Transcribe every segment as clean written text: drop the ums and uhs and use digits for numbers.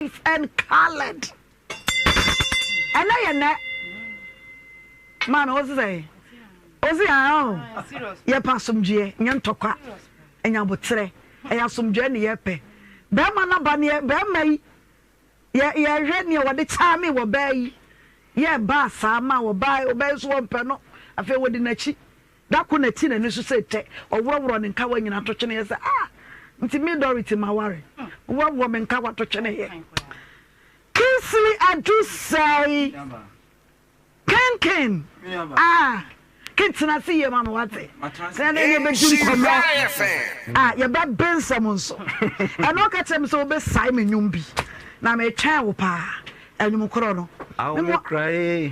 Live and coloured. Ɛnɛ yɛ nɛ. Maame wo sɛ Osi ah oh. Yɛpɛ asomdwoeɛ nyɛ ntɔkwa. Ɛnyɛ aboterɛ. Ɛyɛ asomdwoeɛ ne yɛpɛ. Bɛrima no aba neɛ bɛrima yi yɛ yɛhwɛ neɛ wɔde kyaame wɔ baa yi. Yɛ baa saa ma wɔ baa ɔbaa yi nso wɔmpɛ no. Afei wɔdi n'akyi. Da koro na ɛte n'ani so sɛ tɛ, ɔworɔworɔ ne nkawa nyinaa to tweneeɛ sɛ, Ah! Nti me Dorothy maware? Worɔworɔ me nkawa to tweneeɛ. Kingsley Adusei, Kenken, ah! Ken tena ase yie ma me wate. Sɛ ɛnɛ yɛbɛdi nkɔmmɔ a, yɛbɛbe nsɛm nso. Ɛna ɔka kyerɛ me sɛ wobɛsae me nnwom bi, na metwɛn wo paa. Ɛnwom korɔ no. Awo me kura ee,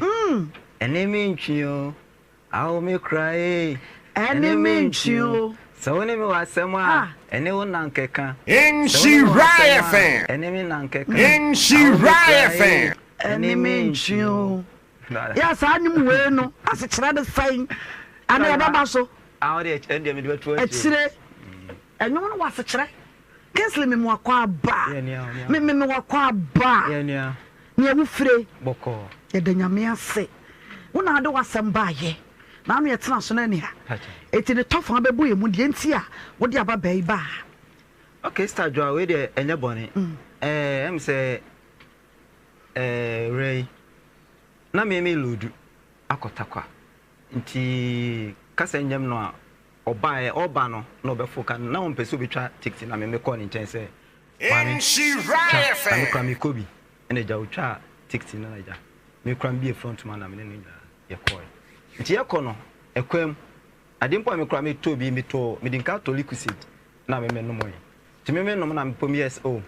ɛne me ntwi o. Ao me kura ee, Ɛne me ntwe o. Sɛ wo ne me wɔ asɛm a, ɛne wo na nkɛka. Sɛ wo ne me wɔ asɛm a, ɛne me na nkɛka. Ao me kura ee, Ɛne me ntwe o. Yɛ saa nnwom wei no asekyerɛ ne sɛn? Ana yɛbɛba so? Ah, ɔde ɛno deɛ mede bɛto akyire. Akyire. Ɛnwom no wɔ asekyerɛ. Kingsley me mu akɔ aba. Me me me wakɔ aba. Nea wofire. Bɔkɔɔ. Yɛda Nyame ase. Wo na wode w'asɛm baayɛ. Na ano yɛtena so no ani ha. Eti ne tɔfa bɛbɔ yɛn mu deɛ nti a wode aba baa yi baa ha. Okay sister Adwoa wei deɛ ɛnyɛ bɔne. Ɛɛ ɛm sɛ ɛɛ werɛ yi na me me loadu akɔ Tarkwa nti kasa nyɛm no a ɔbaeɛ ɔreba no na ɔbɛfo ka no na ɔmpɛ sɛ ɔbɛtwa taxi na me mekɔɔ ne nkyɛn sɛ maame twa na me kora mekɔ bi ɛna agya ɔtwaa taxi no na agya me kora mebie front ma na me ne no nyinaa yɛkɔɛ nti yɛkɔ no ɛkwan mu adeɛ mpo a me kora metɔɔ bi metɔɔ mede nka tɔ liquid na me menomɔe nti me menom na mepɔ meyɛ sɛ oh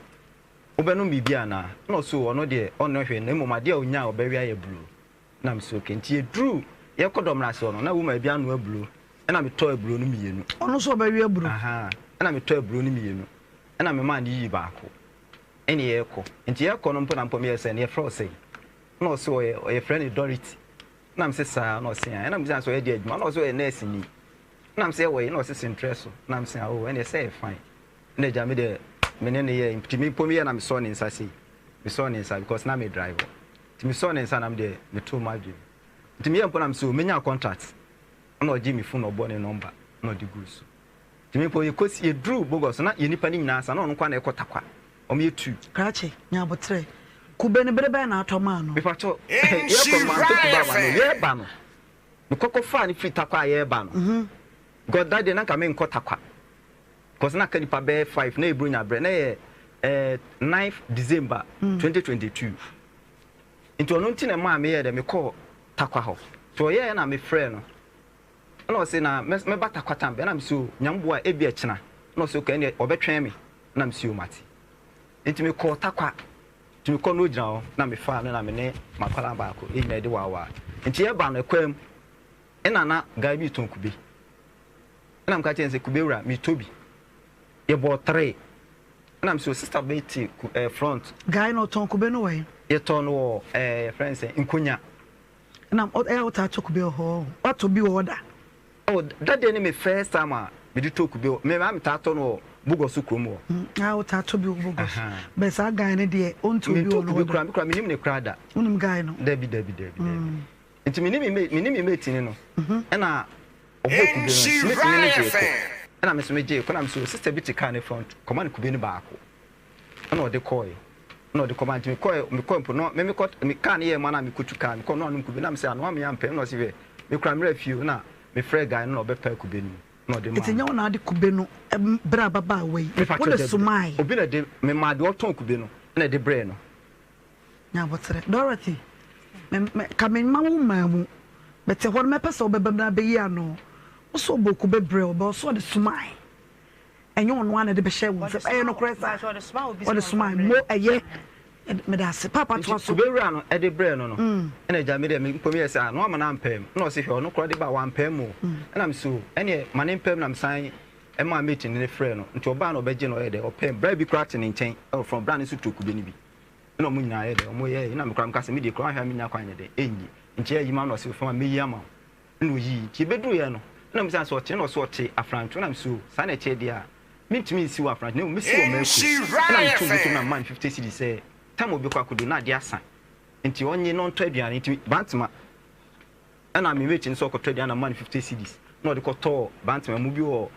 wobɛnom biribi anaa na ɔso ɔno deɛ ɔnnɔ hwee na mmom adeɛ a ɔnya a ɔbɛwe ayɛ blue Na me se okay. Nti yɛduruu, yɛrekɔ Dɔmena ase hɔ no, na woman bi anoa aburo. Ɛna metɔɔ aburo no mmienu. Ɔno nso ɔbɛwe aburo? Ahaa. Ɛna metɔɔ aburo no mmienu. Ɛna memaa no yii baako. Ɛne yɛrekɔ. Nti yɛrekɔ no mpo na mpo meyɛɛ sɛ, na yɛfrɛ wo sɛn? Ɛna ɔse ɔyɛ, yɛfrɛ no Dorothy. Ɛna mese saa? Ɛna ɔse ae. Ɛna mebisa no sɛ ɔyɛ deɛ adwuma? Ɛna ɔse ɔyɛ nɛɛseni. Ɛna mese ɛwɔ he? Ɛna ɔse Sentrɛ so. Ɛna mese ah oh, ɛneɛ sɛ ɛyɛ fine. Ɛna agya me deɛ, me ne no yɛɛ, nti me mpo meyɛɛ na mesɔɔ ne nsa sei. Mesɔɔ ne nsa because na me drive. Nti mesɔɔ ne nsa na medeɛ metoo m'adwene mu. Nti meyɛɛ mpo na mese oh menya contract ɛna ɔgyee me phone na ɔbɔɔ ne number na ɔde guu so. Nti me mpo yɛkɔsi yɛduruu Bogos no na yɛn nnipa no nyinaa asa na ɔno nko ara na ɛkɔ Tarkwa. Wɔn yɛ two. Krakye, nya aboterɛ. Kube no bere bɛn na atɔ maa no? Mepakyɛw, yɛrekɔ no mantɔ kube amma no. Yɛreba no, mekɔ kɔfaa no firi Tarkwa a yɛreba no. Because that day na nka menkɔ Tarkwa. Because na aka nnipa bɛyɛ five na ɛyɛ Buronya berɛ na ɛyɛ eh, ninth December 2022. Nti ɔno nti na ɛmaa meyɛɛ dɛ mekɔɔ Tarkwa hɔ. Nti ɔyɛɛ na mefrɛɛ no. Ɛna ɔse na mɛba Tarkwa tam bɛn? Ɛna mese o Nyame boa a ebia kyena. Ɛna ɔse okay ɛneɛ ɔbɛtwɛn me. Ɛna mese o mate. Nti mekɔɔ Tarkwa. Nti mekɔɔ na ɔgyina hɔ na mefaa no na me ne m'akwadaa baako yɛn nyinaa yɛde waawaa. Nti yɛba no ɛkwan mu ɛna na guy bi retɔn kube. Ɛna meka kyerɛɛ no sɛ kube wura metɔ bi. Yɛbɔɔ tree. Ɛna mese o sister bɛyi te ku ɛɛ front. Guy no ɔtɔn kube no wɔ he? Yɛtɔn no wɔ ɛɛ yɛfrɛ no sɛn Nkonya. Ɛna ɛyɛ a wotaa tɔ kube wɔ hɔ? Woatɔ bi wɔ hɔ da? Oh that day ne me first time a mede tɔɔ kube wɔ me maa metaa tɔ no wɔ Bogɔso kurom hɔ. Ah wotaa tɔ bi wɔ Bogɔso. But saa guy no deɛ ɔntɔ bi wɔ no hɔ da. Mentɔ kube koraa me koraa menim no koraa da. Wonim guy no? Dabi dabi dabi dabi. Nti me ne me mate me ne me mate ni no ɛna ɔbɔɔ kube no mate ni no gyee kɔ ɛna me nso me gyee kɔ na me so sister bi te car ne front kɔma no kube no baako ɛna ɔde kɔɔɛ ɛna ɔde kɔma nti me kɔɛ me kɔɛ mpo no me me kɔ me car no yɛ ma na me kɔtu car me kɔ no anom kube na me sɛ anoa me ampɛ ɛna ɔsi hwɛ me kura mmerɛ fie na me frɛ guy no na ɔbɛpɛ kube no mu na ɔde maa Nti nyɛ wo na ade kube no brɛ ababaawa yi me fa wo kyɛw de somae. Obi na de me maa deɛ ɔtɔn kube no ɛna ɛde brɛɛ no. Nya aboterɛ. Dorothy, me, me, ka me mma wo mmaa mu. Mete hɔ no, mɛpɛ sɛ wobɛba mu na abɛyi ano. Wo sɛ ɔbɔ kube brɛ wo, bɛ ɔsɛ ɔde somae. Ɛnyɛ ɔno ara na ɛde bɛhyɛ wo nsam. Ɛyɛ nokorɛ saa? Ɔde somae. Mo, ɛyɛ. Meda ase. Paapa toa Nti so. kube wura no de brɛɛ no no, ɛna agya me deɛ me mpo meyɛɛ sɛ ah na wama no ampaa mu. Ɛna ɔse hwɛ ɔno koraa ɔde baa wampaa mu o. Ɛna mese o ɛneɛ ma no mpaa mu na mesan maa mate no frɛɛ no. Nti ɔbaa na ɔbɛgye no ɔyɛɛ dɛ ɔpaa mu. Bra bi koraa te ne nkyɛn ɛwɔ front, bra no nso tɔ kube no bi. Ɛna ɔmo nyinaa yɛ dɛ ɔmo yɛɛ ɛna me koraa meka sɛ me deɛ koraa wanhwɛ a mennya kwan nyɛ dɛ ɛnyi nti ayi ma no ɔse fama mɛyi ama wo ɛna ɔyii nti ɛbɛduru yɛ no ɛna mebisa no sɛ ɔte ɛna ɔse ɔte afranto ɛna mese o saa na ɛteɛ deɛ a mentumi nsi wɔ afranto na mmom mɛsi wɔ mako ɛna meto bɔtɔ mu na mema no 50 cedis sɛ. Tam a ɔbɛkɔ akɔdu no na adeɛ asa nti ɔnye na ɔntɔ aduane nti Bantama ɛna me mate no sɛ ɔkɔtɔ aduane na mema no 50 cedis na ɔde kɔtɔɔ Bantama mu bi wɔ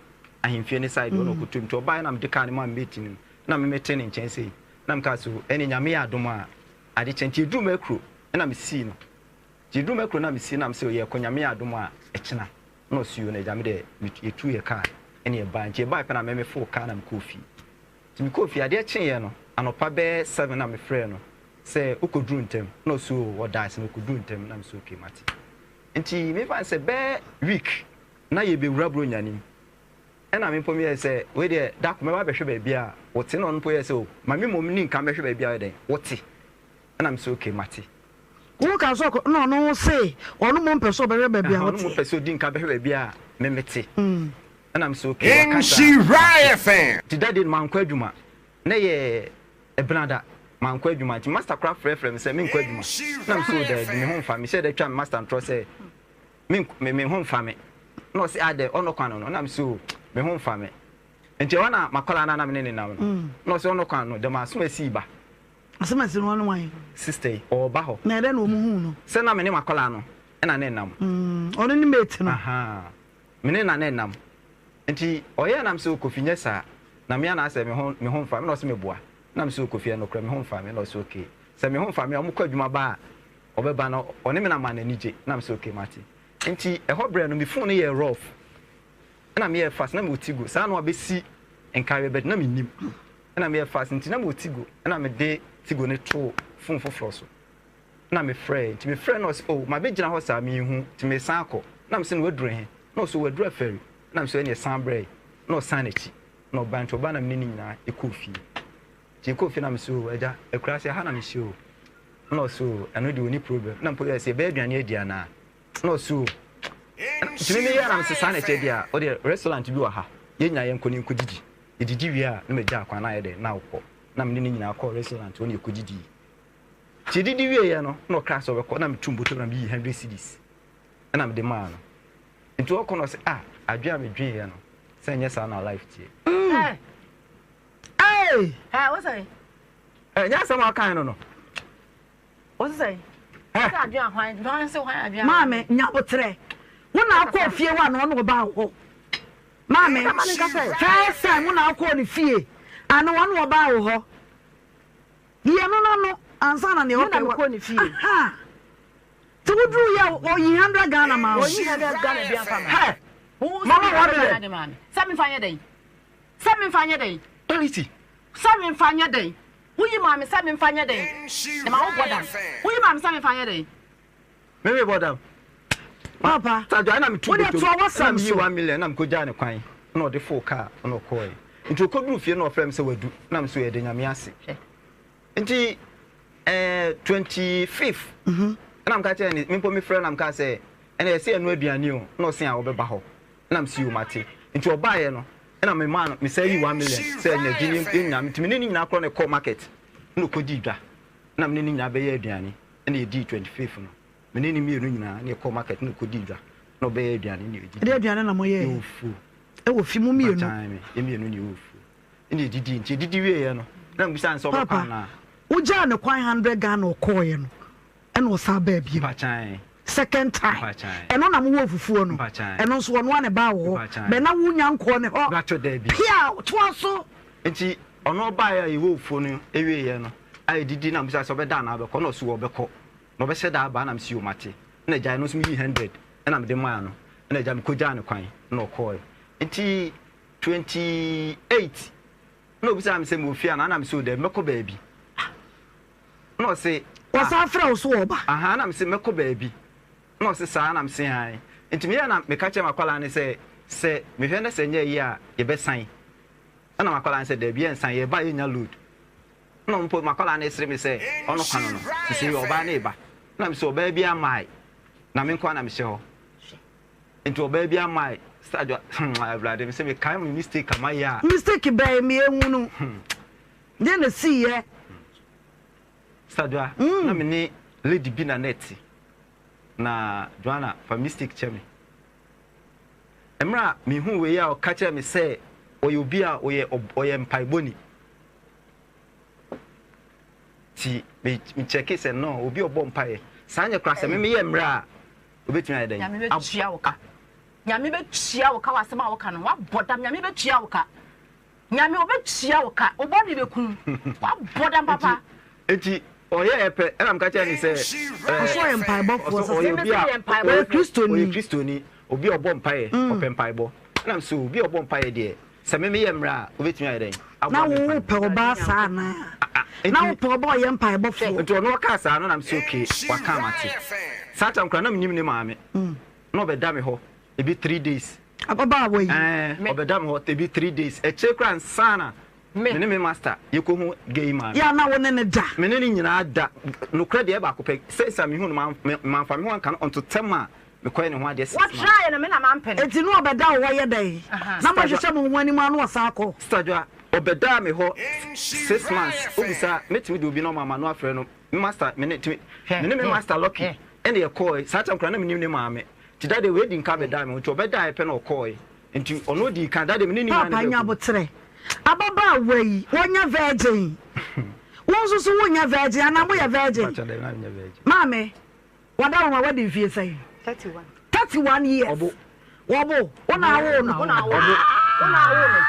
ahemfie no side hɔ na ɔkɔtɔ mu nti ɔbaeɛ na mede kaa no maa me mate no na me mete ne nkyɛn sei na mekaa sɛ o ɛne Nyame yɛ adom a ade kyɛ nti ɛduru Makuro ɛna mesii no nti ɛduru Makuro na mesii na mesɛ o yɛkɔ Nyame yɛ adom a ɛkyena na ɔse o na agya me deɛ yɛtuu yɛ kaa ɛne yɛbaeɛ nti yɛbaeɛ pɛ na me mefoo kaa na mekɔɔ fie. Nti mekɔɔ fie, adeɛ kyeeɛ no, anɔpa bɛyɛ 7 na mefrɛɛ no sɛ wokɔduru ntɛm? Na ɔse oo ɔda ase na ɔkɔduru ntɛm, na mese okay mate. Nti memfa no sɛ bɛyɛ week na yɛrebɛwura Buronya no mu, ɛna me mpo meyɛɛ sɛ wei deɛ da ko mɛba abɛhwɛ baabi a wote, na ɔno mpo yɛɛ sɛ oh ma me mmom nni nka mmɛhwɛ baabi a woyɛ dɛn wote, ɛna mese okay mate. Wokaa sɛ ɔkɔ, na ɔno se ɔno mmom pɛ sɛ ɔbɛhwɛ baabi a Ɛhã, ɔno woteɛ. mmom pɛ sɛ ɔdi nka bɛhwɛ baabi a me mete. Ɛna me sɛ okay, waka saa a, Nhyira mate. FM. Nti that day no mankɔ adwuma. Na ɛyɛ Ɛbenada, mankɔ adwuma. Nti master koraa frɛfrɛɛ me sɛ menkɔ adwuma. Ɛna me sɛ oh daabi, me ho mfa me. Mehyɛɛ da twaa me master ntorɔ sɛ me me me ho mfa me. Ɛna ɔse adɛn, ɔnnɔ kwan no no? Ɛna me sɛ oh, me ho mfa me. Nti ɛhɔ na m'akwadaa no a na me ne no nam no, ɛna ɔse ɔnnɔ kwan no, dɛm asom asii ba. Asɛm a ɛsi no ɔne wan? Sister yi, ɔɔba hɔ. Na ɛdɛn na wɔn huu no? Sɛ na me ne m'akwadaa no na na ɛnam. Mm, ɔno ne mate no. Ahaa, me ne na na ɛnam. Nti ɔyɛɛ na me sɛ o Kofi nyɛ saa, na me ara na asɛ me ho me ho nfa me na ɔse meboa. Na me sɛ o Kofi ɛnokorɛ me ho nfa me na ɔse okay. Sɛ me ho nfa me a wɔkɔ adwuma ba a ɔbɛba na ɔne me na ma n'ani gye. Na me sɛ okay mate. Nti ɛhɔ berɛ no me phone no yɛɛ rough. Ɛna meyɛɛ fast na mewɔ Tigo saa na wabɛsi nkaeɛ but na mennim. Ɛna meyɛɛ fast nti na mewɔ Tigo ɛna mede Tigo no too phone foforɔ so ɛna mefrɛɛ nti mefrɛɛ na ɔse oh mabɛgyina hɔ saa menhu nti meresan akɔ na mese no waduru he na ɔse waduru afɛri ɛna mese ɛneɛ san brɛ na ɔsan n'akyi na ɔbaa nti ɔbaa na mene ne nyinaa ɛkɔɔ fie nti yɛkɔɔ fie na mese oh agya akuraase ha na mehyɛ o na ɔse oh ɛno deɛ ɔni problem na mpo yɛ sɛ yɛbɛyɛ aduane adi anaa Na ɔse o, nti me meyɛɛ na mese saa na ɛkyɛ deɛ a, wodeɛ restaurant bi wɔ ha, yɛn nyinaa yɛnkɔ na yɛnkɔdidi. Yɛdidi wie a, na magyaa kwan na ayɛ dɛn, na wokɔ. Na me ne no nyinaa kɔɔ restaurant hɔ na yɛkɔdidii. Nti yɛdidi wieeɛ no, na ɔkaa sɛ ɔbɛkɔ, na metuu mbɔtɔ mu na meyii hundred cedis ɛna mede maa no. Nti ɔkɔ no ɔse ah, adwene a medweneeɛ no, sɛ ɛnyɛ saa na life teɛ. Mm. Hey! Hey, what's that? Ɛnyɛ asɛm a ɔkae no no. Maame, nya aboterɛ. Wo na akɔɔ fie hɔ anaa ɔna ɔbaa wo hɔ? Maame, first time wo na akɔɔ ne fie anaa ɔna ɔbaa wo hɔ? Yɛ no n'ano ansa na nea ɔka wɔ. Aha! Ti wo duru yɛ oyi 100 Ghana ma wo. Oyi 100 Ghana bi afa ma. Hey! Mama wa dɛ. Sɛ mi fa nyɛ dɛn? Sɛ mi fa nyɛ dɛn? Quality. Sɛ mi fa nyɛ dɛn? Woyi maa me sɛ memfa nyɛ dɛn? Na ma wobɔ dam. Woyi maa me sɛ memfa nyɛ dɛn? Me me bɔ dam. Papa, Sadwa ɛna metu wode botom toa ɛna w'asɛm meyi so. 1 million ɛna mekɔgyaa ne kwan ɛna ɔde foo kaa ɛna ɔkɔɔɛ. Nti ɔkɔduru fie na ɔfrɛ me sɛ wadu na me so yɛda Nyame ase. Nti eh, 25th ɛna meka kyerɛ ne, me mpo mefrɛ na mekaa sɛ ɛna yɛsɛ yɛnoa aduane o na ɔse a ɔbɛba hɔ. Ɛna mese yoo mate. Nti ɔbaeɛ no ɛna me maa no me san yii 1 million sɛ ɛna gye ne yɛn nyinaa nti me ne ne nyinaa korɔ na ɛkɔɔ market ɛna ɔkɔdii dwa ɛna me ne ne nyinaa bɛyɛɛ aduane ɛna yɛdii 25th no me ne ne mmienu nyinaa ɛna yɛkɔɔ market ɛna ɔkɔdii dwa ɛna ɔbɛyɛɛ aduane ɛna yɛdidii. Ɛdeɛ aduane na moyɛɛ? Yɛwɔ fuo. Ɛwɔ fi mo mmienu? Mpakyɛw me yɛn mmienu na yɛwɔ fuo ɛna yɛdidii nti yɛdidi wieeɛ no ɛna mebisa no sɛ ɔbɛkɔ Papa, anaa? wogyaa no kwan 100 Ghana ɔkɔɔeɛ no ɛna ɔsan baa bio second time ɛno na mowɔ fufuo no ɛno nso ɔno a na ɛbaa wɔ hɔ bɛ na wonya nkɔɔ ne hɔ pia toa so. Nti ɔno ɔbaeɛ a yɛwɔ fufuo no wieɛ no a yɛdidi na mebisa sɛ ɔbɛda anaa ɔbɛkɔ na ɔse ɔbɛkɔ na ɔbɛhyɛ da aba na mese yoo mate ɛna gyae no nso meyii hundred ɛna mede maa no ɛna gya mekɔgyaa no kwan na ɔkɔɔɛ nti 28 na ɔbisaa me sɛ mewɔ fie anaa na mese oo daabi mɛkɔ baabi. Na ɔse, Ah. Ɔsan frɛ wo so ɔɔba? Ahaa, na mese, Mɛkɔ baabi. Na ɔse, Saa? Na mese, Aane. Nti meyɛɛ na meka kyerɛɛ m'akwadaa no sɛ, sɛ mehwɛ na sɛ ɛnyɛ yie a, yɛbɛsan. Ɛna m'akwadaa no sɛ, Daabi, yɛnsan, yɛreba a yɛnnya load. Ɛna mpo m'akwadaa no resere me sɛ, ɔno kwa no no, sesei ɔbaa no reba. Ɛna mese, Ɔbaa biara mmae, na me nko ara na mehyɛ hɔ. Nti ɔbaa biara mmae. Sister Adwoa, hmm, Awurade, mese mekae me mistake a mayɛ a. Mistake bɛn? Meɛhunu. Deɛ na ɛsiiɛ? Sadwa, na me ne lady bi na na ɛte. Na Joanna, fa mistake kyɛ me. Mmerɛ a mehuu wei a ɔka kyerɛɛ me sɛ ɔyɛ obi a ɔyɛ ɔyɛ mpaebɔni. Nti me me kyɛke sɛ no obi a ɔbɔ mpaeɛ saa nyɛ koraa sɛ me meyɛ mmerɛ a obɛtumi ayɛ dɛn? Nyame bɛtua wo ka. Nyame bɛtua wo ka wɔ asɛm a woka no. Woabɔ dam. Nyame bɛtua wo ka. Nyame ɔbɛtua wo ka. Wo bɔne bɛku wo. Woabɔ dam papa. Nti ɔyɛɛ pɛ ɛna meka kyerɛɛ no sɛ ɛɛ Ɔsɛ ɔyɛ mpaebɔfoɔ ɔsɛ ɔyɛ obi a ɔyɛ Kristoni. Ɔyɛ Kristoni, obi a ɔbɔ mpaeɛ, ɔpɛ mpaebɔ. Ɛna mesɛ obi a ɔbɔ mpaeɛ deɛ sɛ me meyɛ mmerɛ a wobɛtumi ayɛ dɛn Na aboa me wo mpaebɔ. wopɛ ɔbaa saa anaa? Na wopɛ ɔbaa a ɔyɛ mpaebɔfoɔ? Nti ɔno ɔkaa saa no na mesɛ okay waka a mate. Saa time koraa na mennim ne maame. Na ɔbɛda me hɔ ebi 3 days. Ababaawa yi. Ɛɛ ɔbɛda me hɔ ebi 3 days. Akyire koraa ansa na me ne me master yɛkɔhu gay man. Yɛ a na wo ne no da? Me ne no nyinaa da. Nokorɛ deɛ ɛyɛ baako pɛ. Since a mehu no mamfa me ho anka no until tɛm a mekɔyɛ ne ho adeɛ 6 months. Wɔtraeɛ no me na mampɛ no. Enti na ɔbɛda wo hɔ yɛ dɛn? Na mohwehwɛ mo ho anim a na ɔsan kɔ? Sister Dwoa, ɔbɛdaa me hɔ 6 months. Wobisa a, mɛtumi de obi nɔma ama no afrɛ no. Me master, me ne, tumi, me ne me master Lucky ɛna yɛkɔɔe. Saa time koraa na mennim ne maame. Nti that day wei di nka bɛdaa me hɔ. Nti ɔbɛdaeɛ pɛ na ɔkɔɔe. Nti ɔno odii kan, that day me ne ne nyinaa na Paapa ɛbɛɛ nya kurom. aboterɛ. Ababaawa yi, ɔnyɛ virgin. Wo nso so wonyɛ virgin anaa moyɛ virgin? Mpakyɛ daabi, na menyɛ virgin. Maame, W'adaworoma w'adi mfie sɛn? 31. 31 years. Ɔbo. Wɔbo. Wo na awo no. Wo na awo me. Wo na awo me.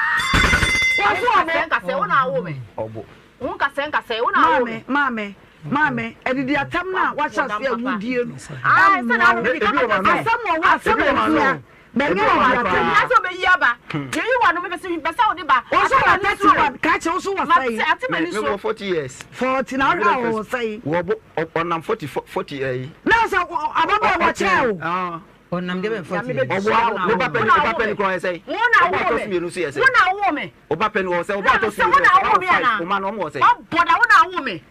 Wɔso ɔbo. Nkasɛɛ nkasɛɛ wo na awo me. Ɔbo. Wo nkasɛɛ nkasɛɛ wo na awo me. Maame, maame, maame, adidi atɛm no a wahyɛ aseɛ a wodie no Ae, sɛ na ɛmmoa wo. mede kaka kyerɛ sɛ. Asɛm wɔ hɔ asɛm wɔ hia. Bɛnyɛ adidi atɛm. Mehia sɛ ɔbɛyi aba. Yɛyi wɔ no mepɛ sɛ mepɛ sɛ wode ba. Wo nso Ate wɔ m'ani so o. 31, krakye wo nso wɔ Mate, sɛn? ate Me m'ani me so. wɔ 40 years. 40 na wohwɛ a wɔwɔ sɛn? Wɔbo ɔnam 40 40 ɛyi. Na sɛ ababaawa wɔkyerɛ wo. Ɔnam deɛ bɛn 40 years. Ɔboa ne ba pɛ ne ba pɛ ne kura ɔyɛ sɛn? Wo na Ɔba awo ɔtɔ me. so mmienu nso yɛ sɛn? Wo na awo me. Ɔba pɛ ne wɔ sɛ ɔba Na ɔtɔ so sɛ wo mmienu na yɛ sɛ awo me ɔwɔ five anaa? ɔma no ɔmo wɔ sɛn? Wabɔ da wo na awo me.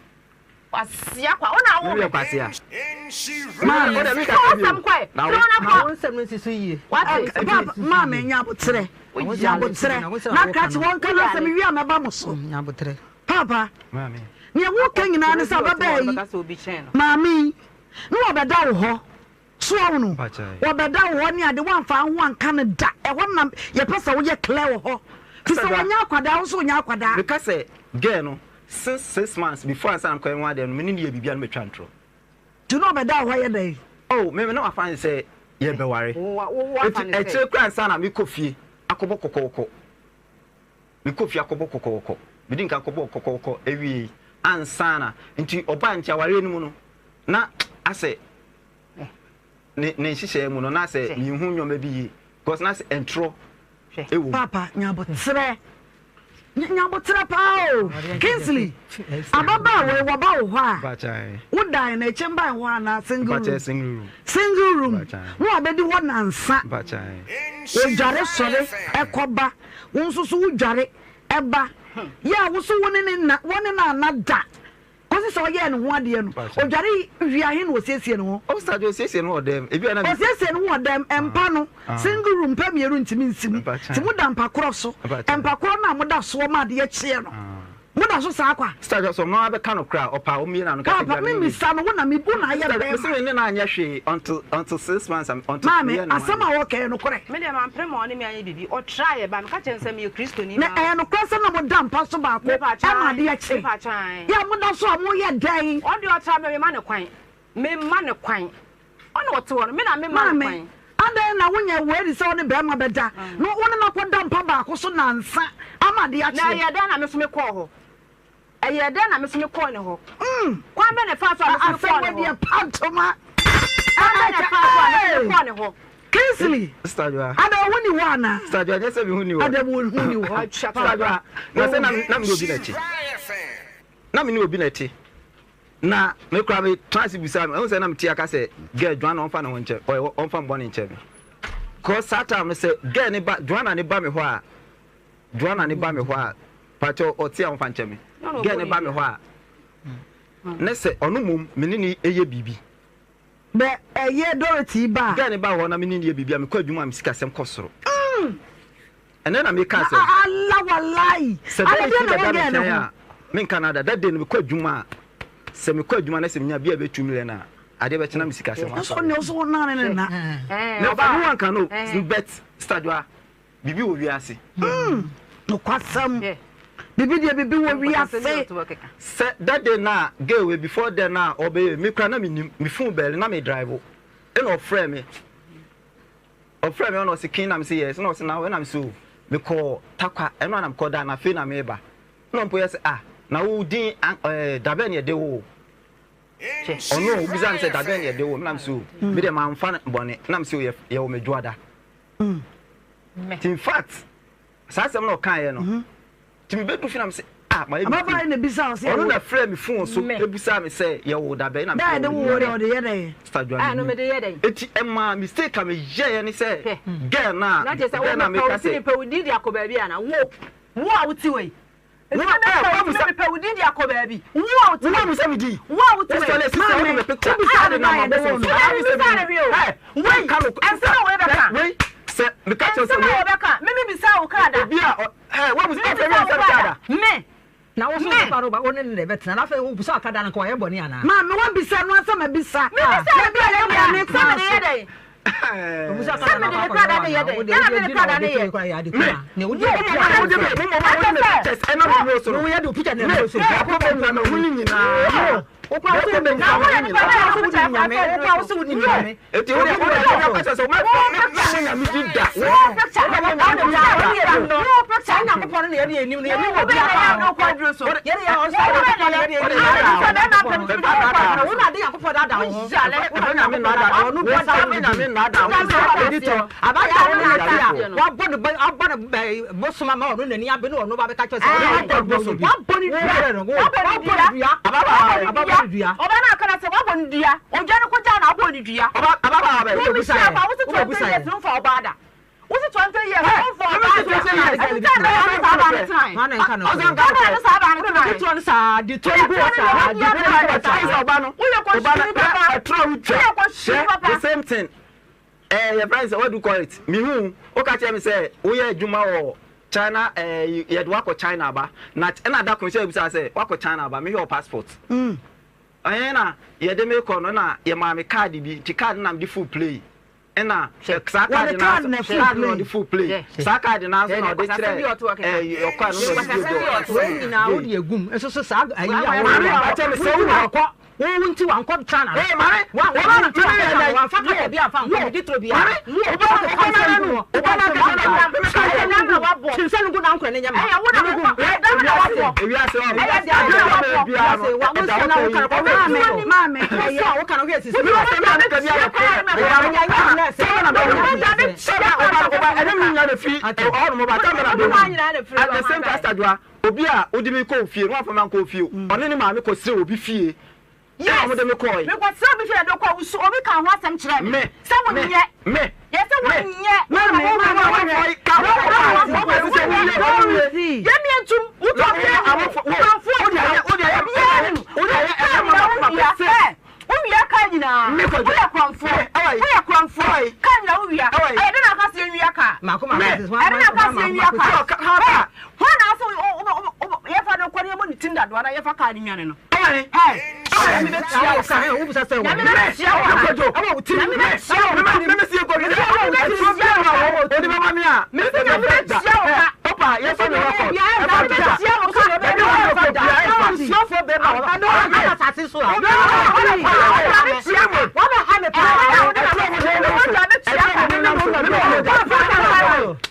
Kwasia kwa wo na awo Me me. yɛ kwasia. Maame. Ɔdɛ mi Sɛ kasa wo bi nsɛm o. kɔɛ. Na wo. Twerɛ na Na kɔ. wo nsɛm no nsi so yie. Wate. Papa, maame nya aboterɛ. Nya aboterɛ. Na krakye wɔn ka na sɛ mewie a mɛba mo so. Nya aboterɛ. Papa, Maame. nea woka nyinaa ne sɛ ababaa yi, maame yi, ne wɔbɛda wo hɔ. So wahu no? Wɔbɛda wo hɔ ne ade, woamfa wo ho anka no da. Ɛhɔ na yɛpɛ sɛ woyɛ clear wɔ hɔ. Fi sɛ wɔnyɛ akwadaa, wo nso wonyɛ akwadaa. Meka sɛ girl no since 6 months before ansa na mekɔyɛ ho adeɛ no me ne no yɛ biribi a na matwa ntorɔ. Nti na ɔbɛda wo hɔ yɛ dɛn? Oh me na wafa no sɛ yɛbɛware. Nti akyire koraa ansa na mekɔ fie akɔbɔ kɔkɔɔkɔ. Mekɔ fie akɔbɔ kɔkɔɔkɔ. Medi nka kɔbɔɔ kɔkɔɔkɔ awiei ansa na nti ɔbaa nti awareɛ no mu no na asɛ ne ne nhyehyɛɛ mu no na sɛ menhu nneɛma bi yie because na sɛ ntorɔ ɛwɔ mu. Paapa nyaboterɛ nyaboterɛ paa o Kingsley ababaawa yi wɔba wo hɔ a wo dan no ɛkyɛm ban hɔ anaa single room single room na wabɛdi hɔ nansa odware sɔre ɛkɔba wo nso so wodware ɛba yɛ a wo so wo ne ne na wo ne no ana da Kosi sɛ ɔyɛɛ ne ho adeɛ no, ɔdware wie ahe na ɔsiesie ne ho? Ɔsɛ ade ɔsiesie ne ho wɔ dɛm. Ebi a na. Ɔsiesie ne ho wɔ dɛm. Mpa no, single room, mpa mmienu ntumi nsi mu. Nti moda mpa korɔ so. Mpa korɔ no a moda soɔ ma adeɛ kyeɛ no, moda so saa kwa? Sister Joyce, ɔno ara bɛka no koraa, ɔpɛ a ɔmmue n'ano nka sɛ Paapa, bia me ne. memmisa no, wo na me, wo na ayɛ Sister, bɛɛma. mese me ne no anyɛ hwee until, until 6 months, until Maame, meyɛɛ ne ho asɛm adeɛ. a wɔka yɛ nokorɛ? Me deɛ mampere ma ɔne me anyɛ biribi. Ɔtraeɛ, but meka kyerɛɛ no sɛ meyɛ Kristoni Na baa. ɛyɛ nokorɛ sɛ na moda mpa so baako ma adeɛ kye? Yɛ a moda so a moyɛ dɛn? Ɔno deɛ ɔtra me, memma no kwan. Memma no kwan. Ɔna ɔte hɔ no, me na memma no Maame, kwan. adɛn na wonyɛ ready sɛ wo ne barima bɛda na wo ne no akɔda mpa baako so nnansa ama adeɛ Na akyeɛ? ɛyɛɛ dɛn na me nso mekɔɔ hɔ? Ɛyɛɛ dɛn na me nso mekɔɔ ne hɔ? Kwan bɛn na ɛfaa so a me nso Asɛm mekɔɔ ne wɔ hɔ? deɛ pa ntoma. Kwan bɛn na ɛfaa so a me nso mekɔɔ ne hɔ? Kingsley, Sister Adwoa. Ada wo ni hɔ anaa? Sister Adwoa, nyɛ sɛ me ho ni hɔ. Ada wo ho ni hɔ. Sister Adwoa, na sɛ na na me ne obi na ɛte. Na me ne obi na ɛte. Na me koraa me tena ase bisa no, ɛhu sɛ na me te aka sɛ girl Joanna ɔmfa ne ho nkyɛ, ɔyɛ ɔmfa mbɔ ne nkyɛ me. Cause saa time no sɛ girl ne ba Joanna ne ba me hɔ a, Joanna ne ba me hɔ a, pakyɛ ɔte a ɔmfa nkyɛ me. Girl ne ba me hɔ a, ne sɛ ɔno mmom me ne ne yɛ biribi. Bɛ ɛyɛ Dorothy ba a. Girl ne ba hɔ na me ne no yɛ biribi a, mekɔ adwuma a me sikasɛm kɔ soro. Ɛnɛ na meka asɛm. Allah wallahi. Sɛ Ada Dorothy deɛ na bɛda ɛwɔ me girl ne nkyɛn ho. a, menka no ada. That day no mekɔ adwuma a, sɛ mekɔ adwuma na sɛ menya bi a ɛbɛ 2 million a, adeɛ bɛkye na me sikasɛm Nso asɔre. ɔne ɔso wo naa ne ne na. Na ɔba no wanka no, but Sister Adwoa, biribi wɔ wiase. Nokwasɛm. Bibi deɛ bibi wɔ wiase. Sɛ that day na girl wei before then na ɔbɛyɛ me kura na me nim me phone bɛɛli na me drive ɛna ɔfrɛ me ɔfrɛ me ɛna ɔsi kin na me si yes ɛna ɔsi na ɛna me si o me kɔ takwa ɛna na me kɔ da na afei na me ba ɛna ɔmpo yɛ sɛ ah na wo din ɛɛ dabɛn yɛ de wo ɔno obisa me sɛ dabɛn yɛ de wo na me si o me deɛ maa nfa bɔne na me si o yɛ yɛ wɔ me dwoada ti in fact. Saa asɛm na ɔkaeɛ no, nti mebɛdu fie na mese, ah, mayɛ mistake. Ababaa yi na ebisaa wo sɛ Ɔno na frɛɛ me phone so ebisaa me sɛ yɛwoo da bɛn na mese Dɛ yɛde yɛwoo wo me wo deɛ dua ɔde yɛ dɛn? Sister Joan Ah, no menim. mede yɛ dɛn? Enti ɛmaa mistake a meyɛeɛ ne sɛ Hwɛ. girl no a Na kyerɛ sɛ wo girl no a mepɛ wo meka ti sɛ mepɛ wo din de akɔ baabi ana? Wo, wo a wote wei. Wo a, eh, woabusa. Mepɛ wo din de akɔ baabi. Wo a wote wei. Woabusa me din. Wo a wote wei. Sɔle sisi Maame, wo me picture. wobisa Ah, me na ba ma yɛde bɔ wo no. so. Mede mebisa no hwee o. Eh, Wei, ka no. ɛnsɛm a wei bɛka. Wei, sɛ meka kyerɛ sɛ Ɛnsɛm a wei. wɔbɛka. Me mebisa wo kaa da. Obi a ɔ, eh, woabusa, Me afei mebisa wo woabusa me kaa kaa da. da. Me. Na wo so Me. nipa no ba wo ne no na ɛbɛtena na afei wobisa ɔka da no nka wayɛ bɔne anaa? Maame, woabisa no asɛm abisa. Mebisa Na bi a yɛ bɔne sɛ kwan mede yɛ so. dɛn? Obusa ɔka Sɛ da no mede ne akɔ kradaa akɔyɛ ne yɛ anaa? dɛn? Wo deɛ Dɛn na wode mede ne adi na kradaa wɔde ne yɛ? tumi kora yɛ ade Me, kuma. Nea wode mo adi mo mo de me mo mo mo de me pictures ɛna mo mo so no. Wo yɛ de wo picture na Me, ɛna so. yɛakɔ bɛ nsa me ho ne nyinaa. Wo kora wo sɛ wo Na woyɛ nipa bɛn a wo wode nim nyame. Wo kora wo sɛ wo nim nyame. Eti wo de wo de wo de sɛ wo mɛ mɛ nyame di da. Wo picture Wo wo de picture wo wo picture Saa Nyankopɔn no na yɛde yɛn nim no yɛnim Wo obi bɛn na apa yɛ ho. kɔ aduro so. Yɛde yɛ ɔsɛ Wo bɛn na Nyankopɔn na yɛ yɛde yɛn nim Nipa bɛn na pɛm no. Wo na ade Nyankopɔn daadaa wo ho. Yale. Wo na Nyame naadaa wo. Ɔno bɔ saa Wo nyame naadaa wo. Ɔdi tɔ. Abaya a ɔno na ti a wabɔ ne ba abɔ ne bɛ bosom ama ɔno n'ani abe ne ɔno ba bɛka kyerɛ sɛ Wabɔ ne bosom. Wabɔ ne dua. Wabɔ ne dua. Wabɔ ne dua. Ɔba no akana sɛ wabɔ ne dua. Ogya no kɔgya na abɔ ne dua. Ɔba ababaawa bɛ. Wo mi hyia ba wo se 20 years no mfa ɔbaa da. Wo se 20 years no mfa ɔbaa da. Ɛti tɛ na ɔne saa baa no tenae. Hwan na nka no Ɔsɛ nka Ɔne no saa baa no tenae. Di tɔ no saa di tɔ no gu hɔ saa di tɔ no gu hɔ saa. Sɛ ɔba no Woyɛ ɔba no kɔhyini papa. ɛtrɔ wo twa. Woyɛ kɔhyini papa. The same thing. Eh, yɛ friend sɛ what do you call it? Mihu wo ka kyerɛ me sɛ woyɛ adwuma wɔ China eh, yɛde wakɔ China aba. Na ɛna da ko sɛ ebisa sɛ wakɔ China aba mehwɛ wɔ passport. Ɛyɛ na yɛde me kɔ no na yɛmaa me card bi nti card na mede full play. Ɛna saa Wɔde card na card na full card na play. ɔde full play. Saa card na nso na ɔde kyerɛ eh ɔkɔ a no na ɔde di Wei nyinaa wode agum nso so saa ayi a Maame, akyɛ me sɛ wo na wankɔ wo wo nti wankɔ China no. Ee, maame, Wa wo ɔba na nti wankɔ mene yɛ China dɛn? wamfa kasa bi amfa nkɔ medi toro biara. Maame, ɔba ɔba na no ɔba na kasa na mene ka Ɛyɛ dam na wabɔ. Kyensɛ no gu na nkora ne nyɛ ma. Ɛyɛ wo na wabɔ. Ɛyɛ dam na wabɔ. Ewiase ɔ Ɛyɛ dam na wabɔ. biara no ɛda hɔ kɔ yi. Maame, maame, Ɛyɛ ɛyɛ. a woka no hwɛ sisi. Obi wɔ sɛ maame ka bi ayɛ kɔ. At the same time, Sadwa, obi a wode me kɔ ofie no wamfa me ankɔ ofie o. Ɔne ne maame kɔsrɛ obi fie. Ɛna wɔde me kɔe. Mekɔsrɛ obi fie na de kɔ wusu obi ka ho asɛm kyerɛ me. Me. Sɛ wonyɛ. Me. Yɛ sɛ wonyɛ. Maame, maame, Dorothy. Yɛ mi ntum wotɔ fie mu. Wowia kaa nyinaa. Woyɛ korɔmfoɔ. Woyɛ korɔmfoɔ. Kaa nyinaa wowia. Ɛyɛ dɛn na aka sɛ yɛnwia kaa? Ɛyɛ dɛn na aka sɛ yɛnwia kaa? Hwan na asɛ yɛfa no kɔ ne yɛmmɔ ne tim dadoa na yɛfa kaa no nwane no? Nyame bɛtua wo ka. Nyame bɛtua wo ka. Nyame bɛtua wo ka. Mese Nyame bɛtua wo ka. Nyame bɛtua wo ka.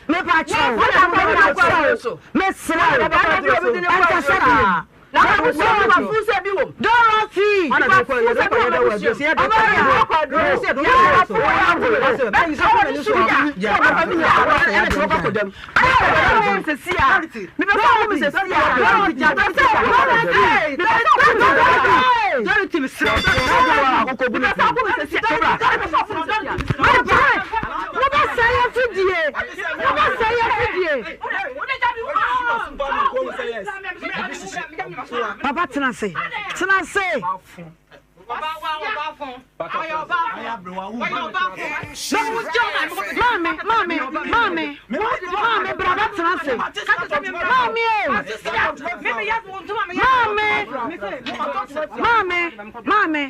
Mepa kyɛw, mesrɛ wo, ɛnkasa bio. Dorothy! Wobɛsɛe afidie! Wobɛsɛe afidie! Papa tena ase, tena ase. Maame, maame, maame, maame, bra bɛtena ase. Maame o. Maame, maame,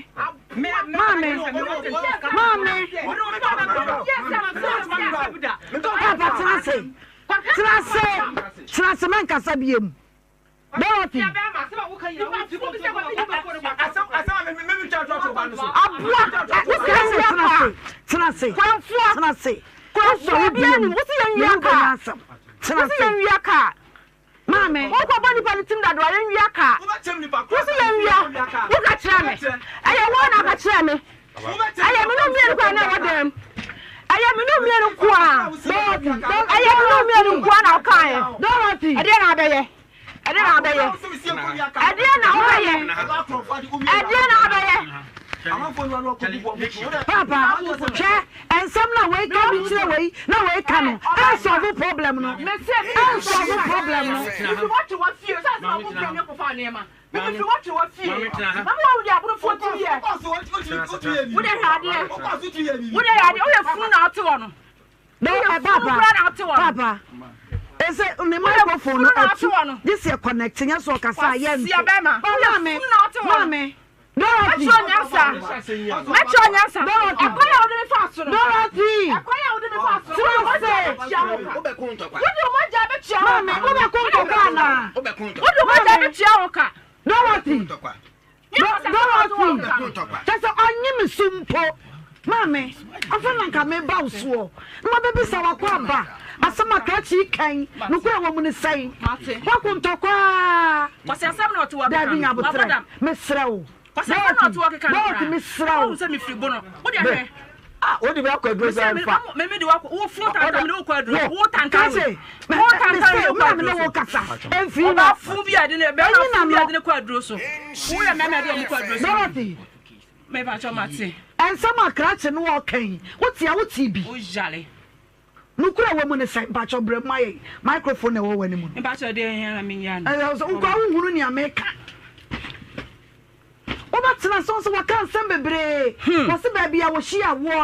maame, maame, maame. Papa tena ase, tena ase, tena ase, mɛnkasa biem. Dorothy. Aboa, wosi yɛn wia kaa. Tena ase, tena ase. Kwanfoɔ bi anim, wosi yɛn wia kaa. Tena Wosi ase. yɛn wia kaa. Maame. Wokɔ bɔ nipa ne tim dado a yɛn wia kaa. Wosi yɛn wia. Woka kyerɛ me. Ɛyɛ wɔn na aka kyerɛ me. Ɛyɛ me no mmienu koraa na ɛwɔ dɛm. Ɛyɛ me no mmienu nkoa. Dorothy. Ɛyɛ me no mmienu nkoa na ɔkaeɛ. Dorothy. Ɛdeɛ na abɛyɛ. Ɛdeɛ na abɛyɛ. Ɛdeɛ na wobɛyɛ. Ɛdeɛ na abɛyɛ. Papa, hwɛ, nsɛm na wei ka bi kyerɛ wei na wei ka no, ɛnsɔlve problem no. Ɛnsɔlve problem no. Papa, papa, ɛsɛ ne microphone no atu, gye sɛ connect nyɛ sɛ ɔkasa a yɛnte. Maame, maame. Dorothy. Mɛkyerɛ nyansa. Mɛkyerɛ nyansa. Dorothy. Ɛkwan a wode me fa so no. Dorothy. Ɛkwan a wode me fa so no. Tena ase. Wode wo mogya bɛtua wo ka. Maame, wobɛko ntɔkwa anaa? Wode wo mogya bɛtua wo ka. Dorothy. Dorothy. Kyɛ sɛ ɔnye me so mpo. Maame, afei na nka meba wo soɔ. Na mabɛbisa wakɔ aba. Asɛm a krakye yi kan, nokorɛ wɔ mu ne sɛn? Woako ntɔkwa. Dabi nya aboterɛ. Mesrɛ wo. Dorothy, Dorothy, mesrɛ wo. Ah, wode me akɔ aduro sɛ mfa. Kase, mese, me na me ne wo kasa. Ɛmfiri no. Ɛnyi na no. Dorothy. Nsɛm a krakye no ɔɔka yi, wote a wotee bi? Nokorɛ a ɛwɔ mu ne sɛn? Mpakyɛw brɛ mu ma yɛn, microphone na ɛwɔ w'anim no. Ɛyɛ sɛ wo koraa wonhunu nea meka. Wobɛtena ase wo sɛ wɔka nsɛm bebree. Wɔse baabi a wɔhyia woɔ,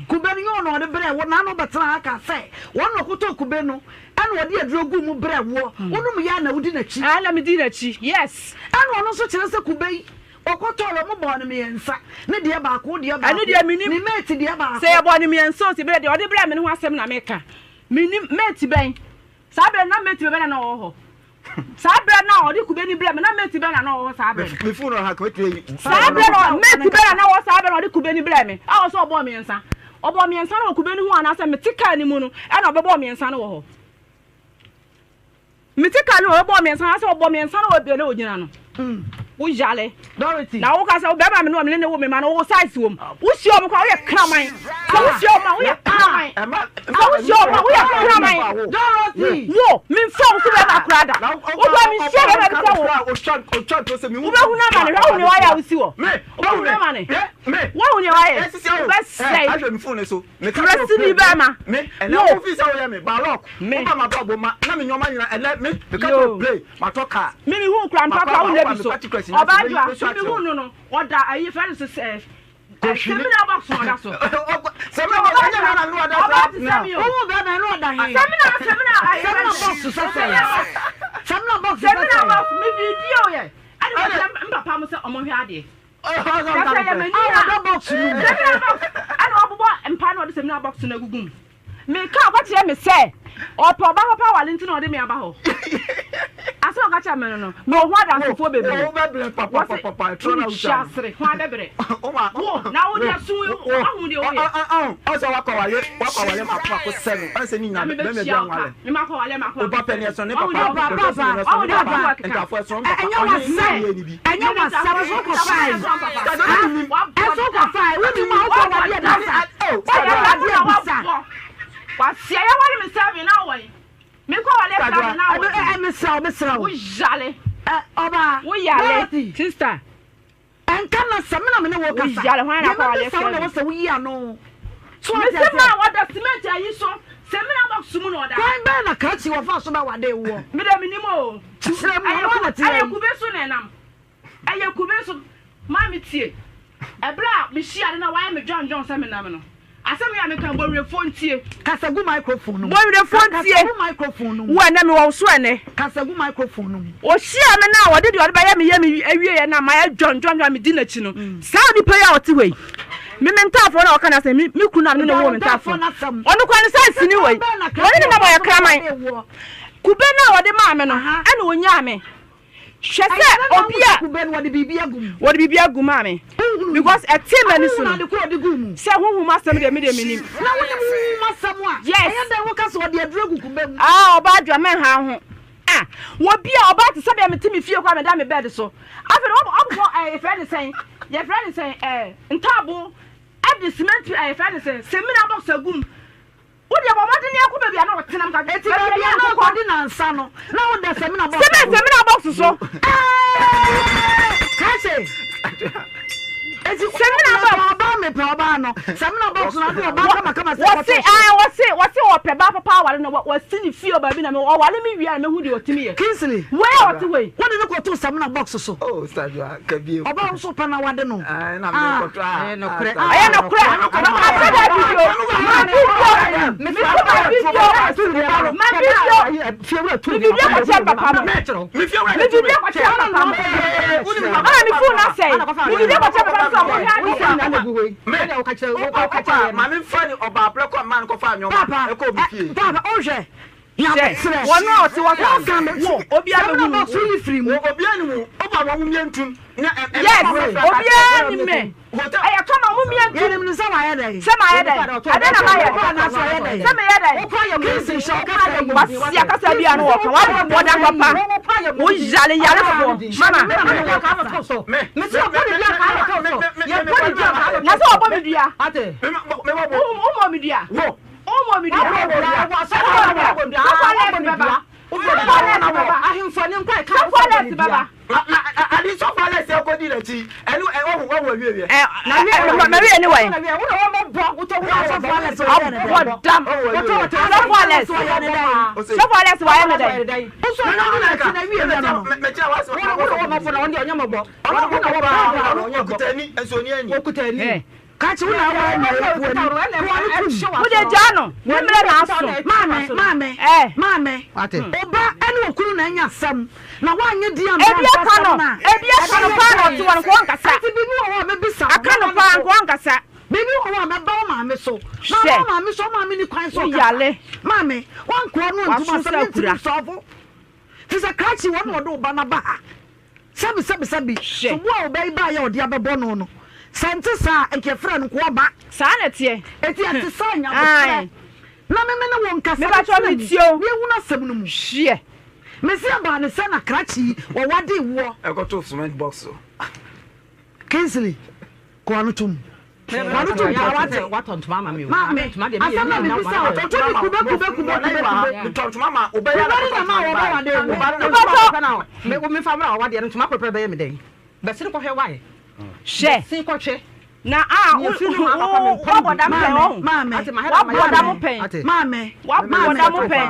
kube no nyɛ wɔn na wɔde brɛɛ wo. Naano wobɛtena ha kaa sɛ wɔn na wɔkɔtɔɔ kube no ɛna wɔde aduro guu mu brɛɛ woɔ. Wonom yɛ a na wodi n'akyi. Ɛna medi n'akyi, yes. Ɛna ɔno nso kyerɛ sɛ kube yi Ɔkɔtɔɔ wɔn bɔɔ no mmiɛnsa, ne deɛ baako, wo deɛ baako, Ɛno deɛ mennim. ne mate deɛ baako. Sɛ yɛbɔɔ no mmiɛnsa o, sɛ berɛ deɛ ɔde brɛɛ me no ho asɛm na meka. Mennim, mate bɛn? Saa berɛ no na mate bɛn na na ɔwɔ hɔ? Saa berɛ no a ɔde kube no brɛɛ me, na mate bɛn na na ɔwɔ hɔ saa berɛ no? Me phone ha, kɔmɛtumi ayi. Saa berɛ no, mate bɛn na na ɔwɔ saa berɛ no a ɔde kube no brɛɛ me? A ɔsɛ ɔbɔɔ mmiɛnsa. Ɔbɔɔ mmiɛnsa no wɔ kube no ho anaasɛ mete kaa no mu no ɛna ɔbɛbɔɔ mmiɛnsa no wɔ hɔ? Mete ka no ɔbɔ mmiɛnsa na sɛ ɔbɔ mmiɛnsa na ɔbɛ na ɔgyina no wo yale Dorothy na wo ka sɛ bɛrima me ne ɔmene ne wo mema no wo size wom wo hyia ɔmo kora woyɛ kraman sɛ wo hyia ɔmo a woyɛ kraman sɛ wo hyia ɔmo a woyɛ kraman Dorothy wo memfa wo so bɛrima kora da wo kora menhyia bɛrima bi sɛ wo wobɛhunu amane hwɛ wo ne wayɛ a wosi wɔ wobɛhunu amane woahu ne wayɛ wobɛsɛe Kurasini bɛɛma. Me ɛnɛ wo fi sɛ woyɛ me balɔk wo ba ma bɔ ma na me nneɛma nyina ɛnɛ me me ka kyerɛ play ma tɔ kaa. Me me hu kura mpa kura wo nɛ bi so ɔbaa dwa me me hu no no ɔda ayi fɛ no sɛ sɛ sɛmina box na ɔda so. Sɛmina box ɛnyɛ na na no ɔda so. Ɔbaa ti sɛ mi o. Wo hu bɛɛma ɛno ɔda he. Sɛmina sɛmina ayi sɛmina box sɛ sɛ sɛmina box sɛ sɛ. Sɛmina box mi video yɛ ɛna wɔ sɛ mpapa mo sɛ ɔmo hwɛ adeɛ. Sɛ yɛ m'ani a, ɔdɔ box no mu. Sɛmina box ɛna ɔbobɔ mpa na ɔde sɛmina box no agugu mu. Meka ɔka kyerɛ me sɛ ɔpɛ ɔba papa awale nti na ɔde me aba hɔ. Asɛm ɔka kyerɛ me no no, mewɔ ho adansefoɔ bebree. Wɔse wontwa asere, hwan bɛbrɛ? Wo na wode aso wahu deɛ woyɛ. Ɔsɛ wakɔ wale wakɔ wale mako mako sɛbi ɔsɛ ne nyina bɛmɛ bi anwale. Oba pɛ ne ɛsɔ ne papa papa papa ntafo ɛsɔ ne papa ɛnyɛ wasɛm ɛnyɛ wasɛm ɛso kɔ fae ɛso kɔ fae wonim a wokɔ wadeɛ bisa wokɔ wadeɛ bisa waseɛ yɛ wale me sɛbi na wɔyi mekɔ wale sɛbi na wɔyi ɛ mesrɛ wo mesrɛ wo woyale ɔbaa woyale sister Ɛnka na sɛ me na me ne wo kasa. Woyare hwan na Deɛ akɔ awareɛ mɛbisa wo na sɛe ɛwɔ sɛ woyi ano. So wate Mese aseɛ? maa wɔda cement ayi so, samina box mu na ɔda. Kwan bɛn na krakye wɔfaa so bɛwadee woɔ? Me deɛ menim oo. Kyerɛ mu, Ɛyɛ ɔno ara na ku ɛte ha ɛyɛ yi. kube so na ɛnam. Ɛyɛ kube so. Maame tie. Ɛberɛ a mehyia no na wayɛ me dwɔndwɔn sɛ menam no. Asɛm yi a meka yi, bɔwerɛfoɔ ntie. Kasa gu microphone no mu. Bɔwerɛfoɔ ntie. Kasa gu microphone no mu. Wo ɛnɛ mewɔ wo so ɛnɛ. Kasa gu microphone no mu. Ɔhyiaa me no a ɔde deɛ ɔde bɛyɛ me yɛ me awieɛ no a mayɛ dwɔndwɔndwɔn a medi n'akyi no, saa onipa yi a ɔte hɔ yi, me me ntaafoɔ no a ɔka n'asɛm, me me kunu a me ne no woo me ntaafoɔ, ɔno koraa ne size ni wɔ yi, ɔne ne nam ɔyɛ kraman. Kube no a ɔde maa me no, ɛna ɔnyaa me. Hwɛ sɛ obi a. Kube no wɔde biribi agu mu. Wɔde biribi agu mu maame. Because ɛte m'ani so no. Ade koro ɔde gu mu. Sɛ honhom asɛm deɛ me deɛ menim. Na wonim honhom asɛm a. Yes. Ɛyɛ dɛn woka sɛ ɔde aduro agu kube mu. Ah ɔbaa adwoa mɛnha wo ho. Ah wɔ bi a ɔbaa te sɛ deɛ mete me fie koraa meda me bed so. Afei de wɔbɔ ɛɛ yɛfrɛ ne sɛn yɛfrɛ ne sɛn ɛɛ ntaabo ɛde cement ɛɛ yɛfrɛ ne sɛn semina box agu mu. Wo deɛ bɔ mmɔden na yɛnkɔ baabi a na ɔtena nka Eti baabi a na ɔkɔdi nansa no, na woda samina box so. Samina box so. Eeii! Kase! Eti samina box. Mepɛ ɔbaa mepɛ ɔbaa no. Samina box no ade ɔbaa kama kama sɛ Wɔse ae wɔse wɔse ɔpɛ baa papa aware no wɔasi ne fie wɔ baabi na me ɔware me wie a na mehu deɛ ɔtumi yɛ. Kingsley. Wei a ɔte hɔ yi. Wode no kɔtoo samina box so. Oh Sadwa ka bio. Ɔbaa wo nso wopɛ na wade no. Ae na me kɔtɔ a. Ɛyɛ nokorɛ. Ɛyɛ nokorɛ. Asɛ da video. Ma video. Mesi ma video. Ma video. Me video kɔkyerɛ papa no. Me video kɔkyerɛ papa no. Ɛna me phone asɛe. Me video kɔkyerɛ papa no sɛ ɔmo hwɛ adeɛ. Maame nfa ni ɔbaa prɛko a mmaa no kɔfa nneɛma ɛkɔ obi fie. Papa ɔhwɛ. Hwɛ, wɔn a ɔte hɔ saa no, wo, obiara bɛhu no. Obiara ni mu, ɔba wɔn mmea ntum. Yes, obiara ni me. Ɛyɛ kama wɔn mmea ntum. Yɛnim no sɛ wayɛ dɛn. Sɛ mayɛ dɛn. Ɛdɛn na mayɛ. Sɛ meyɛ dɛn. Wasia kasa bi a no wɔka wabɔ da papa. Wo yale yale foɔ. Mama. Na sɛ wɔbɔ me dua. Womɔ me dua. Womɔ me dua. Womɔ me dua. Sɔfo Alex bɛba. Sɔfo Alex bɛba. Sɔfo Alex bɛba. Ade sɔfo Alex ɛkɔ di n'akyi ɛnu ɛwɔ wɔ awie wiɛ. Mawie ne wɛn. Abɔ dam. Sɔfo Alex. Sɔfo Alex wayɛ me dɛn. Kakye wo na awa na ɛyɛ puani puani tum. Wo de gyaa no ne mmerɛ na aso. Maame maame eh. Maame oba ɛne okunu na anya asɛm na wanyɛ di ama ebi aka no ebi aka no paa na ɔte wɔn nkoa nkasa. Eti biribi wɔ hɔ a mɛbisa. Aka no paa nkoa nkasa. Biribi wɔ hɔ a mɛba wo maame so. Maame wo maame so wo maame ni kwan so ɔkasa. Maame wankoa no ntoma asɛm ne ntumi nsɔfo. Te sɛ krakye wɔn na ɔde wo ba no aba ha. Sɛbi sɛbi sɛbi, sobo a ɔbaa yi baeɛ a ɔde abɛbɔ no no, sɛ ɛnte saa a, nka yɛfrɛ no nkoa ba. Saa na ɛteɛ. Enti ɛte saa nya aboterɛ na me me ne wo nkasa Mepakyɛw ne tena mu metie o. na yɛhunu asɛm no mu. Hweɛ. Mese ɛbaa ne sɛ na krakye yi wɔwadee woɔ. Ɛkɔtoo cement box so. Kingsley, kɔ ano tom. Wano to mpa wate. Maame, asɛm na mebisa wo. Wode kube kube kube kube kube. Metɔ ntoma ma wo bɛyɛ na kube ne na ma wɔbɛ wade wo. Mepa mefa mra wadeɛ no ntoma koro pɛ bɛyɛ me dɛn. Bɛsene kɔhwɛ wae. Hwɛ. Bɛsene kɔhwɛ. Na a wo wabɔ dam pɛn ɔho. Wabɔ dam pɛn. Maame. Wabɔ dam pɛn.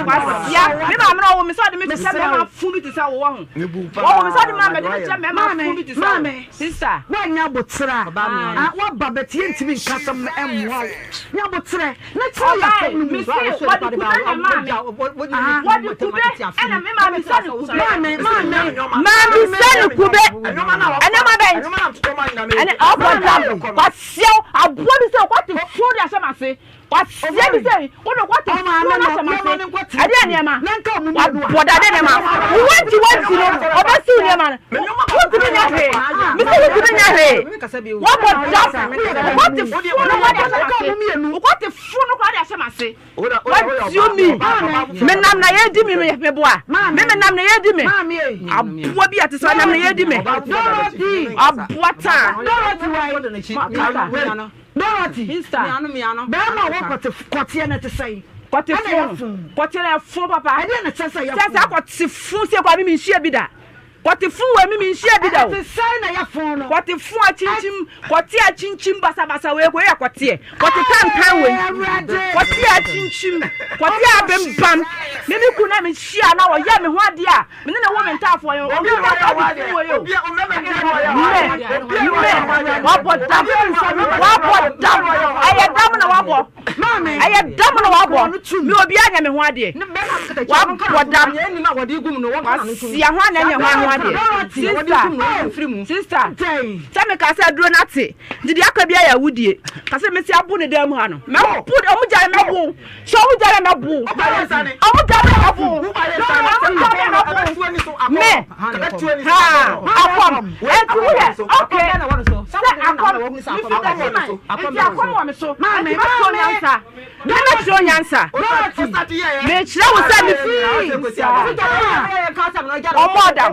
Wasia. Me maame na ɔwɔ me sɛ ɔde me kyekyɛ mɛma fun bi te sɛ wo wɔ ho. Wɔwɔ me sɛ ɔde maa mɛde me kyerɛ mɛma fun bi te sɛ wo. Sister. Woannya aboterɛ a, woaba but yɛntumi nka asɛm no ɛmmoa wo. Nya aboterɛ na kyerɛ yɛ asɛm no mu. Mese wɔde kube na ɛmaa me. Wɔde kube ɛna me maa bisa no kube. Maame, maame. Maa bisa no kube. Ɛnneɛma bɛn? Ɛne ɔbɔ dam. Kwasiaw aboa bi sɛ ɔkɔte fun de ahyɛ m'ase. Waseɛ bi sɛ wode kɔte fuo no ahyɛ m'ase. Ɛdeɛ nneɛma? Wabɔ dade nneɛma. Wanti wanti no ɔbɛsiw nneɛma no. Wontumi nyɛ hwee. Mese wontumi nyɛ hwee. Wabɔ dam. Wokɔte fuo no kɔ de ahyɛ m'ase. Wokɔte fuo no kɔ de ahyɛ m'ase. What do you mean? Menam na yɛdi me meboa. Me menam na yɛdi me. Aboa bi a te sɛ ɔnam na yɛdi me. Aboa taa. Dorothy, bɛrima a ɔwɔ kɔte kɔteɛ no te sɛn? Kɔte Ɛna ɛyɛ fo. fo. Kɔte no ɛfo papa. Ɛdeɛ na ɛkyerɛ sɛ ɛyɛ Sɛ fo. saa kɔte fo sɛ kɔ mi nhyia bi da. Kɔte fo wɔ mi mi nhyia bi da o. Ɛte sɛn na ɛyɛ fo no? Kɔte fo akyinkyim, kɔte akyinkyim basabasa wei kɔ yɛ kɔteɛ. Kɔte tantan wei. Awurade. Kɔte akyinkyim, kɔte abembam. Me me kun na me hyia na ɔyɛ me ho adeɛ a Me ne no wo me ntaafoɔ yɛn obi na ɔdi funu wɔ yɛ o. Mɛ mɛ wabɔ dam wabɔ dam ɛyɛ dam na wabɔ. Ɛyɛ dam na wabɔ. Me obiara nyɛ me ho adeɛ. Wabɔ dam. Wasia ho ana nyɛ ho ho adeɛ. Sister, sister, sɛ meka sɛ aduro no ate. Nti deɛ aka biara yɛ awudie. Ka sɛ mesi abo ne dan mu ha no. Mɛbo, ɔmo gyae mɛbo. Sɛ ɔmo gyae mɛbo. Ɔmo gyae mɛbo. Ɔmo gyae mɛbo. Me, ha, akɔm. Nti woyɛ, okay. Sɛ akɔm, mefi dɛkyi man. Nti akɔm wɔ me so. Nti mɛkyerɛ wo nyansa. Me mɛkyerɛ wo nyansa. Mekyerɛ wo sɛ mefi. Ɔmo ɔdam.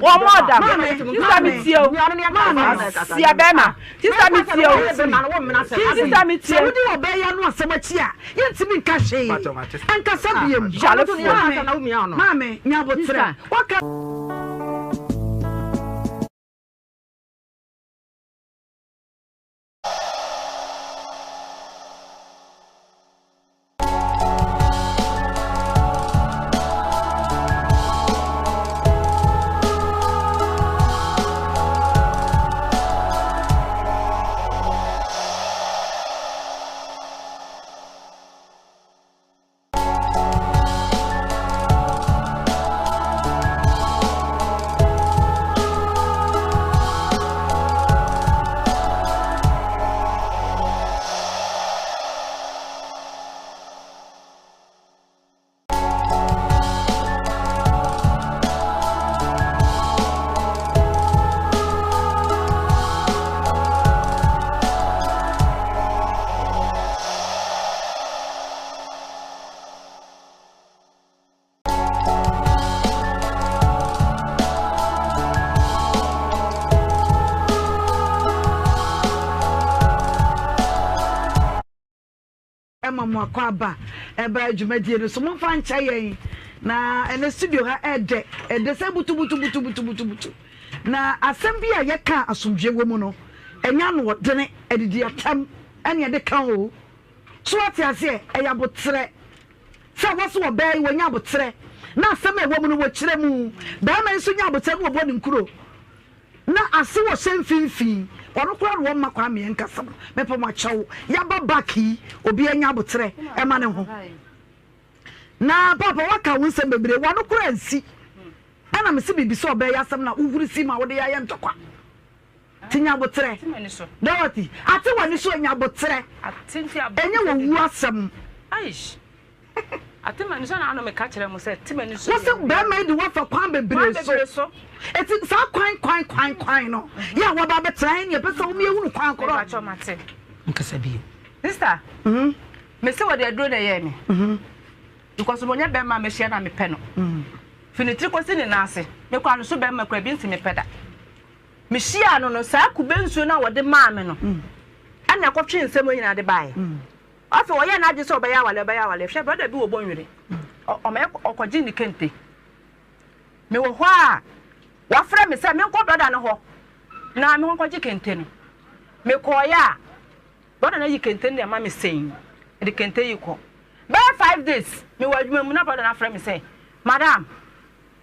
Ɔmo ɔdam. Sista metie o. Asia bɛrima. Sista metie o. Sista metie. Sɛ wodi ɔbaa yi ano asɛm akyi a, yɛntumi nka hwee. Nkasa biom. Yalefoɔ. Maame, nya aboterɛ. Waka. Ma mo akwaaba ɛbaa dwumadie no so. Momfa nkyɛ yɛn na ɛnɛ studio ha ɛdɛ ɛdɛ sɛ butubutubutubutubutu. Na asɛm bi a yɛka a asomdwoeɛ wɔ mu no, ɛnyɛ anoɔdene, adidi atɛm ɛne ɛde ka o. So wate aseɛ? Ɛyɛ aboterɛ. Sɛ wɔ so ɔbaa yi wɔnya aboterɛ na asɛm a ɛwɔ mu no wɔkyerɛ mu. Barima yi nso nya aboterɛ na wɔbɔ ne nkuro. Na ase wɔ hyɛ mfinfii. Ɔno koraa na wɔmma kwan meɛ nkasa no. Mepɛ mo akyɛw. Yaba back yi obiara nya aboterɛ ɛma ne ho. Na paapa waka wo nsɛm bebree wano koraa nsi. Ɛna mese biribi sɛ ɔbɛyɛ asɛm na wohuri si ma wode ayɛ ntɔkwa. Ti nya aboterɛ. Dorothy, ate w'ani so nya aboterɛ. Ɛnyɛ wɔ wu asɛm. Ate m'ani so na ano meka kyerɛ mo sɛ te m'ani so. Wose bɛrima yi de wo afa kwan bebree so. Eti saa kwan kwan kwan kwan no yɛ a waba abɛtena he ne yɛpɛ sɛ woma yɛhunu kwan korɔ. Mepakyɛw mate. Nkasa bio. Sister, mese wɔde aduro na ɛyɛɛ me. Because wɔnyɛ bɛrima a mehyia na mepɛ no. Fi ne tiri kɔsi ne nan ase. Me koraa no so bɛrima koraa bi nti mepɛ da. Mehyiaa no no saa kube nsuo no a wɔde maa me no ɛna ɛkɔtwe nsɛm nyinaa de baeɛ. Afei ɔyɛɛ n'adwene sɛ ɔbɛyɛ awale, ɔbɛyɛ awale. Hwɛ, brɔda bi wɔ Bonwire, ɔma ɔkɔgyee ne kente. Mewɔ hɔ a, wafrɛ me sɛ menkɔ brɔda no hɔ na menkɔgye kente no. Mekɔeɛ a, brɔda no ayi kente no de ama me sɛn, mede kente yi kɔ. Bɛyɛ 5 days, mewɔ adwuma mu na brɔda no afrɛ me sɛ, Madam,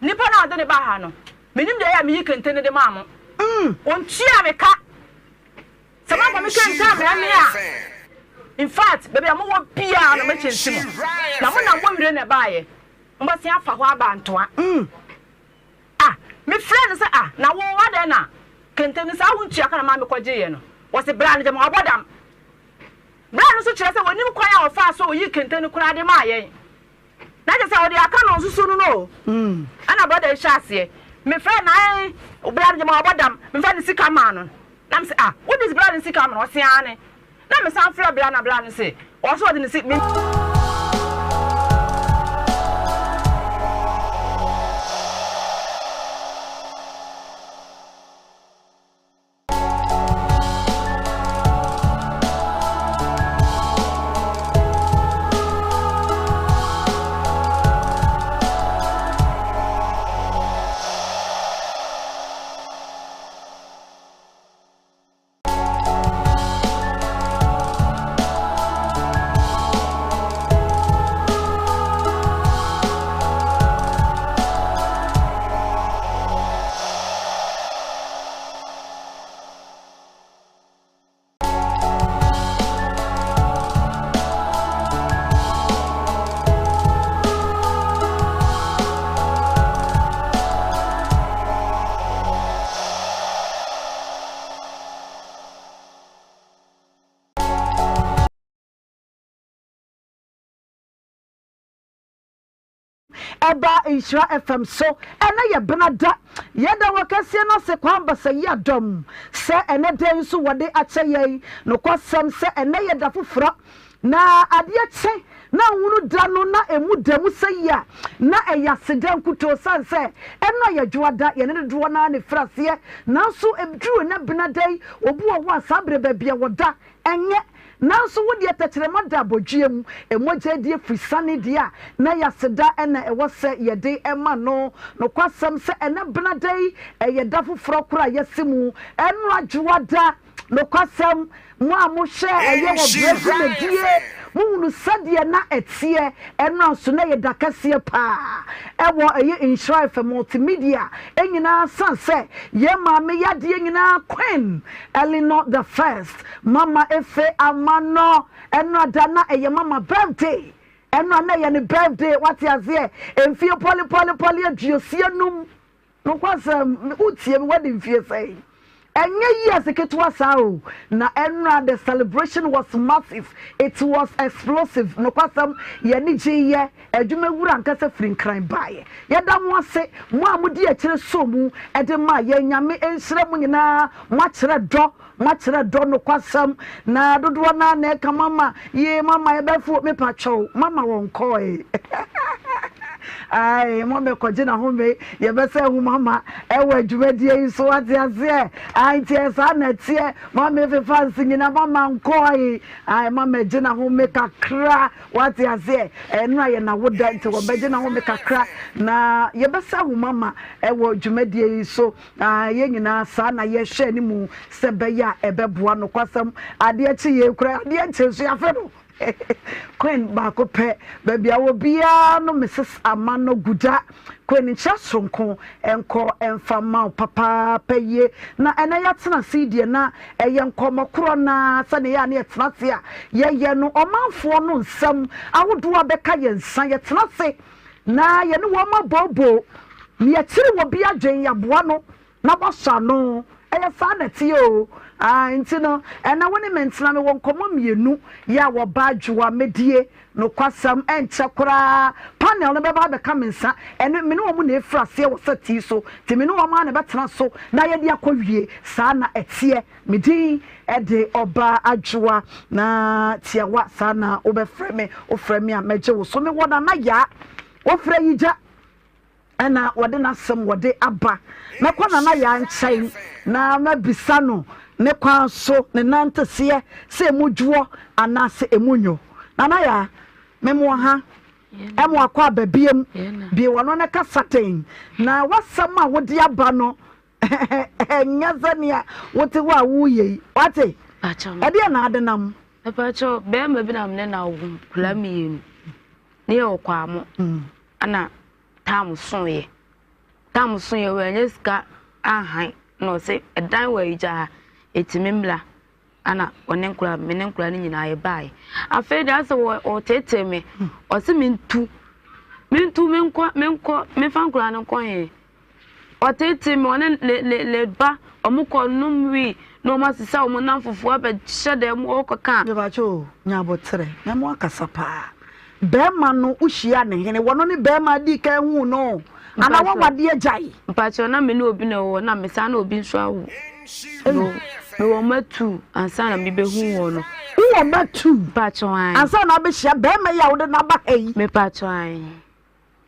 nipa no a ɔde ne baa ha no, menim deɛ ɛyɛ a meyi kente no de maa mo. Ɔntua me ka. Sɛ moamfa me kente ammrɛ me a, in fact, baabi a mowɔ biara no mɛkyɛnsi mo. Na monam Bɔwire na ɛbaeɛ. Mobɛsen afa hɔ aba Ntoa. Ah, mefrɛɛ no sɛ, ah, na wo, adɛn na kente no saa wontua ka na maa mekɔgyeeɛ no? Ɔse, bra no gyama wabɔ dam. Bra no nso kyerɛ sɛ wɔnim kwan a ɔfaa so a ɔyii kente no koraa de maa yɛn. Na kyerɛ sɛ ɔde aka no nsusu no no o. Ɛna brɔda yi hyɛ aseɛ. Mefrɛ no ae bra no gyama wabɔ dam. Mefa ne sika maa no. Na mese ah wode bra no sika ama no? Ɔse aane. Na mesan frɛ bra na bra no se ɔse ɔde ne si me. Ɛba Nhyira FM so. Ɛnɛ yɛ Benada. Yɛda wɔ kɛseɛ no ase Kwame Basayi Adom sɛ ɛnɛ da yi nso wɔde akyɛ yɛn. Nokwasɛm sɛ ɛnɛ yɛ da foforɔ na adeɛ kye na nhunu da no na ɛmu da mu sɛ yie a na ɛyɛ aseda nkutoo sane sɛ ɛno a yɛ Dwoada yɛne dodoɔ no ara na ɛfiri aseɛ nanso ɛduru ɛnɛ Benada yi obi wɔ hɔ a saa berɛ baabi a wɔda Ɛnyɛ. Nanso wo deɛ tɛkyerɛma da abɔdweɛ mu, mogya adi afiri sane deɛ a, na ɛyɛ aseda na ɛwɔ sɛ yɛde ma no. Nokwasɛm sɛ ɛnnɛ benada yi, ɛyɛ da foforɔ koraa a yɛasi mu, ɛnnora dwoada. Nokwasɛm, mo a mohwɛ ɛyɛ wɔ berɛ dwumadie, mohunu sɛdeɛ na ɛteɛ. Ɛnnora nso na ɛyɛ da kɛseɛ paa ɛwɔ ɛyɛ Nhyira FM Multimedia nyinaa sane sɛ yɛn maame yadeɛ nyinaa Queen Eleanor the first mama efe ama no ɛnora da na ɛyɛ mama birthday ɛnora na ɛyɛ ne birthday wate aseɛ mfie pɔle pɔle pɔle aduosia num nokwasɛm wotie me wadi mfie sɛn ɛnyɛ years ketewa saa o na ɛnora the celebration was massive it was explosive nokwasɛm yɛne gye yɛ Adwuma wura ankasa firi Nkran baeɛ. Yɛda mo ase, mo a modi akyire soo mu de maa yɛn. Nyame nhyira mo nyinaa. Moakyerɛ dɔ, moakyerɛ dɔ nokwasɛm. Na dodoɔ no ara na ɛka mama, yee mama yɛbɛfo, mepa kyɛw, mama wɔn kɔe. Ae, mo mɛkɔgye n'ahome, yɛbɛsɛ ahu mama ɛwɔ adwumadie yi so, wate aseɛ. Ae, nti ɛyɛ saa na ɛteɛ, mama efefa nsi nyina, mama nkɔe. Ae, mama gye n'ahome kakra. Wate aseɛ? Ɛno a yɛ n'awoda nti wɔbɛgye n'ahome kakra na yɛbɛsa ahoma ma ɛwɔ dwumadie yi so. Ah, yɛn nyinaa saa na yɛhwɛ anim sɛ ɛbɛyɛ a ɛbɛboa. Nokwasɛm, adeɛ kye yei koraa, adeɛ nkye nso yɛafe no. Queen baako pɛ, baabi a wɔ biara no Mrs. Amano Guda. Queen nkyerɛ soronko nkɔ mfa mma wo papaapa yie. Na ɛnɛ yɛatena ase yi deɛ na ɛyɛ nkɔmmɔ korɔ no ara sɛdeɛ ɛyɛ a na yɛtena ase a yɛyɛ no. Ɔmanfoɔ no nsɛm ahodoɔ a bɛka yɛn nsa, yɛtena ase na yɛne wɔn abooboo. Na yɛkyere obi adwene, yɛaboa no na wasɔ ano. Ɛyɛ saa na ɛteɛ o. Ah, nti no, ɛnɛ wo ne me ntena, mewɔ nkɔmmɔ mmienu yɛ a wɔba adwoa mɛdie. Nokwasɛm, ɛnkyɛ koraa panel no bɛba abɛka me nsa. Ɛno, me ne wɔn na ɛfiri aseɛ wɔ sɛt yi so, nti me ne wɔn ara na ɛbɛtena so na yɛde akɔwie. Saa na ɛteɛ. Me din de Ɔbaa Adwoa, na Tiawa, saa na wobɛfrɛ me. Wofrɛ me a, mɛgye wo so. Mewɔ Nana Yaa, wofrɛ Yigya. Ɛna wɔde n'asɛm wɔde aba. Mɛkɔ Nana Yaa nkyɛn na mabisa no ne kwan so ne nanteseɛ sɛ emu dwoɔ anaasɛ emu nnwo. Nana Yaa, memoa ha, ɛmo akɔ aba biam, bue w'ano na kasa den, na w'asɛm a wode aba no ɛnyɛ sɛnea wote hɔ a woreyɛ yi. Wate? Ɛdeɛn na ade nam? Mepakyɛw, bɛrima bi na me ne no awo nkwadaa mmienu. Ne yɛ wɔ Kwamo. Ɛna tam soeɛ. Tam soeɛ wanya sika ahan na ɔse ɛdan wɔ ayigya ha ɛtumi mmra. Ɛna ɔne nkora me ne nkora no nyinaa yɛbaeɛ. Afei deɛ asɛ wɔ ɔteetee me ɔse mentu mentu menkɔ menkɔ memfa nkora no nkɔ he. Ɔteetee me ɔne ne ne ne ba ɔmo kɔ nom wii na ɔmo asesa ɔmo nnamfofoɔ abɛhyɛ dan mu ɔkɔka. Mepakyɛ o, nya aboterɛ na mo akasa paa. Bɛɛma no wo hyia ne hene? Wɔno ne bɛɛma dii kan huu no anaa wawadeɛ agyae? Mpakyɛw na me ne obi na ɛwɔ hɔ na me san ne obi nso awo. Me wɔ mma tuu ansa na me bɛ hu wɔn no. Wo wɔ mma tuu? Mpakyɛw ae. Ansa na abɛhyia bɛɛma yi a wode no aba ha yi? Mepakyɛw ae.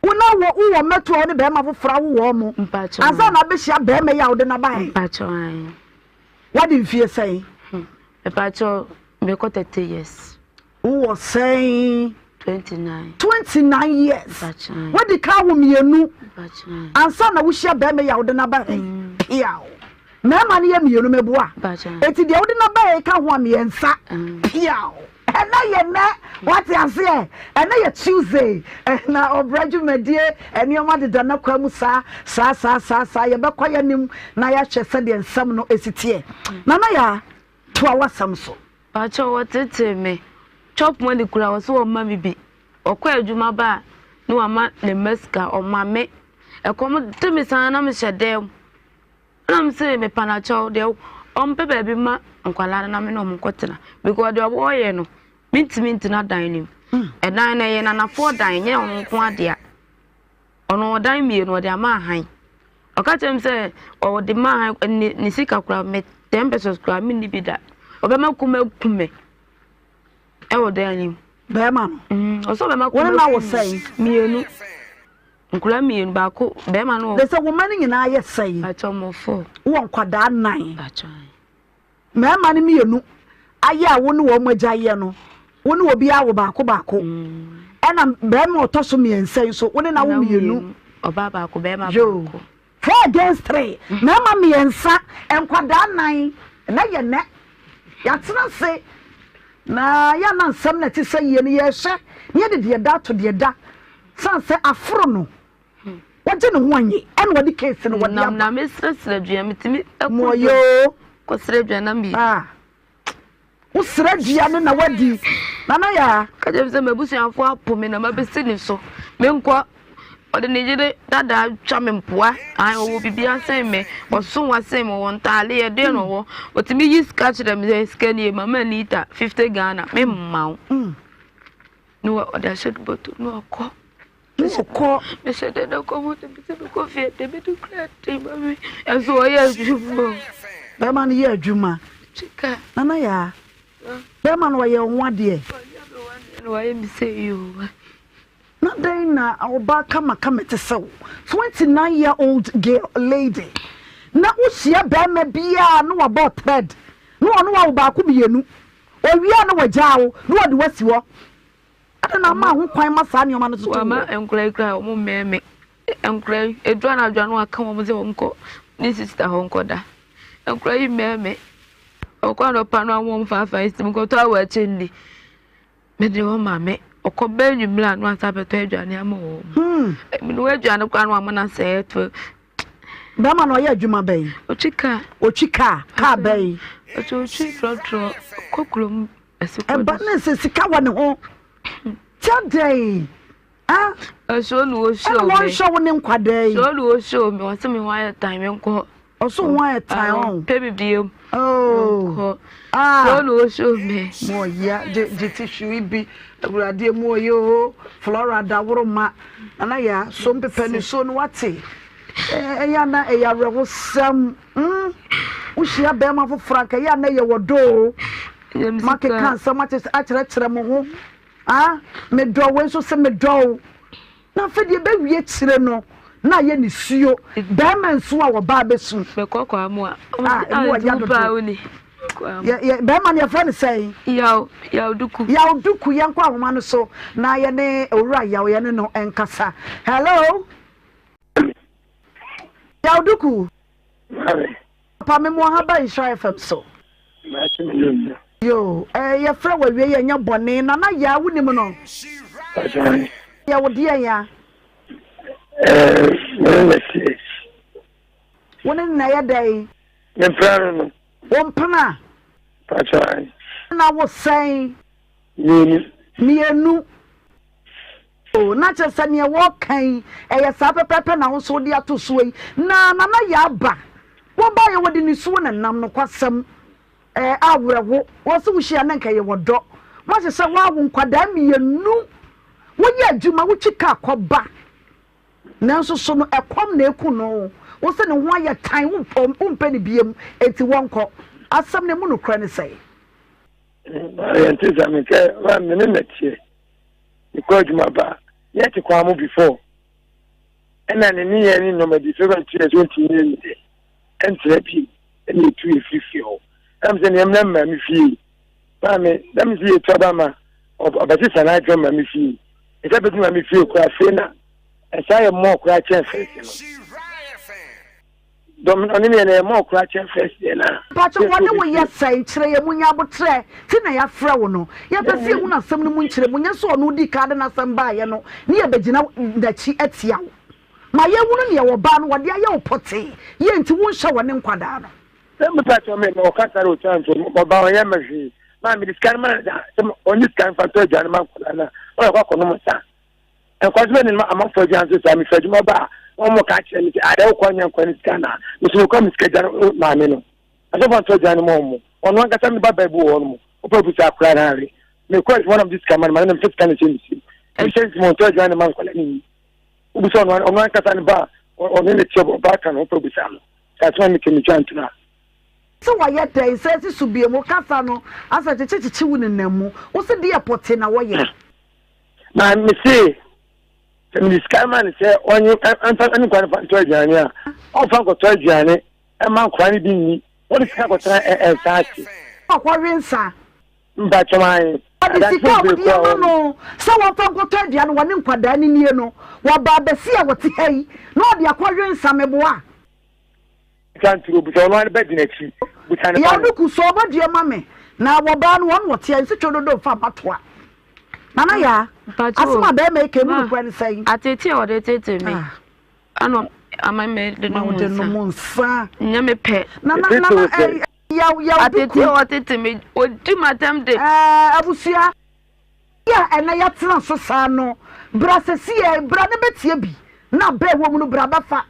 Wo na wɔ wo wɔ mma tuu a wo ne bɛɛma foforɔ awo wɔn mo? Mpakyɛw ae. Ansa na abɛhyia bɛɛma yi a wode no aba ha yi? Mpakyɛw ae. Wadi mfie sɛn? Mepakyɛw mekɔ 30 years. Wowɔ sɛn? 29. 29 years. Wadi ka wo mmienu. Ansa na wohyia bɛrima yi a wode n'aba ha yi. Mm. Piaw. Mmarima no yɛ mmienu meboa. Eti deɛ wode n'aba ha yi ka ho a mmiɛnsa. Mm. Piaw. Ɛnɛ yɛ nɛ wate aseɛ ɛnɛ yɛ Tuesday na ɔbrɛ dwumadie nneɛma deda n'akwan mu saa saa saa saa saa yɛbɛkɔ yɛn anim na yɛahwɛ sɛdeɛ nsɛm no esi teɛ. Mm. Nana yaa toa w'asɛm so. Pakyɛw wɔtsetee me chop money koraa wɔse wɔmma me bi ɔkɔ adwuma ba a na wama ne mma sika ɔma me ɛkɔm de me saa na mehyɛ dan mu na me se mepa no akyɛw deɛ ɔmpɛ baabi ma nkwadaa no na me ne ɔmo nkɔtena because deɛ ɔyɛ no mentumi ntena dan no mu ɛdan no ɛyɛ nanafoɔ dan nyɛ ɔno nko adea. Ɔno ɔdan mmienu ɔde ama ahan. Ɔka kyerɛ me sɛ ɔde ma ahan ne ne sika koraa me 10 pesewas koraa menni bi da. Ɔbɛma kum aku me ɛwɔ dan no mu. Bɛrima no. Ɔsɛ ɔbɛma kum Wɔn aku na wɔ me. sɛn? Mmienu. Nkwadaa mmienu baako bɛrima no wɔ. De sɛ wɔn mma no nyinaa yɛ sɛn? Atwa wɔn four. Wɔ nkwadaa nnan. Atwa. Mmarima no mmienu ayɛ a wo ne wɔn agya yɛ no, wo ne obiara wo baako baako. Ɛna barima ɔtɔ so mmiɛnsa yi nso, wo ne no awo mmienu. Ɔbaa baako, barima Yo. baako. Four against three. Mmarima mmiɛnsa, nkwadaa nnan. Ɛnɛ yɛ nɛ. Yɛatena ase na yɛ na nsɛm na ɛte sɛ yie no yɛhwɛ na yɛde deɛ da ato deɛ da. San sɛ aforo no, wɔgye ne ho anyi ɛna wɔde case no wɔde aba. Na mesrɛsrɛ dua metumi Mɔyoo. kɔsrɛ dua na mi. Ah. Wosrɛ dua no na wadi. Nana yaa. Ka kyerɛ me sɛ m'abusuafoɔ apo me na mabɛsi ne so. Menkɔ. Ɔde ne yere dada twa me mpoa. Ae, ɔwɔ biribiara sen me. Ɔso wa sen me, ɔwɔ ntaale, ɛdeɛn na ɔwɔ. Ɔtumi yi sika kyerɛ me sɛ sika nie, mama Anita 50 Ghana, memma wo. Na ɔde ahyɛ ne bɔtɔ mu na ɔkɔ. Na ɔkɔ. Mehyɛ dɛ na kɔm de me sɛ mekɔ fie de me de kura den ma me. Ɛnso ɔyɛ adwuma. Bɛrima no yɛ adwuma. Sika. Nana yaa. Bɛrima no ɔyɛ wo ho adeɛ. Ɔyɛ me ho adeɛ na wayɛ me sɛ yoo. Na dɛn na ɔbaa kamakama te sɛ wo, 29 year old girl lady, na wohyia bɛrima biara na wabɔ thread na ɔne wo awo baako mmienu, owie a na wagyaa wo na ɔde wo asi hɔ. Adɛn na ama ho kwan ma saa nneɛma no toto Wama wɔ? nkwadaa yi koraa wɔn mmɛn me. Nkwadaa yi, edu anadwo a na waka wɔn sɛ wɔn nkɔ ne sista hɔ nkɔda. Nkwadaa yi mmɛn me. Ɔkɔ anɔpa no wɔn faafa yi sɛ mekɔtɔ awɔ akyɛ nni. Mede wɔn maame ɔkɔ bɛ anwummerɛ a na wasa abɛtɔ aduane ama wɔn. Mene aduane koraa na wama no asɛe ato. Bɛrima no ɔyɛ adwuma bɛn? Ɔtwi kaa. Ɔtwi kaa, kaa bɛn? Ɔtwi ɔtwi trɔtrɔ kɔ kurom ɛsi kɔ. Ɛba ne sɛ sika wɔ ne ho. Kyɛ dɛn? Ah? Ɛso na ɔhyɛ Ɛna me. wɔnhwɛ wo ne nkwadaa yi. So na ɔhyɛ me ɔsɛ me ho ayɛ tan me nkɔ. Ɔso ho ayɛ tan ɔn. Pɛ me biem. Oh. Nkɔ. Ah. So na ɔhyɛ me. Mo ɔya gye gye tissue yi bi. Awurade mu ɔyɛ o. Flora daworo ma. Nana ya so mpepɛ ne so no wate. Ɛyɛ ana ɛyɛ awerɛhosɛm. Mm. Wohyia bɛrima foforɔ anka ɛyɛ ana ɛyɛ wɔdɔ o. Makeka nsɛm akyerɛkyerɛ mo ho. Ah, medɔ wo nso sɛ medɔ wo. Na afei deɛ ɛbɛwie kyerɛ no na ayɛ nisuo. Bɛrima nso a wɔbaa bɛsu. Mekɔ kwa mu a. Ah, emu ɔya dodo. Yɛ yɛ bɛrima no yɛfrɛ no sɛn? Yaw Yaw Duku. Yaw Duku yɛnkɔ ahoma no so na yɛne owura Yaw yɛne no nkasa. Hello. Yaw Duku. Maame. Papa me mo ha ba Nhyira FM so. Maakye me yɛ nua. Yoo, eh, yɛfrɛ wo awie yɛ nyɛ bɔne. Nana Yaa wonim no? Pakyɛ. Yɛ wo deɛn ya? Eh, me ne na tie. Wo ne na yɛ dɛn? Me mpena no no. Wo mpena? Pakyɛ. Na wo sɛn? Mmienu. Mmienu. Oh, na kyerɛ sɛ neɛ wɔka yi, ɛyɛ saa pɛpɛɛpɛ na wo nso wode ato soɔ yi. Na Nana Yaa ba, wɔbaeɛ wɔde nisuo na nam nokwasɛm eh, awerɛho. Wɔ sɛ wohyia na nka ɛyɛ wɔdɔ. Moahyehyɛ woawo nkwadaa mmienu, woyɛ adwuma, wotwi kaa kɔba. Nanso so no ɛkɔm na eku no? Wo se ne ho ayɛ tan, wompɛ no biam, enti wɔnkɔ. Asɛm no emu nokorɛ ne sɛn? Yɛnte saa mekɛ me ne na teɛ mekɔ adwuma ba yɛte kwan mu before ɛna ne ne yɛn ne nneɛma bi fɛfɛ nti yɛ so ntumi yɛ ne dɛ ɛntena bi ɛna etu efiri fie hɔ ɛna sɛ nneɛma na mmaa mi fie maame na mi si yɛ tu aba ma ɔbɛsesa n'adwene ma mi fie ɛsɛ bɛtu ma mi fie kura afei na ɛsa yɛ mɔɔ kura kyɛn fɛs no dɔm ɔne mi yɛ na yɛ mɔɔ kura kyɛn fɛs yɛ na. Mpakyɛ wɔne wo yɛ sɛn? Kyerɛ yɛn mu nya aboterɛ ti na yɛafrɛ wo no. Yɛpɛ sɛ yɛhunu asɛm no mu nkyerɛmu, nyɛ sɛ ɔno dii kan de n'asɛm baeɛ no ne yɛbɛgyina n'akyi atia wo. Ma yɛnhunu neɛ ɔbaa no wɔde ayɛ wo pɔtee yɛ nti wonhyɛ wɔne nkwadaa no. Sɛ mepa kyɛw me ma ɔkasa de ɔtwa nso ɔba ɔnyɛ ma hwee maa mede sika no ma no da sɛ ɔnye sika mfa ntɔ aduane ma nkwadaa no a ɔyɛ kɔ akɔnom nsa nkwa so bɛne no amanfoɔ aduane so saa mefa adwuma ba a wɔn mo ka kyerɛ me sɛ adɛ wokɔ nyɛ nkwa ne sika na meso mekɔ me sika gya maame no asɔfo ntɔ aduane ma ɔmo ɔno ankasa me ba baabi wɔ hɔ no mo wopɛ busa akora no awe mekɔ adwuma na mede sika ma no ma no na mfa sika no hyɛ me sim mehyɛ nsim ɔntɔ aduane ma nkwadaa no nyi. Wobisa ɔno ɔno ankasa ne ba a ɔne ne te ɔbaa ka no wopɛ bisa no. Sɛ asɛm a meka metwa ntorɔ a. Sɛ wɔyɛ dɛn sɛ si so bio wo kasa no asɛ kyekye kyekye wo nenam mu wo se deɛ pɔte na wɔyɛ. Na me se sɛ mede sika ma no sɛ ɔnye ɛmfa ne nkwa no fa ntɔ aduane a ɔmfa nkɔtɔ aduane ɛma nkora no bi nni wɔde sika kɔtena nsa ase. Ɔkɔwe nsa. Mpakyɛw ae. Ɔde sika a wode ama no sɛ wɔmfa nkɔtɔ aduane wɔne nkwadaa no nnie no, wɔba abɛsi a wɔte ha yi na ɔde akɔwe nsa, meboa? Busa nturo, busa ɔno ara bɛ di n'akyi, busa ne ba Yaw no. no ku sɛ ɔbɔ dua ma me na wɔbaa no wɔn wɔte a nsi two dodo nfa mma toa. Nana Yaa, Mpakyɛw asem a bɛɛma yi ka emu ma nokorɛ ne sɛn? ateetee a ɔde teetee me Ah. ɛna ama me de Ma nom wode nsa. nom nsa. Nyɛ me pɛ. Nana, Teetee Nana, wo sɛn? eh, Yaw yaw Ateetee duku. a ɔtete me, odi m'atɛm de. Ɛɛ abusua yi a ɛnɛ yɛtena so saa no, bra sɛsiɛ, bra na bɛtie bi, na bɛ ɛwɔ mu no bra bɛfa.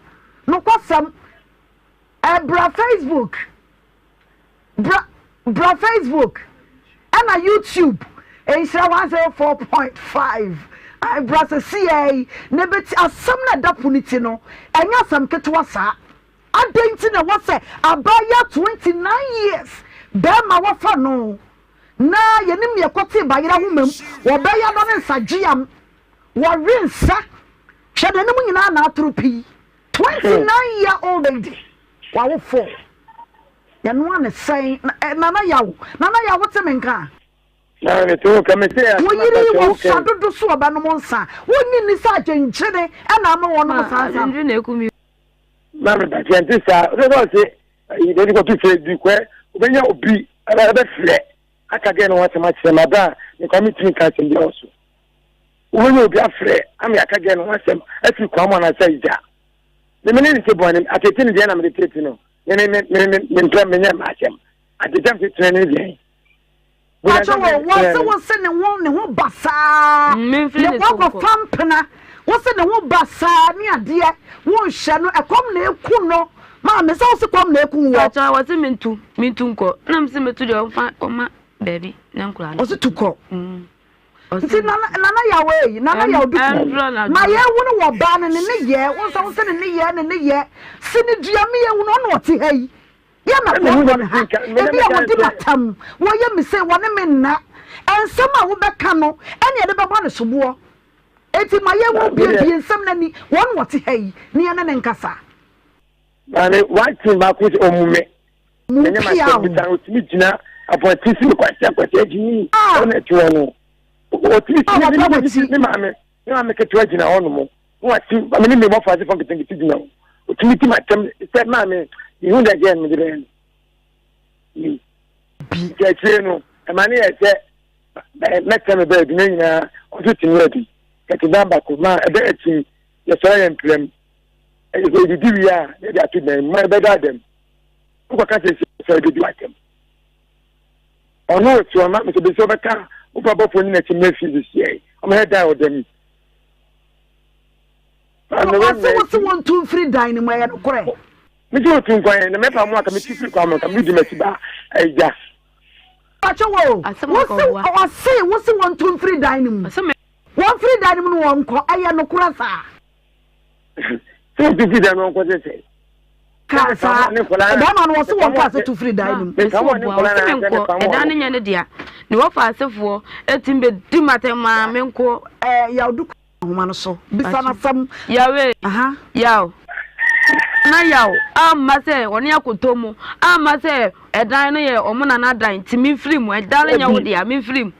Nokwasɛm, ɛɛ bra Facebook, bra, bra Facebook, ɛna YouTube, Nhyira 104.5, ɛɛ bra sɛsiɛ yi na bɛtie asɛm no a ɛda po no ti no, ɛnyɛ asɛm ketewa saa. Adɛn nti na ɛwɔ sɛ abaayewa 29 years bɛɛma wɔfa no na yɛnim nea ɛkɔtee bayerɛ ahoma mu wɔbɛyɛ adɔ ne nsadweam wɔwe nsa hwɛ n'anim nyinaa na atoro pii 29 year old lady wawo four yɛnoa ne sɛn nana yaw nana yaw wote me nka. Na me te wo nka me se Wo asɛm a yere yi pakyɛ wo wɔ sua kɛn. dodo so ɔbɛnom nsa wonnye nni sɛ adwenkyene na ama wɔnom saa nsa no. Adwendwene na eku me. Maame Bakyɛ nte saa ɔsɛ sɛ ɔse ayi bɛde kɔto Facebook ɛ wobɛnya obi ɛbɛfrɛ aka gɛ no ho asɛm akyerɛ ma berɛ a mekwa metumi nka asɛm bi wɔ so wobɛnya obi afrɛ ama aka gɛ no ho asɛm afiri kwa mu anaasɛ agya me mene ne te bɔne atete ne deɛ na mede tete no me me me me mempɛ menyɛ ma asɛm atete mfe tene ne deɛ Pakyɛ wɔ wɔse wose ne ho ne ho basaa ne wakɔfa mpena wose ne ho basaa ne adeɛ wonhyɛ no ɛkɔm na eku no maame sɛ wose kɔm na eku wɔ. Pakyɛ wɔse mentu mentu nkɔ na mese metu deɛ ɔmfa ɔma baabi na nkura no. Ɔse tu kɔ. Nti nana nana yaw eyi nana yaw bi ku ma yɛ hunu wɔ baa no ne ne yɛ wonsa wose ne ne yɛ ne ne yɛ si ne dua mi yɛ hunu ɔno ɔte ha yi. Yɛ na boaboa me ha. Ebia wɔdi m'atam, wɔyɛ me sei, wɔne me nna. Nsɛm a wobɛka no ne yɛde bɛbɔ no soboɔ. Enti ma yɛnhu, buebue nsɛm no ani, wɔn na wɔte ha yi, na yɛne no nkasa. Maame, one thing baako sɛ ɔmu me. Mu Ɛnyɛ pia m'asɛm o. bisa no, ɔtumi gyina abɔnten si me kwasia kwasia gyimi ɔna ɛte hɔ no. Ɔtumi Ah, si wɔbɔ ne ne w'akyi. ne maame ne maame ketewa gyina hɔ nom. Na wasi maame ne mmɔfra ase fam nketenkete gyina hɔ. Ɔtumi di m'atɛm sɛ maame mehu dɛ gɛn mede bɛyɛ no. Nti akyire no ɛma ne yɛ sɛ mɛtɛ me baabi na nyinaa ɔnso tumi adi. Kɛte dan baako ma ɛbɛ akyim yɛsɔre yɛ mpram. Ɛyɛ sɛ yɛdidi wie a na yɛde ato dan mu ma ɛbɛda adam. Wokɔka sɛ sɛ ɛbɛdi w'atɛm. Ɔno ɔsi ɔma mesɛ bɛsi ɔbɛka wofa bɔfoɔ nyina akyi mmerɛ fie sisiɛ ɔma yɛ dan ɔda mu. Ɔse wo se wɔntu mfiri dan no mu, ɛyɛ nokorɛ? Mese wɔtu nkwan na mɛpa mu aka metu firi kwan mu nka medi m'akyi ba agya. Pakyɛ wo, wo se ɔse wo se wɔntu mfiri dan no mu. Wɔmfiri dan no mu no wɔnkɔ, ɛyɛ nokorɛ saa? Sɛ wɔtu firi dan no wɔnkɔ sɛ sɛ. Kaa saa, bɛrima no wɔse wɔn kaa sɛ tu firi dan no mu. Mese wɔboa, wɔse menkɔ, ɛdan no nyɛ ne dea. Ne wɔfa asefoɔ ɛtumi bɛdi m'atɛm maa menkɔ. Ɛɛ Yawdu Nhoma no so. Bisa no asɛm. Yawee, Aha. Yaw, na Yaw amma sɛ ɔne akɔtɔ mu, amma sɛ ɛdan no yɛ ɔmo nana dan nti memfiri mu, ɛdan no nyɛ wo dea, memfiri mu.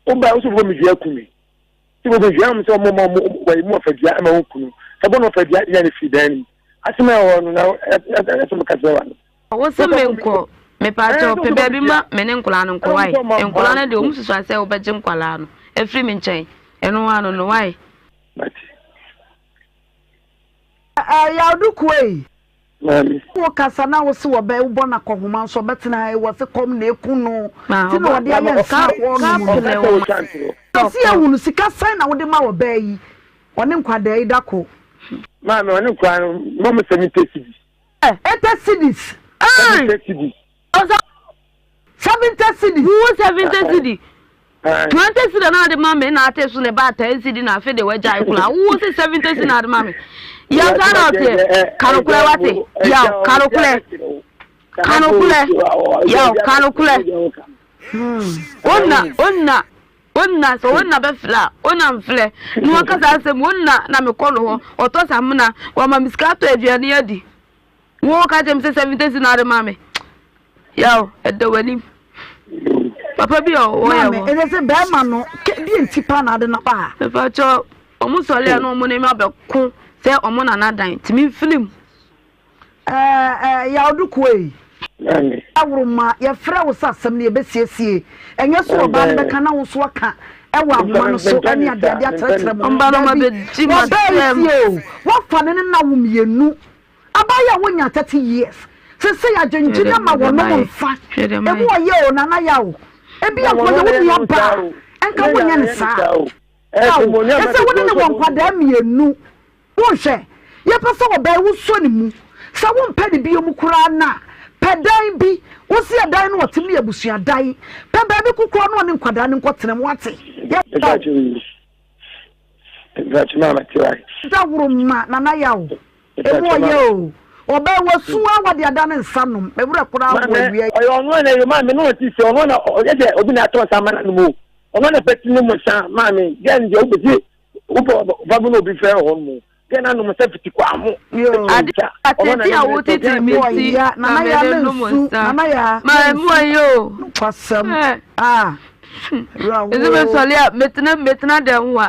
Woba wo sɛ wobɛbɔ me dua aku me. Sɛ wobɛbɔ me dua ama sɛ ɔmo ma ɔmo wɔyi mu ɔfa dua ama wo kunu. Sɛ bɔ no ɔfa dua de nya no firi dan no mu. Asɛm a ɛwɔ hɔ no na ɛsɛ meka kyerɛ wa no. Wo se menkɔ, mepaakyɛw pɛ baabi ma me ne nkwadaa no nkɔ wae. Nkwadaa no deɛ wɔn susua sɛ wobɛgye nkwadaa no afiri me nkyɛn. Ɛno ano no wae. Mate. Ɛɛ Yawdu Kuei. Maame. Wo kasa na wo se wɔbɛ wobɔ no akɔhoma nso ɔbɛtena ha yi wɔ se kɔm na eku no Ma ti na ɔbɔ ɔde ayɛ nsa wɔ no mu no. Cup na ɛwɔ ma. Pɛ se yɛhunu sika sɛn na wode ma ɔbaa yi ɔne nkwadaa yi da ko. Maame ɔne nkwadaa no mɔ mo 70 cedis. 80 cedis. 70 cedis. 70 cedis. Wo 70 cedis. 20 cedi na ade ma me na ate so na ɛbaa 10 cedi na afe de wagyae koraa. Wo se 70 cedi na ade ma me. Yaw saa na ɔteɛ. Ka nokorɛ wate. Yaw ka nokorɛ. Ka nokorɛ. Yaw ka nokorɛ. Wonna wonna wonna sɛ wonna bɛfrɛ a wonna mfrɛ na wɔka saa asɛm wonna na mekɔ no hɔ ɔtɔ samena wama me sika atɔ aduane adi. Wo ka kyerɛ me sɛ 70 cedi na ade ma me. Yaw, ɛda w'anim. Papa bi a ɔwɔ yɛ hɔ. Maame, ɛsɛ sɛ bɛrima no deɛ nti pa na ade no ba ha. Mepa kyɛw, ɔmo sɔre a na ɔmo ne me abɛko sɛ ɔmo nana dan nti me mfiri mu. Ɛɛ ɛɛ Yaw Duku ei. Aworoma, yɛfrɛ wo sɛ asɛm no yɛbɛsiesie. Ɛnyɛ sɛ ɔbaa no bɛka na wo nso aka ɛwɔ ahoma no so ɛne adeade akyerɛkyerɛ mo. Dabi, wɔbaa yi tie o, woafa ne ne na wo mmienu. Abaayewa a wonya 30 years sesei adwendwene ama wɔnom nsa emu ɔyɛ o Nana Yaw ebia nka ɔyɛ wo nua baa nka wonyɛ no saa Yaw sesei wo ne no wɔ nkwadaa mmienu wonhwɛ yɛpɛ sɛ ɔbaa yi wosɔ ne mu sɛ wompɛ ne biom koraa no a pɛ dan bi wosi ɛdan no ɔte mu yɛ abusua dan pɛ baabi kokoa no ɔne nkwadaa no nkɔtena mu wate Yaw. Daworo ma Nana Yaw. Emu ɔyɛ o. Ɔbaa wasu a wade ada ne nsa nom. Me werɛ koraa wɔ awia yi. Ɔyɛ ɔno a na ɛyɛ maame no ɔte sɛ ɔno na ɔyɛ sɛ obi na atɔ nsa ama no nom o. Ɔno na pɛti nom nsa maame. Gɛn deɛ wobɛsi wopɛ ɔba bi na obi fɛ hɔ nom. Gɛn anom nsa fiti kɔ amo. Ade atete a wotete mi ti na mede nom nsa. Ma emu ɔyɛ o. Nokwasɛm. Ah. Ɛsɛ me sɔre a metena metena dɛm hɔ a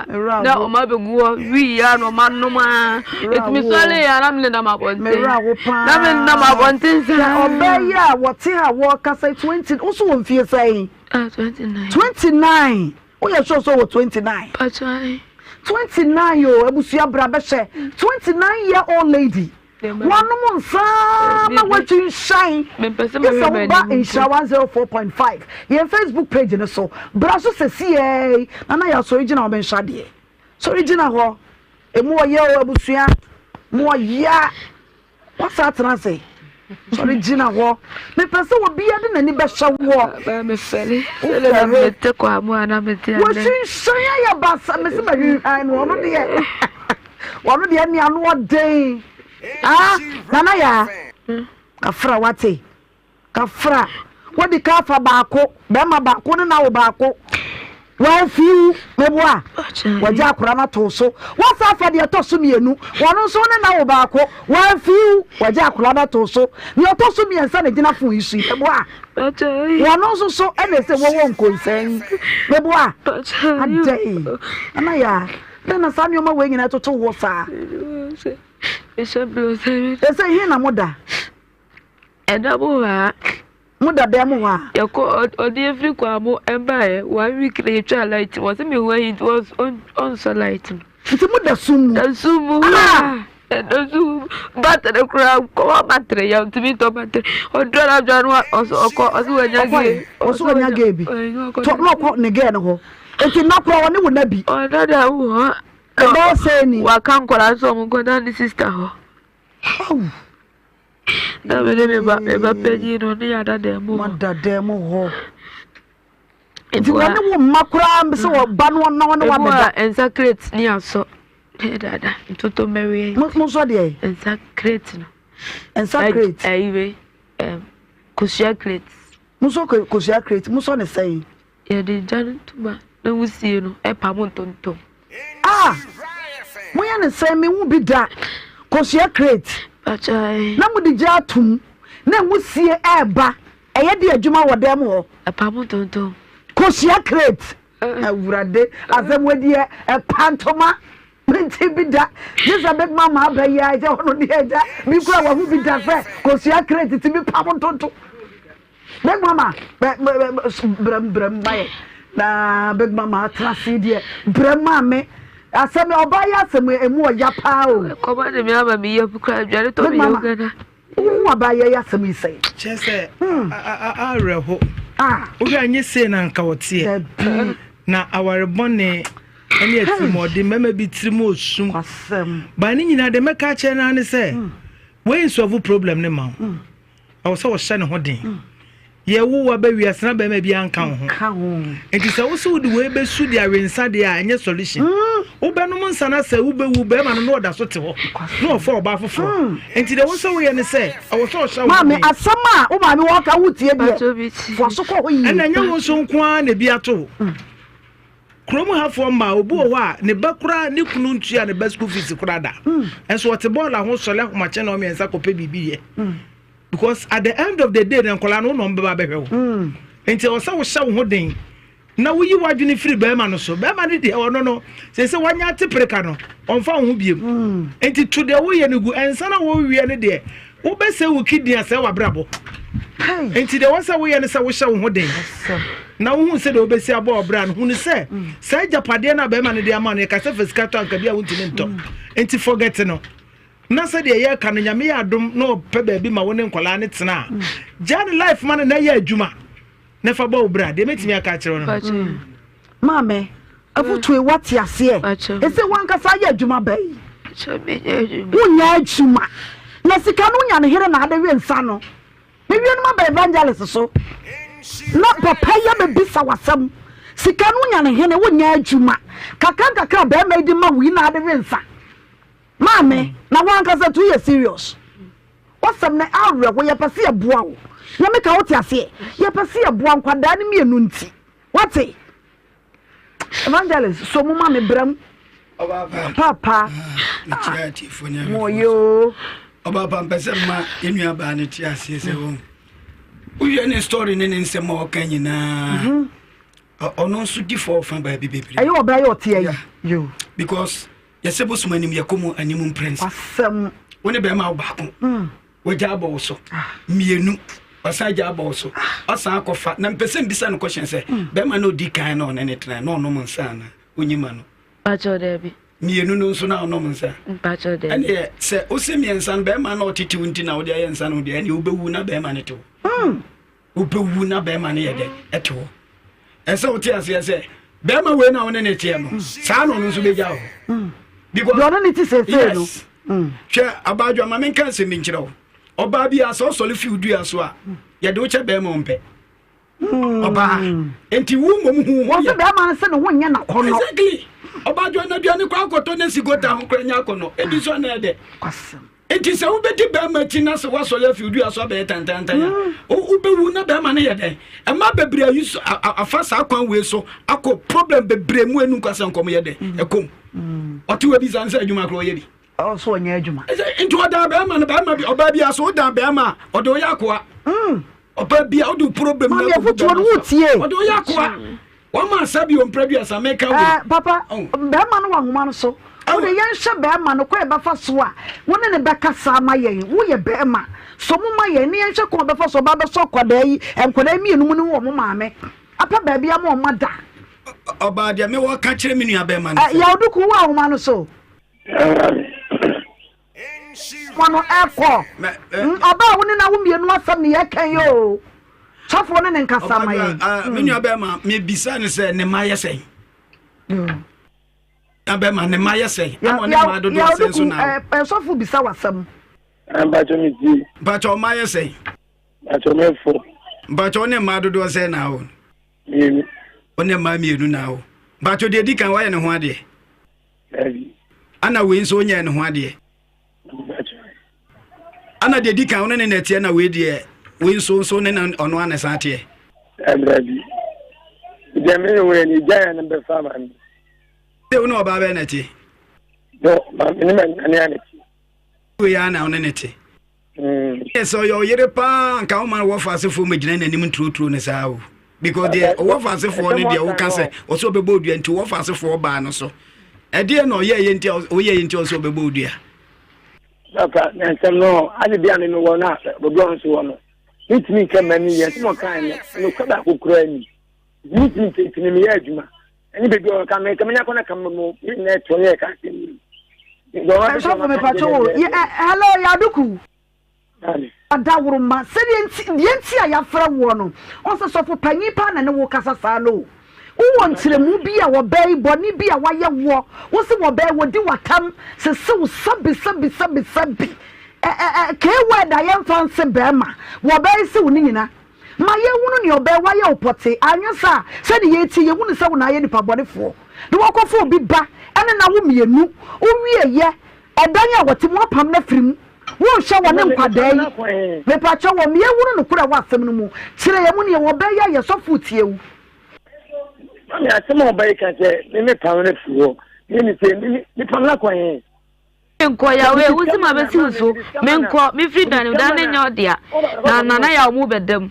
na ɔmo abɛgu hɔ wii a na ɔmo anom a eti me sɔre a na me nenam abɔnten na me nenam abɔnten saa. Ɔbaa yi a wɔte ha wɔkasa 20 woso wɔ mfie sɛn? Ah, 29. 29 woyɛ sure sɛ wɔ 29? Patro. 29 o abusua bra bɛhyɛ 29 year old lady. Wɔnom nsa ma wɔatwinhyɛn. Mempɛ sɛ Gye sɛ mɛhwɛ woba m'anim Nhyira mpo. 104.5 yɛn Facebook page no so. Bra so sɛsiɛi yi. Nana Yaw sɔre gyina hɔ menhwɛ adeɛ. Sɔre gyina hɔ. Emu ɔyɛ o abusua. Mu ɔya. Wasa atena ase. Sɔre gyina hɔ. Mepɛ sɛ obiara de n'ani bɛhyɛ woɔ. Baa mefɛre. Sɛdeɛ na Wofɛre. mete kɔ amu a na mete anɛ. Wɔhwinhwan ayɛ basa. Mese mahwinhwan no ɔno deɛ. Wɔno deɛ ne ano ɔden. Ah, Nana Yaa. Kafra wate. Kafra. Wodi ka afa baako, bɛrima baako ne nawo baako. Wɔafi wo, meboa. Wɔgye akora no ato so. Wɔsa afa deɛ ɛtɔ so mmienu. Wɔn nso ne nawo baako. Wɔafi wo, wɔgye akora no ato so. Deɛ ɔtɔ so mmiɛnsa na gyina fon yi so yi, meboa. Wɔn nso so ɛna ɛsɛ wɔwɔ nkonsɛn yi, meboa. Adɛn, Nana Yaa. Dɛn na saa nneɛma wei nyinaa toto woɔ saa? Ɛsɛ he na moda? Ɛda mu hɔ a. Moda dan mu hɔ a? Yɛkɔ ɔde efiri kwan mu ɛbaeɛ one week na yɛtwa light wɔ sɛ mehu ayi nti ɔnsɔ light no. Nti moda sum mu? Da sum mu hɔ a. Ɛda sum mu battery koraa kɔwa battery yɛ ntumi ntɔ battery ɔdɔ na adwa no ɔsɔ ɔkɔ ɔsɛ wanya gee. Ɔsɛ wanya gee bi tɔ na ɔkɔ ne gee no hɔ. Enti nna koraa ɔne wo nna bi. Ɔnna da wo hɔ. Ɛbɛyɛ sɛn ni? Waka nkwadaa nso ɔmo nkɔ na ne sista hɔ. How? Na me ne me ba me ba panyin no ne yɛada dan mu hɔ. Moada dan mu hɔ. Nti wɔne wo mma koraa sɛ ɔba no ɔna ɔne wabɛda. Ebu a nsa crate ne asɔ ne dada ntoto mmɛweɛ. Mo nsɔ deɛ? Nsa crate no. Nsa crate. Ɛyi wei kosua crate. Mo nsɔ kosua crate mo sɔ ne sɛn? Yɛde gya no ntoma na wusie no pam ntontom. Ah! Moyɛ no sɛn? Menhu bi da. Kosua crate. Na mode gya atom na nwusie ɛreba. Ɛyɛ de adwuma wɔ dan mu hɔ. Ɛpam ntontom. Kosua crate. Awurade, asɛm wadiɛ ɛpa ntoma. Mente bi da. Gye sɛ Big Mama aba yi a, ɛgya ɔno deɛ agya. Bi kura wahu bi da sɛ kosua crate tumi pam ntontom. Big mama bɛ bɛ bɛ brɛm brɛm ma yɛ na big mama atena ase deɛ brɛm maa me asɛm ɔbaa yɛ asɛm emu ɔya paa o. Kɔma de mi ama mi yam kura aduane tɔ mi yam gana. Wohu ɔbaa yɛ yɛ asɛm yi sɛn. Kyerɛ sɛ awerɛho wohwɛ anyɛ sei na anka ɔteɛ na aware bɔne ɛne atirimɔden mmarima bi tirim ɔsum ba ne nyinaa deɛ mɛka akyerɛ no ne sɛ wei nsɔfo problem ne ma wo Ɛwɔ sɛ ɔhyɛ ne ho den. Yɛwo wo aba wiase na bɛrima biara nka wo ho. Nti sɛ wo sɛ wode wei bɛsu de awe nsa deɛ a ɛnyɛ solution. Mm. Wobɛnom nsa no sɛ wobɛwu bɛrima no na ɔda so te hɔ na ɔfa ɔbaa foforɔ. Mm. Nti deɛ wo sɛ woyɛ ne sɛ ɛwɔ sɛ ɔhyɛ wo Maame asɛm a wo maame wɔ ka wotie deɛ foa so kɔ hɔ yie. Ɛna ɛnyɛ wo nso nko ara na ebi ato wo. Mm. Kurom hafoɔ mmaa obi wɔ hɔ a ne ba koraa ne kunu ntua ne ba school fees koraa da. Nso ɔte bɔɔla ho sɔle ahomakye na ɔmmiɛnsa kɔpɛ biribi yɛ. Because at the end of the day na nkwadaa no wo na wɔn bɛba abɛhwɛ wo. Mm. Nti ɛwɔ sɛ wohyɛ wo ho den na woyi w'adwene firi bɛrima no so. Bɛrima no deɛ ɔno no sɛ sɛ wanya ate pereka no ɔmfa wo ho biem. Mm. Nti to deɛ woyɛ no gu ɛnsa na wɔrewie no deɛ wobɛsɛ wo kidney asɛe w'abrabɔ. Nti deɛ wɔ sɛ woyɛ no sɛ wohyɛ wo ho den na wohu sɛ deɛ wobɛsi abɔ ɔbra no hunu sɛ mm. saa agyapadeɛ no a bɛrima no de ama no yɛka sɛ fa sika tɔ anka bi a wontumi ntɔ. Mm. Nti forget no. Na sɛdeɛ yɛreka no nyame yɛ adom na ɔpɛ baabi ma wo ne nkwadaa no tena a gyaa ne life ma no na ɛyɛ adwuma na fa bɔ wo bra deɛ mɛtumi aka akyerɛ wo no mm. Maame afotuo yi wate aseɛ ɛsɛ wankasa ayɛ adwuma bɛyi wonyɛ adwuma na sika no wonya no here na ade we nsa no mewie no maba evangelist so na papa yɛ bɛbisa wasɛm sika no wonya no hene wonyɛ adwuma kakra nkakra bɛrima yi de ma wo yi na ade we nsa Maame, na wankasa tu yɛ serious? Wasɛm no awerɛho, yɛpɛ sɛ yɛboa wo. Nyame ka wote aseɛ? Yɛpɛ sɛ yɛboa nkwadaa no mmienu nti. Wate? Evangelist, so mo ma me brɛ mu. Papa. Mekyerɛ atiefoɔ ne ahwɛfoɔ. Moyo. Ɔbaapa mpɛ sɛ mma yɛn nua baa no te aseɛ sɛ wɔn. Wohwɛ ne story ne ne nsɛm a ɔka nyinaa. Mhm. Ɔno nso di fɔ ɔfa baabi bebree. Ɛyɛ ɔbaa yɛ ɔteɛ yi. Because Yɛsɛ bosom anim yɛkɔ mu anim mprɛnsa. Asɛm. Wo ne bɛrima wo baako. Mm. Wagya abɔ wo so. Ah. Mmienu. Ɔsan agya abɔ wo so. Ah. Ɔsan akɔfa. Na mpɛ sɛ mbisa no question sɛ mm. bɛrima na odi kan na ɔne ne tena na ɔnom nsa ana onyi ma no. Mpakyɛw daabi. Mmienu no nso na ɔnom nsa. Mpakyɛw daabi. Ɛneɛ sɛ wose mmiɛnsa no bɛrima na ɔtete wo nti na wode ayɛ nsa no deɛ ɛneɛ wobɛwu na bɛrima no te wo. Mm. Wobɛwu na bɛrima no yɛ dɛ ɛte hɔ. Ɛsɛ wote aseɛ sɛ bɛrima wei na wo ne ne teɛ no saa na ɔno nso bɛgya hɔ. Mm. Because ɔno ne ti sɛsɛ no. Yes. Mm. Hwɛ abaadwa ma menka nsɛm bi nkyerɛ wo. Ɔbaa bi a sɛ ɔsɔre fi wo dua so a yɛde wo kyɛ bɛrima ɔmpɛ. Mm. Ɔbaa nti wo mmom hu ho yɛ. Wɔsɛ bɛrima no sɛ ne ho nyɛ n'akɔnnɔ. Exactly. Ɔbaa dwa na aduane kɔ akɔtɔ na si gota ho kora nyɛ akɔnnɔ. Ebi nso ana ɛdɛ. Kwasɛm. Enti sɛ wobɛdi bɛrima akyi na sɛ woasɔre afi wo dua so abɛyɛ tantantan a, wobɛwu na bɛrima no yɛ dɛn? Ɛma bebree ayi so afa saa kwan wei so akɔ problem bebree mu enu nkwasɛ nkɔm yɛ dɛn? Ɛkɔm. Ɔte wɔ bi saa sɛ adwuma koraa ɔyɛ bi. Ɔso ɔnyɛ adwuma. Nti ɔdan bɛrima no bɛrima bi ɔbaa bi aso ɔdan bɛrima a ɔde ɔyɛ akoa. Ɔbaa bi a ɔde problem na akɔgu bɛrima so. Ɔde ɔyɛ akoa. Wɔn ma asa bi ompere duasa meka wei. Eh, papa, oh. bɛrima no wɔ ahoma no so. Oh. Wode yɛnhwɛ bɛrima no kwan ɛbɛfa so a wo ne ne bɛkasa ama yɛn. Woyɛ bɛrima. So mo ma yɛn ne yɛnhwɛ kwan ɔbɛfa so ɔba bɛsɔ akwadaa yi, nkwadaa mmienu mu ne wɔn maame. Apɛ baabi ama wɔn ada. Ɔbaa deɛ mewɔ ka kyerɛ me nua bɛrima no. Eh, Yawduku wɔ ahoma no so. Wɔn no ɛkɔ. Ɔbaa wo ne na wo mmienu asɛm ne yɛka yi o. Sɔfoɔ ne ne nkasa ma yɛn. Ah, me nua bɛrima mebisa ne sɛ ne mma yɛ sɛn. Na bɛrima ne mma yɛ sɛn. Ama ne mma dodoɔ sɛn so na. Sɔfo bisa w'asɛm. Mpakyɛ me tie. Mpakyɛ ɔma yɛ sɛn. Mpakyɛ me fo. Mpakyɛ wo ne mma dodoɔ sɛn na awo. Mmienu. Wo ne mma mmienu na awo. Mpakyɛ deɛ di kan wayɛ ne ho adeɛ. Dabi. Ana wei nso wonyɛɛ ne ho adeɛ? Ana deɛ di kan wo ne ne na ɛteɛ na wei deɛ wei nso nso ne na ɔno ana san teɛ? Dabi. Deɛ me ne wei ne gya yɛ no bɛfa ma me. Sɛ wo ne ɔbaa bɛyɛ na ɛte? No, ma me ne ma ne ana te. Wei ana wo ne ne te? Yɛ sɛ ɔyɛ ɔyere paa nka woma no wɔfa asefoɔ mɛgyina n'anim nturoturo no saa o because deɛ ɔwɔfa asefoɔ no deɛ woka sɛ ɔsɛ ɔbɛbɔ odua nti wɔfa asefoɔ baa no so ɛdeɛ na ɔyɛ yɛ nti ɔyɛ yɛ nti ɔsɛ ɔbɛbɔ odua. Papa na nsɛm no ade bi a me wɔ no a bɔdɔ nso wɔ no metumi nka mma ni yɛ nsɛm ɔkae no nokora baako koraa ni metumi nka ntumi meyɛ adwuma ɛne baabi a ɔka me kame nyakɔ na kame mu me na ɛto ne ɛka asɛm yi. Sɔfo me pato wo hello yaduku adaworoma sɛdeɛ nti deɛ nti a yɛafrɛ woɔ no ɔsɛ sɔfo panyin paa na ne wo kasa saa no wowɔ nkyerɛmu bi a wɔbɛn yi bɔne bi a wayɛ woɔ wo se wɔbɛn wɔdi watam sesew sɛbi sɛbi sɛbi sɛbi ɛ ɛ ɛ k word a yɛmfa nse bɛrima wɔbɛn sew ne nyina. Ma yɛnhunu nea ɔbɛyɛ wayɛ wo pɔtee, anyɛ saa a, sɛdeɛ yɛretie yi, yɛhunu sɛ wo na ayɛ nipa bɔnefoɔ na woakɔfa obi ba ne no awo mmienu, wowieeɛ, ɛdan a wɔte mu woapam no afiri mu, worehyɛ wɔne nkwadaa yi. Mepakyɛw wɔ ma yɛnhunu nokorɛ a ɛwɔ asɛm no mu, kyerɛ yɛn mu nea wɔbɛyɛ a yɛn sɔfo retie wo. Mami, asɛm a ɔbɛyɛ ka sɛ me mepam no afiri hɔ, me me sɛ me mepam no akɔ he? Menkɔ Yahweh, wo se ma bɛsi wo so. Menkɔ, mefiri dan no, dan no nyɛ ɔdea. Na nana yaw mu bɛda mu.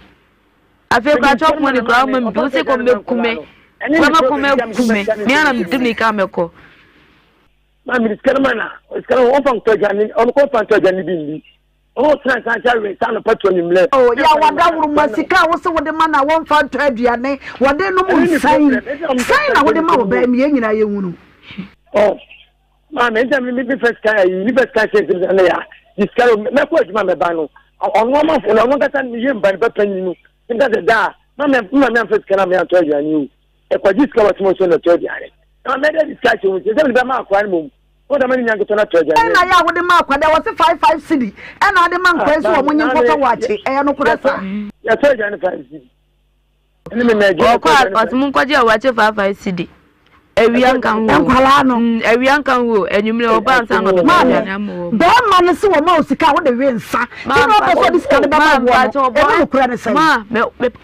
Afei kora chop money kora woma me bi, wo se kɔm bɛku me. Kora ma kɔm aku me. Me ara na mede mirika mɛkɔ. Ma mede sika no ma na, sika no wɔmfa ntɔ aduane, ɔno kɔmfa ntɔ aduane bi nni. Oh, Oh, yaw adaworoma sika a wose wode ma no a wɔmfa ntɔ aduane, wɔde nom nsa yi, sɛn na wode ma wo bɛn yɛn nyinaa yɛhunu. Oh, maame nta mi mi fɛ sika ayi mi fɛ sika hyɛ nsɛm sɛ ya di sika no mɛkɔ adwuma mɛba no ɔno ama fo na ɔno nkasa mi yɛ mba ne papa nyi no nka sɛ daa ma mi ma mi anfɛ sika na mi antɔ aduane o ɛkɔgye sika wɔ tuma so na ɛtɔ aduane na mɛda di sika hyɛ mu sɛ sɛ mi bɛ ma akora no mom Ɛna yɛ a wode ma akwadaa wɔse 55 cedi ɛna ade ma nkwadaa nso wɔn nye nkɔtɔ wakye ɛyɛ nokorɛ saa. Yɛtɔ aduane 5 cedi. Ɛne me mɛ Ɔkɔ a ɔse mo nkɔgye ɔwakye 55 cedi. Awia nka ho. Nkwadaa no. Mm, awia nka ho. Enyimire ɔba ansa na ɔbɛtɔ aduane ama wɔn. Bɛrima no se wɔma wo sika a wode we nsa. Ti na ɔpɛ sɛ ɔde sika no bɛma woɔ no. Ɛmu nokorɛ ne sɛn? Ma,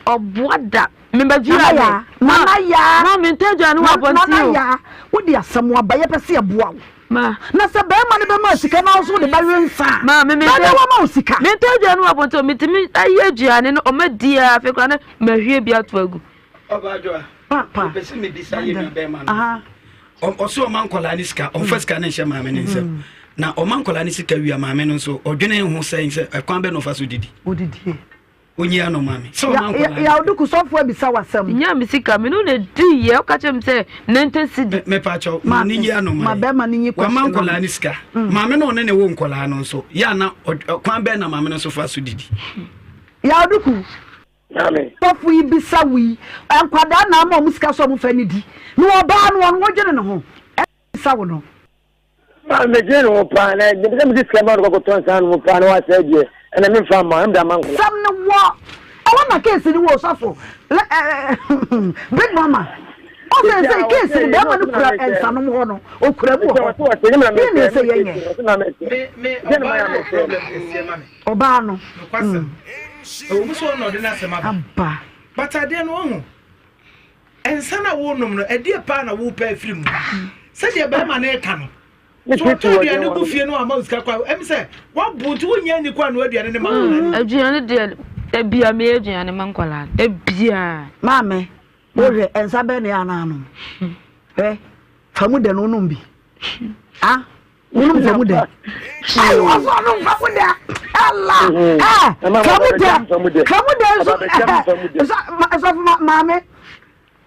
ɔboa da. Mebɛdwira me. Nana Yaa. Ma mentɔ aduane wɔ abɔnten o. Nana Yaa, wode asɛm aba, yɛpɛ sɛ yɛboa wo. Ma. Na sɛ barima no bɛma wo sika na wo nso wode bɛwe nsa a, Ma me bɛn na wama wo sika? Mentɔ aduane wɔ abɔnten o, metumi ayɛ aduane no, ɔma di a, afei koraa na mahwie bi ato agu. Ɔbaa Adwoa, Papa. mepɛ sɛ mebisa yɛ nua bɛrima no. Ɔse ɔma nkwadaa no sika, ɔmfa sika no nhyɛ maame no nsam. Na ɔma nkwadaa no sika wie a, maame no nso, ɔdwene ho sɛn sɛ ɛkwan bɛn na ɔfa so didi? Odidie. Onyia no ma me. Sɛ ɔma nkwadaa no. Yaw Duku sɔfo abisa wo asɛm. Nyaa me sika me ne wo na di yɛ woka kyerɛ me sɛ nante cedi. Me pa kyɛw ma ne nyia no ma bɛrima no nyi question. Wama nkwadaa no sika. Mm. Maame no ɔne ne wo nkwadaa no nso yɛ ana kwan bɛn na maame no nso fa so didi. Yaw Duku. Maame. Sɔfo yi bisa wo yi nkwadaa na ama ɔmo sika sɛ ɔmo fa ne di na ɔbaa no ɔno wodwene ne ho ɛna bisa wo no. Maa medwene ne ho paa na mepɛ sɛ mede sika ma no kɔkɔtɔ nsa nom paa na wasɛe deɛ ɛna memfa mma no mede ama nkwadaa. Sɛm no wɔ ɛhɔ na case no wɔ osɔfo big mama ɔsɛ sɛ case no bɛrima no kura nsanom hɔ no okura mu wɔ hɔ yɛ ne sɛ yɛnyɛ ɔbaa no aba but adeɛ no ɔho Nsa no a worenom no, ɛdeɛ paa na worepɛ afiri mu? Sɛdeɛ barima no reka no, so ɔtɔ aduane gu fie no ama wo sika kɔ a, ɛm sɛ woabo nti wonnya nni kɔ anoa aduane no ma nkwadaa no. Aduane deɛ, da bia meyɛ aduane ma nkwadaa no, da bia. Maame, wohwɛ nsa bɛn na ɛyɛ anaa anom? Hwɛ, fa mu dɛ na wonom bi. Ah, wonom fa mu dɛ. Ayi wɔ so ɔnom fa mu dɛ. Ɛla, ɛ, fa mu dɛ, fa mu dɛ nso, ɛ, sɔfo maame,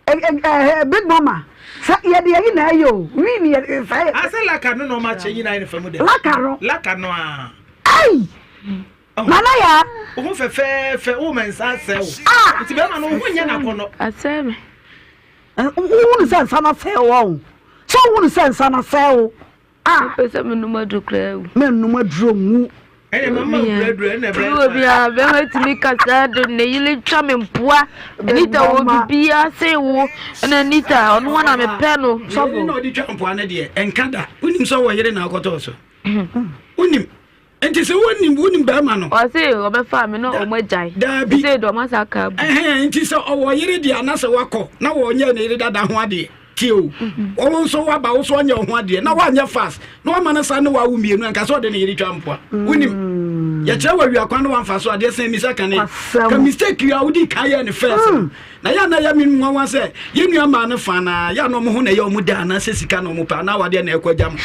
ɛ, big mama, sɛ yɛde yɛyi na ɛyɛ o, wii ni yɛde sɛ. Asɛ laka no na ɔma kyɛ nyinaa yɛ fa mu dɛ. Laka no. Laka no a. Ayi. Nana ya. Wo ho fɛfɛɛfɛ, wo ma nsa asɛ wo. Ah. Nti bɛrima no wo ho nyɛ n'akɔnnɔ. Asɛ me. Wohunu sɛ nsa no asɛe wo ɔho. Sɛ wohunu sɛ nsa no asɛe wo. Ah. Mepɛ sɛ menom aduro koraa wu. Mennom aduro nwu. Ɛyɛ mama wura aduro ɛna ɛbɛyɛ. Wɔ biara bɛrima tumi kasa de ne yere twa me mpoa. Anita wɔ biribiara sen wo. Ɛna Anita ɔno wa na mepɛ no. Sɔfo. Na ɔde twa mpoa no deɛ ɛnka da. Wonim sɛ ɔwɔ yere na akɔtɔɔ so. Wonim. Nti sɛ wonim wonim bɛrima no. Ɔse ɔbɛfa me na ɔmo agyae. Daabi. Sɛ de ɔmo asa aka abu. Ɛhɛn nti sɛ ɔwɔ yere deɛ anasɛ wakɔ na wɔnyɛ ne yere dada ho adeɛ tie o. Wɔn nso waba wo so ɔnyɛ wo ho adeɛ na wanyɛ fast na wama no sa ne wawo mmienu anka sɛ ɔde ne yere twa mpoa. Wonim. Yɛkyerɛ wɔ awia kwan na wamfa so adeɛ sɛn misa kane. Ka mistake a wodi kan yɛ ne first no. Na yɛ a na ɛyɛ me nwanwa sɛ yɛn nua maa no fa na yɛ a na ɔmo ho na ɛyɛ ɔmo dɛ anaasɛ sika na ɔmo pɛ anaa awadeɛ na ɛkɔ agya mo.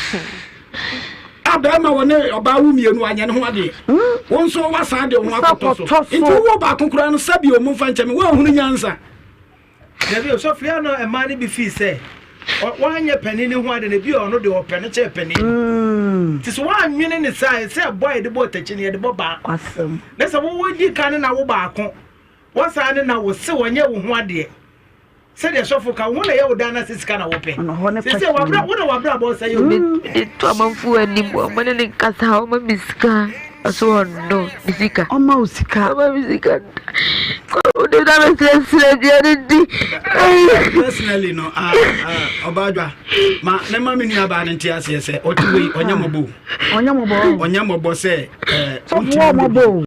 A bɛrima wɔ ne ɔbaa wo mmienu anyɛ ne ho adeɛ. Wo nso wasan de wo ho akɔtɔ so. Nti wowɔ baako koraa no sɛbi ɔmo mfa nkyɛ me woanhunu nyansa. Dabi osɔfo yɛ no mmaa no bi fii sɛ wanyɛ panin ne ho ade na bi ɔno de ɔpɛ no kyɛɛ panin. Mm. Nti sɛ woanwene ne saa ɛsɛ ɛbɔ a yɛde bɔ ɔtakyi no yɛde bɔ baa. Na sɛ wowɔ di ka ne na wo baako wɔsan ne na wo se wɔnyɛ wo ho adeɛ. Sɛdeɛ sɔfo ka, wo ho na ɛyɛ wo daa na sɛ sika na wopɛ. Sɛsɛ wabra wo na wabra bɔ sɛ yɛ. Mede to amanfoɔ anim, wɔn ne ne nkasa, wɔma me sika. Ɔso ɔno me sika. Ɔma wo sika. Ɔma me sika. Wode na mesrɛsrɛ aduane di. Personally no, ah, ah, ɔbaadwa, ma mɛma me nuabaa no nte aseɛ sɛ ɔte wei ɔnyɛ mmɔbɔ o. Ɔnyɛ mmɔbɔ. Ɔnyɛ mmɔbɔ sɛ ɛɛ. Sɔfo wɔ mmɔbɔ o.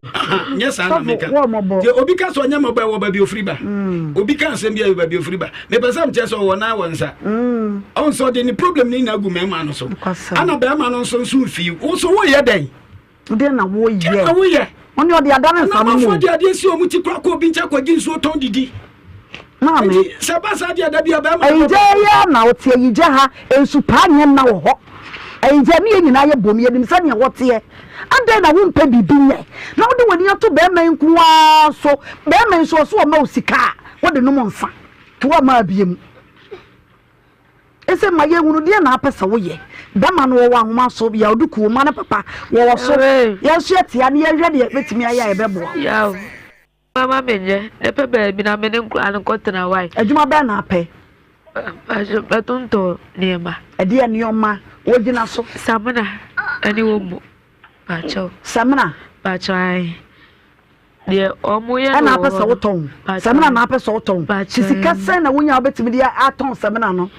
Nyɛ saa na meka. Deɛ obi ka sɛ ɔnyɛ mmɔbɔ ɛwɔ baabi ofiri ba. Mm. Obi ka asɛm bi a ɛwɔ baabi ofiri ba. Mepɛ sɛ mekyerɛ sɛ ɔwɔ nan wɔ nsa. Mm. Ɔn sɛ ɔde ne problem no nyinaa gu mmarima no so. Ana barima no nso nso mfii. Wo so woyɛ dɛn? Deɛ na woyɛ. Deɛ na woyɛ. Ɔne ɔde ada ne nsa no mu. Ɔnamafoɔ de adeɛ si wɔn ti kora kɔ obi nkyɛn kɔgye nsuo tɔn didi. Maame. Nti sɛ ba saa deɛ da bi a bɛrima. Ayigya yɛ na ɔte ayigya ha nsu paa nyɛ nna wɔ hɔ. Ayigya ne yɛn nyinaa yɛ bom yɛnim sɛdeɛ wɔteɛ. Adɛn na wompɛ biribi nyɛ na wode w'ani ato bɛrima yi nko ara so. Bɛrima yi nso ɔso ɔma wo sika a wode nom nsa to ama abie mu. Ese ma yɛnhunu deɛ na apɛ sɛ woyɛ. Bɛma no wɔwɔ ahoma so, yɛwde kuo ma no papa wɔwɔ so. Yɛn nso yɛte a ne yɛhwɛ deɛ yɛbɛtumi ayɛ a yɛbɛboa wo. Yaw, mama menyɛ, na pɛ baabi na me ne nkwadaa no nkɔtena wae. Adwuma bɛn na apɛ? Mpacho, mɛtontɔn nneɛma. Ɛdeɛ nneɛma wogyina so? Samina ɛne omo, mpacho. Samina? Mpacho ae. Deɛ ɔmo yɛ no Ɛna apɛ sɛ wotɔn samina na apɛ sɛ wotɔn ti sika sɛn na wonya wobɛtumi de atɔn samina no.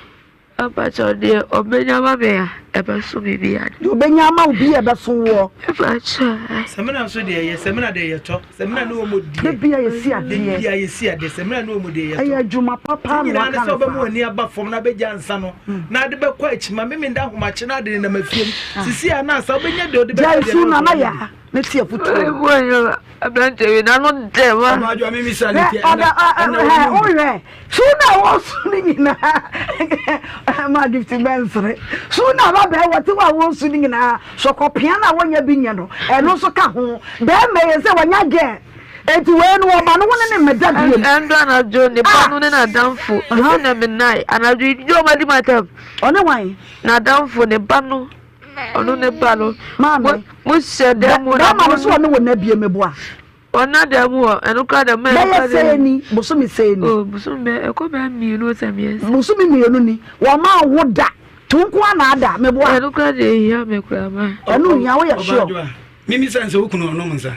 Apakyɛw deɛ ɔbɛnya ama me a ɛbɛso me bi ade. Deɛ ɔbɛnya ama wo bi a ɛbɛso woɔ. Apakyɛw. Samina nso deɛ yɛ samina deɛ yɛtɔ samina ne wɔn deɛ. De bia yɛsi adeɛ. De bia yɛsi adeɛ samina ne wɔn deɛ yɛtɔ. Ɛyɛ adwuma papa na waka ne saa. Nyinaa ne sɛ ɔbɛma w'ani aba fam na abɛgya nsa no na ade bɛkɔ akyi ma mimi nda ahomakye na ade nenam afiem sisi a na asa wobɛnya deɛ ɔde bɛka Gyae deɛ su na na na ɔde yɛ ne te afutuo. Aberanteɛ wei n'ano dɛ ma. Ɔno adwa mi misa ne tiɛ ɛna ɛna wohwɛ su na wɔsu no nyinaa ma gift bɛnsere su na ba bɛɛ wɔte hɔ a wɔsu no nyinaa sɔkɔpea no a wɔnya bi nyɛ no ɛno nso ka ho bɛrima yɛ sɛ wɔnya gɛ eti wei no wɔma no wo ne ne mmɛda biem. Ɛndɔ anadwo ne ba no ne n'adamfo ɛsɛ na me nan anadwo yi ɔma di ma tam. Ɔne wan? N'adamfo ne ba no. Ɔno ne ba no. Maame. Mo hyɛ dan mu na mo. Bɛrima no so ɔne wo na bie meboa. Ɔna dan mu hɔ ɛno kora dɛ mɛ. Bɛyɛ sɛɛ ni bosome sɛɛ ni. O bosome bɛ ɛkɔ bɛyɛ mmienu sɛ mmiɛnsa. Bosome mmienu ni wɔn ma wo da to nko ara na ada meboa. Ɛno kora deɛ ehia me kora ma. Ɛno hia wo yɛ sure. Mimi sɛ nsɛ wo kunu ɔnom nsa.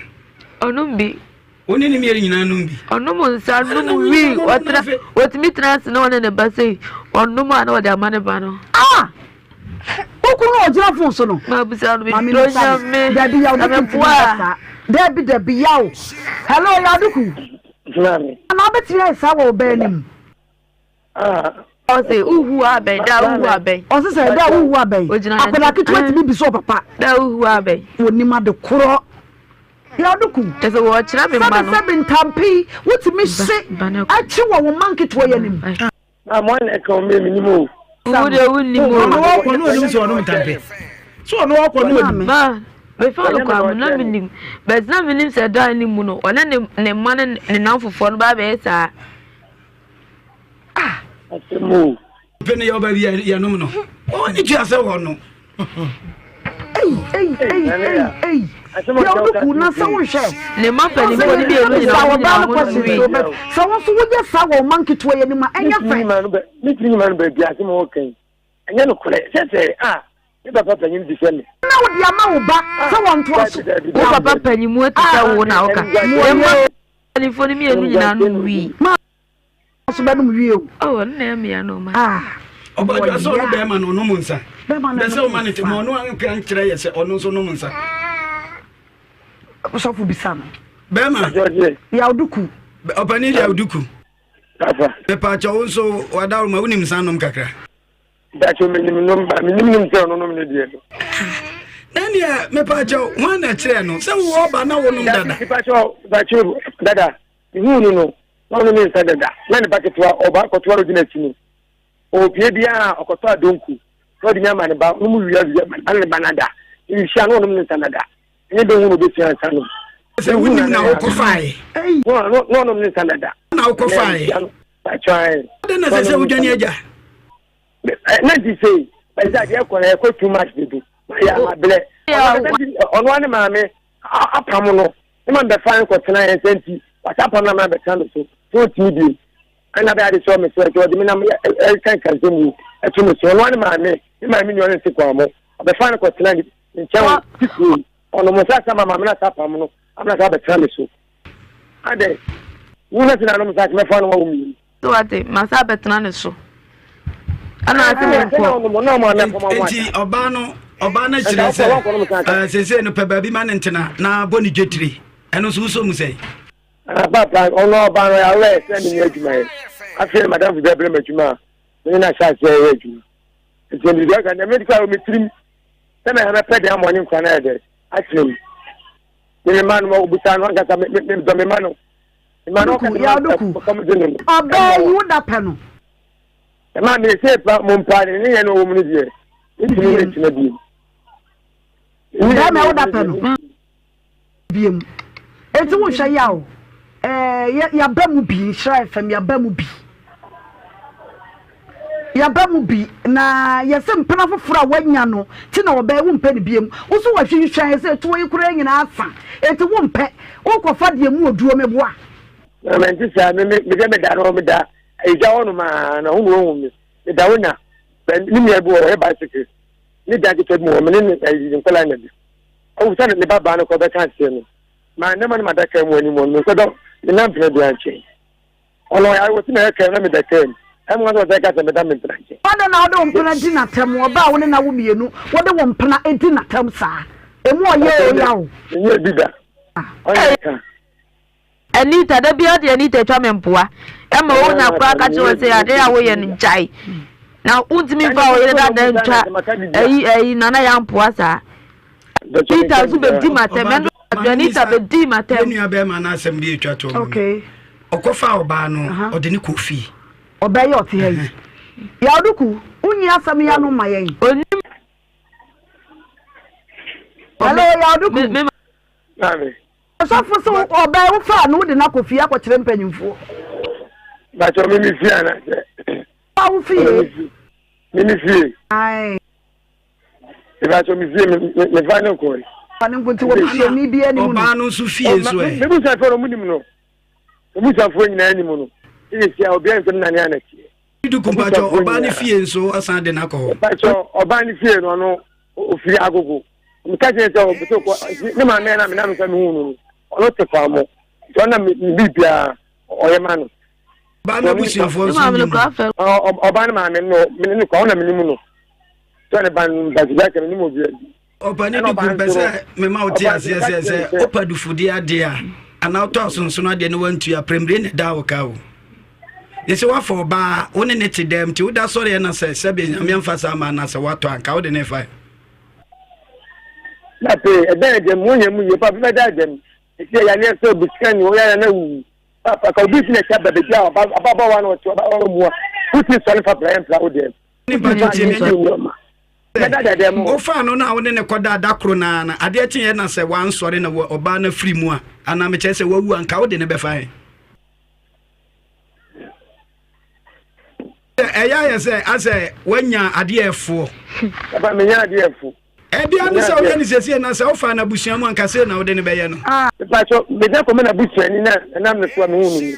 Ɔnom bi. Wo ne ne mmienu nyinaa nom bi. Ɔnom nsa, nom wii, ɔtena, ɔtumi tena ase na ɔne ne ba sei, ɔnom a na ɔde ama ne ba no. Ah! Wo kunu na ɔgyina fon so no. Mabisa no, medɔ nyame. Dabi yaw de kuntumi ba saa. Dabi dabi yaw. Hello Yaduku. Maame. Ana wobɛtumi ayɛ saa wɔ wo ba anim? Ɔse wohu abɛn da wohu abɛn. Ɔse sɛ da wohu abɛn. Akwadaa ketewa tumi bisa ɔpapa. Da wohu abɛn. Wɔnim ade korɔ. Yɛaduku. Kyɛ sɛ wɔkyerɛ me mma no. Sɛbi sɛbi ntampe yi wotumi hye akyi wɔ wo mma nketewa yi anim. Na mo na ɛka wɔn mi nim o. Wo deɛ wo nim o. Ɔno ɔkɔ no onim sɛ ɔnom ntampe. So ɔno ɔkɔ no onim. Ma mefa no kɔ amu na menim but na menim sɛ dan ne mu no ɔne ne ne mma ne ne namfofoɔ no ba bɛyɛ saa. Ah! Asɛm o. Pɛ no yɛ ɔba bi yɛnom no. Ɔne tua sɛ wɔ no. Ei, ei, ei, ei, ei. Yɛ ɔdo na sɛ wohwɛ. Ne mma mpanimfoɔ no mmienu nyinaa wɔn nyinaa wɔn nom wii. Sɛ wo nso woyɛ saa wɔ ɔma nketewa yi anim a, ɛnyɛ fɛ. Metumi nyima no baabi asɛm a wɔka yi ɛnyɛ nokorɛ sɛ sɛ a me papa panyin te sɛ me. Na wode ama wo ba sɛ wɔntoa so. Wo papa panyin mu te sɛ wo na woka. Ne mma mpanimfoɔ no mmienu nyinaa nom wii. Ma nso bɛnom wie o. Oh, ɛno na ɛyɛ mmea no ma. Ah. Ɔbadwa sɛ ɔno bɛrima no ɔnom nsa. Bɛrima no sɛ ɔma ne te ma ɔno anka nkyerɛ yɛ sɛ ɔno nso nom nsa. Sɔfo bisa no. Bɛrima. Yawduku. Ɔpanin Yawduku. Papa. Mepaakyɛ wo nso wadaroma wonim nsa nom kakra. Dakyɛ menim nom ba menim nim sɛ ɔno nom ne deɛ no. Na neɛ mepaakyɛ hwan na kyerɛ no sɛ wowɔ ɔba na wonom dada. Mepaakyɛ mepaakyɛ dada mehuu no no na ɔno ne nsa dada na ne ba ketewa ɔba kɔtoa no gyina akyi no ɔpie biara ɔkɔtɔ adonku na ɔde nya ma ne ba no mu wia wia ma ne ba nada nhyia na ɔnom ne nsa dada ɛnyɛ dɛ hu na ɔbɛsua nsa nom. Sɛ wonim na wokɔfae. Na ɔnom ne nsa dada. Na wokɔfae. Adɛn na sɛ sɛ wodwane agya? Na nti sei ɛsɛ adeɛ kɔ na ɛkɔ too much dodo mayɛ amabrɛ ɔno ane maame apam no ne ma bɛfa no kɔtena yɛn sɛ nti wasa apam no ama bɛtena no so sɛ ɔtumi biem ɛna bɛyɛ ade sɛ ɔme so ɛsɛ ɔde me nam ɛka nkansɛm mu ɛto me so ɔno ane maame ne maame nua no nse kwan mo ɔbɛfa no kɔtena ne nkyɛn wɔ titire. Ɔnom nsa sa ma maame no asa apam no ama no asa abɛtena me so. Adɛn? Wo na sɛ nanom nsa mɛfa no wawo mmienu. So wate, masa abɛtena ne so. Ɛna ase me nkɔ. Nti ɔbaa no ɔbaa no kyerɛ sɛ ɛɛ sese no pɛ baabi ma ne ntena na bɔ ne dwetire ɛno nso wosɔ mu sɛn. Papa ɔno ɔbaa no yɛawɛ sɛ menyɛ adwuma yɛ afei madamfo bi abrɛ m adwuma a mene no ahyɛ aseɛ yɛ adwuma nti mede aka deɛ mede kɔ a metirim sɛ mɛha mɛpɛ deɛ ama ɔne nkwa no ayɛ dɛ atena mu me me ma no ɔbusa no ankasa me me dɔ me ma no me ma no ɔka Yaduku ɔbaa yi wo da pɛ no. Ɛma me se pa mo mpa ne ne yɛ no wɔ mu no deɛ ɛtumi ne tena biem. Bɛrima wo da pɛ no. Biem. Enti wo nhwɛ yaw. Eh, yaba mu bi, Nhyira FM yaba mu bi. Yaba mu bi na yɛsɛ mpena foforɔ a wanya no ti na ɔbɛn wo mpɛ no biem. Wo so wahwinhwɛn sɛ tuo yi koraa nyinaa asa. Enti wo mpɛ, wokɔfa deɛ mu oduo meboa. Na mente saa me me me meda no meda egya hɔ nom a na ho na wɔhu me meda wo na ne nua bi wɔ ɔyɛ bicycle ne dan ketewa bi mu wɔ me ne ne ɛyi nkɔla na bi ɔwɔ sɛ ne ba baa no kɔ bɛka aseɛ no maa ne ma ne ma da kaa mu anim ɔno mekɔdɔ me nam mpena biara nkyɛn ɔno ɔyare wɔ si na ɛyɛ kaa na meda kaa mu ɛmu sɛ ɔsɛ ka sɛ meda me mpena nkyɛn. Adɛn na wode wo mpena di n'atɛm ɔbaa a wo ne no awo mmienu wode wo mpena di n'atɛm saa emu ɔyɛ o yaw. Menyɛ bi da ɔnyɛ ka. Anita, da biara ɔde Anita twa me mpoa. Ɛma onya koraa ka kyerɛ wɔ sɛ adeɛ a woyɛ no gyae. Na wontumi mfa wo yere dada ntwa ayi ayi nana yɛ mpoa saa. Anita nso bɛdi m'atɛm. Ɛno Anita bɛdi m'atɛm. Yɛn nua bɛrima no asɛm bi atwa toɔ mu no. Ɔkɔfa ɔbaa no ɔde ne kɔ fie. Ɔbaa yi ɔte ha yi. Yawduku, wonyi asɛm yi ano ma yɛn. Onim. Hello, Yawduku. Maame. Ɔsɔfo sɛ ɔbaa wo faa no wode no akɔ fie akɔkyerɛ mpanyimfoɔ. Bàtɛ mi mi fie anasɛ. Fa wo fie. Mi mi fie. Ayi. Bàtɛ mi fie mi mi fa ne nkɔ yi. Fa ne nko nti wɔ busuani bi anim no. Ɔbaa no nso fie nso ɛ. Mi busuafoɔ no mu nim no. Mi busuafoɔ nyinaa nim no. Ɛyɛ si a obiara nsɛm nane anɛteɛ. Duku mpatsɔ ɔbaa ne fie nso asan de n'akɔ hɔ. Mpatsɔ ɔbaa ne fie no ɔno ofiri agogo. Meka kyerɛ sɛ ɔpɛ sɛ ɔkɔ ne maame na menam sɛ mehu no no ɔno te kwan mo nti ɔna me biribiara ɔyɛ ma no. Ɔbaa no abusuafoɔ nso nim no. Ɔbaa no maame no mene ne kwan ɔna menim no. Sɛ ne ba no mpasibia sɛ menim obiara bi. Ɔpani de kum pɛ sɛ mema wo te aseɛ sɛ sɛ wopa dufudeɛ adeɛ a anaa wotɔ asonsono adeɛ na wantua prɛmire na ɛda wo ka o. Ne sɛ woafa ɔbaa wo ne ne te dɛm nti woda sɔreɛ na sɛ sɛbe nyame amfa saa ma na sɛ woatɔ anka wode ne fa. Na pee ɛbɛn ɛdɛm mu yɛ mu yie papa bɛda ɛdɛm ɛti ɛyɛ aneɛ sɛ obi sika ni ɔyɛ na wuwu papa ka obi si na ɛkyɛ bɛbɛ bi a ɔba wa na ɔte ɔba wa mu a wosi sɔre fa pra yɛn pra wo dɛm. Nipa tete mi wofaa no na wo ne ne kɔda da koro naa na adeɛ kyeeɛ na sɛ wansɔre na ɔbaa no afiri mu a anaa mekyerɛ sɛ wawu anka wode ne bɛfa ɛ ɛyɛ ayɛ sɛ asɛ wanya adeɛ ɛfoɔ papa menya adeɛ ɛfo ɛbia ne sɛ woyɛ ne siesie na sɛ wofaa no abusua mu anka sei na wode ne bɛyɛ no mepakyɛ meda kɔma no abusuani na ɛnam ne so a mehu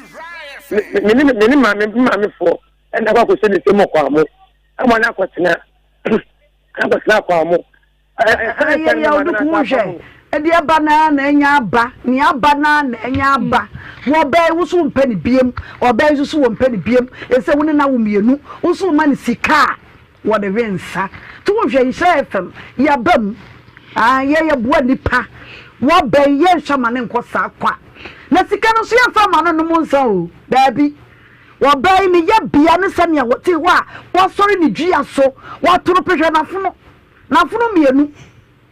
no ni mene maame maamefoɔ ɛna akɔ akɔhyɛ ne nsam ɔkɔ amo ama no akɔtena akɔtena akɔ amo. Ɛyɛ yɛ ɔduku nhwɛ ɛde aba naa na ɛnya aba nea aba naa na ɛnya aba wɔ ɔbaa yi woso mpɛ ne biem ɔbaa yi nso so wɔ mpɛ ne biem ɛsɛ wo ne na wo mmienu woso ma ne sika a wɔde we nsa to wo nhwɛ nhyɛ fam yaba mu yɛ yɛ boa nipa wɔ ɔbaa yi yɛ nhwɛ ma ne nkɔ saa kwa na sika no nso yɛ nfa ma no nom nsa o daabi. Ɔbaa yi ne yɛbea ne sɛnea ɔte hɔ a wasɔre ne dua so, watoro pe hwɛ n'afono, n'afono mmienu.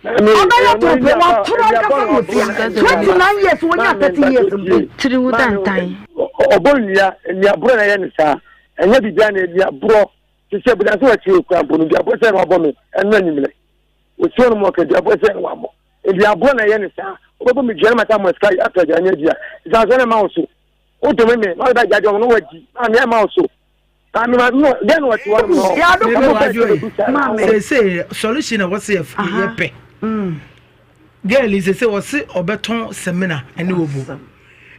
Ɔbɛyɛ toro pe, watoro ankasa na osia. 29 years, wɔnya 30 years mpo. Tiri ho tantan. Ɔbɔ nnua, nnuaborɔ na ɛyɛ no saa. Ɛnyɛ biribiara na nnuaborɔ. Te sɛ buda sɛ wɔkyerɛ okura mpo no, duaborɔ sɛ na wabɔ me ɛno anwummerɛ. Osi hɔ nom ɔka duaborɔ sɛ na wabɔ. Nnuaborɔ na ɛyɛ no saa. Wobɛbɔ me dua na masa mo sika atɔ aduane adi a, ɛsan so na ɛma wo so. Wodome me na ɔde bɛgya dwom no wadi maame ɛma wo so maame ma no dɛn na ɔte hɔ no maame sese solution na wɔse yɛ pɛ mm. girl yi sese wɔse ɔbɛtɔn semina ɛne obo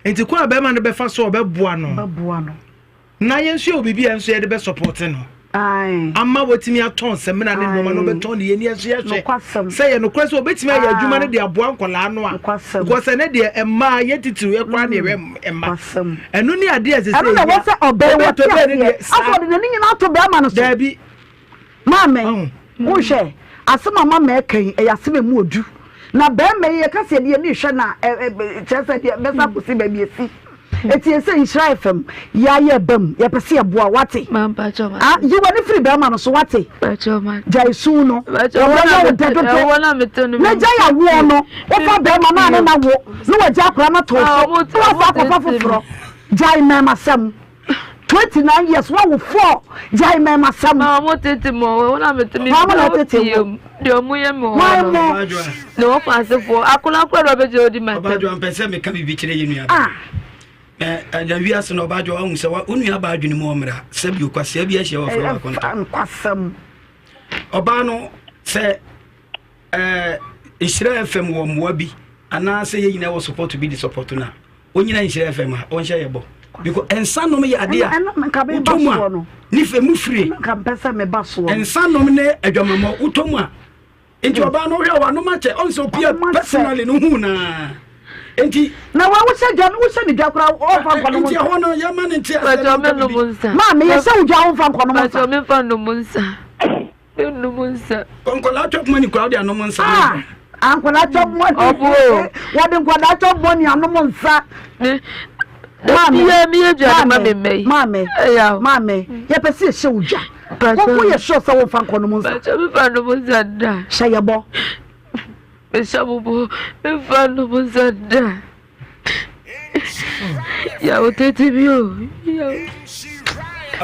nti kwan a bɛrima no bɛfa so ɔbɛboa no na yɛn nso yɛ obibi a nso yɛde bɛ support no. Ama watumi atɔn samina ne nneɛma no ɔbɛtɔn ne yɛni ɛso yɛhwɛ sɛ yɛ nokorɛ sɛ ɔbɛtumi ayɛ adwuma no de aboa nkɔlaa no a because ɛnɛ deɛ mmaa yɛ titiriw yɛ koraa ne yɛhwɛ mma ɛno ne adeɛ ɛsɛ sɛ ɛno na ɛwɔ sɛ ɔbɛn wɔ te aseɛ afɔ ɔde n'ani nyinaa ato bɛrima no so daabi maame wohwɛ asɛm a mama ɛka yi ɛyɛ asɛm emu odu na bɛrima yi yɛka sɛ yɛde yɛn ani hwɛ na kyerɛ sɛ deɛ bɛsa kɔsi baabi esi Eti ese Nhyira FM ya yɛ ba mu yɛpɛ sɛ yɛboa wate ah yi w'ani firi bɛrima no so wate gyae su no ɔbɛyɛ wo dɛ dodo na gyae awoɔ no wofa bɛrima no a ne na wo na wagya akora no to so na wafa akɔfa foforɔ gyae mmɛɛmasɛm 29 years wawo 4 gyae mmɛɛmasɛm. Maa wɔn tete mu wɔn na mete mi Wɔn na tete wo. Deɛ wɔn yɛ mi wɔ hɔ no. Ne wɔn fa asefoɔ akɔla akɔla na ɔbɛgyina odi ma tɛm. Ɔbadwo mpɛ sɛ meka biribi kyerɛ yɛ nua. Ah. Ɛna wiase no ɔbadwo ɔhu sɛ wo nua baa adwene mu ɔmmra sɛ bio kwasea bi ahyia wɔfrɛ wɔ akɔntɔ. Nkwasɛm. Ɔbaa no sɛ ɛɛ nhyira fm wɔ mmoa bi anaasɛ yɛ nyinaa wɔ support bi de support no a ɔnyina nhyira fm a ɔnhyɛ yɛ bɔ because nsa nom yɛ adeɛ a wotɔ mu a ne fɛ mu fire nsa nom ne adwamammɔ wotɔ mu a nti ɔbaa no wohwɛ wanom akyɛ ɔnsɛ opia personally no hu naa nti na wa wohyɛ dwa no wohyɛ ne dwa koraa ɔmfa nkɔ nom nti ɛhɔ no yɛma ne nte asɛ no nka maame yɛhyɛ wo dwa womfa nkɔ nom nsa Pàtó mi fa nom nsa. Mennom nsa. Nkwadaa chop money koraa wode anom nsa. Ah, ah nkwadaa chop money. Ɔbo o. Wɔde nkwadaa chop money anom nsa. Maame, mi yɛ dwa ma mi mɛ yi. Maame, maame, yɛpɛ sɛ yɛhyɛ wo dwa. Wo yɛ sure sɛ womfa nkɔ nom nsa. Pàtó mi fa nom nsa da. Hyɛ yɛ bɔ. Mehyɛ mo bɔ, memfa nom nsa da. Yaw tete bi o. Yaw.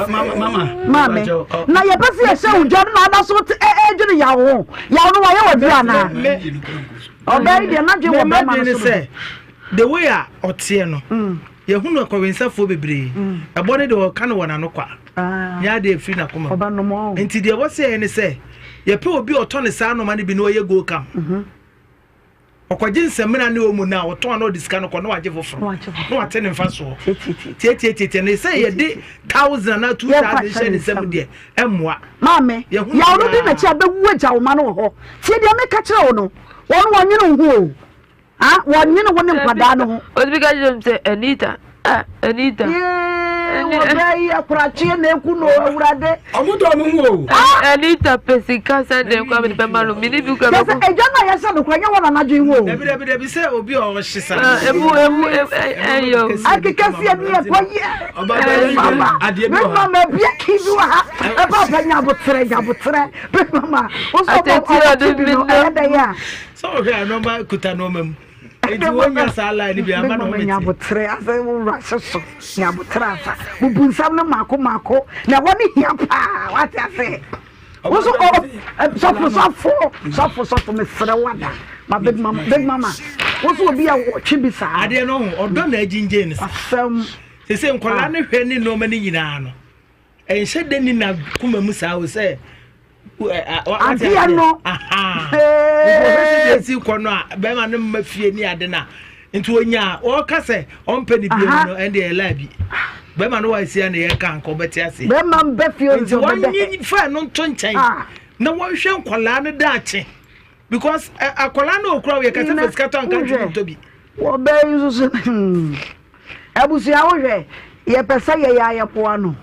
Mama. Maame, na yɛpɛ sɛ yɛhyɛ wo dwa no na ada so ɛdwene yaw ho. Yaw no wayɛ wɔ dua anaa? Ɔbaa yi deɛ n'adwene wɔ bɛrima no so. Sɛ the way a ɔteɛ no, mm. yɛhunu akɔwensafoɔ bebree. Mm. Ɛbɔ ne deɛ ɔka no wɔ n'ano kwa. Ah. Nyɛ adeɛ ɛfiri n'akoma mu. Nti deɛ ɛwɔ sɛ yɛ ne sɛ yɛpɛ obi a ɔtɔ ne saa nɔɔma no bi na ɔyɛ go kam. Mhm. Ɔkɔgye nsamina ne omo no a ɔtɔn na ɔde sika no kɔ na wagye foforɔ na wate ne mfa soɔ tiatiatiatia no sɛ yɛde thousand anaa 2000 hyɛ ne nsam deɛ ɛmmoa. Maame, yaw no di n'akyi a bɛwu agya wo ma no wɔ hɔ. Tie deɛ meka kyerɛ wo no, wɔn wɔnwene wo ho o. Ah, wɔnwene wo ne nkwadaa no ho. Obi ka kyerɛ m sɛ Anita, ah, Anita. Yee, wɔbɛ yi akorakyeɛ na eku no awurade. Ɔmo dɔ ɔmo ho o. Ah! Anita pɛ sika sɛ dɛn kora mede bɛma no mene bi kora bɛkɔ. Kyɛ sɛ agya no a yɛhyɛ no kora nyɛ wɔn anadwen ho o. Dabi dabi dabi sɛ obi a ɔhye sa. Emu emu ɛyɛ o. Akeka si ɛni ɛkɔ yɛ. Mama me mama bia ki bi wɔ ha. Ɛba ɔbɛ nya abotrɛ nya abotrɛ. Big mama wosɔ bɔ ɔbɛ bi no ɛyɛ dɛ yɛ a. Sɛ ɔhwɛ a nneɛma kuta nneɛma mu. Enti wonya saa line no bi ama na wɔmɛti. Nyabotrɛ asɛ wowura hye so nyabotrɛ asa bubu nsɛm no mako mako na ɛhɔ ne hia paa wate ase woso sɔfo sɔfo sɔfo sɔfo mesrɛ wada ma big mama big mama woso obi a wɔtwe bi saa. Adeɛ no ho ɔdɔ na agyingye no saa. Asɛm. Sese nkwadaa no hwɛ ne nneɛma no nyinaa no. Ɛnhyɛ da ni na kuma mu saa o sɛ adeɛ no nkurɔfoɔ si kɔ no a bɛrima no mma fie ne ade no a nti onya ɔka sɛ ɔmpɛ ne bio no ɛnde ɛla bi bɛrima no wasia ne yɛka nka ɔbɛte ase bɛrima mbɛ fie nti wɔnyi fa no nto nkyɛn ah. na wɔnhwɛ nkwadaa no daakye because akwadaa no okura yɛ kasa fɛ sika tɔ anka ntumi ntɔ bi wɔbɛyi nso so hmm. Abusua wo hwɛ yɛpɛ sɛ yɛyɛ a yɛboa no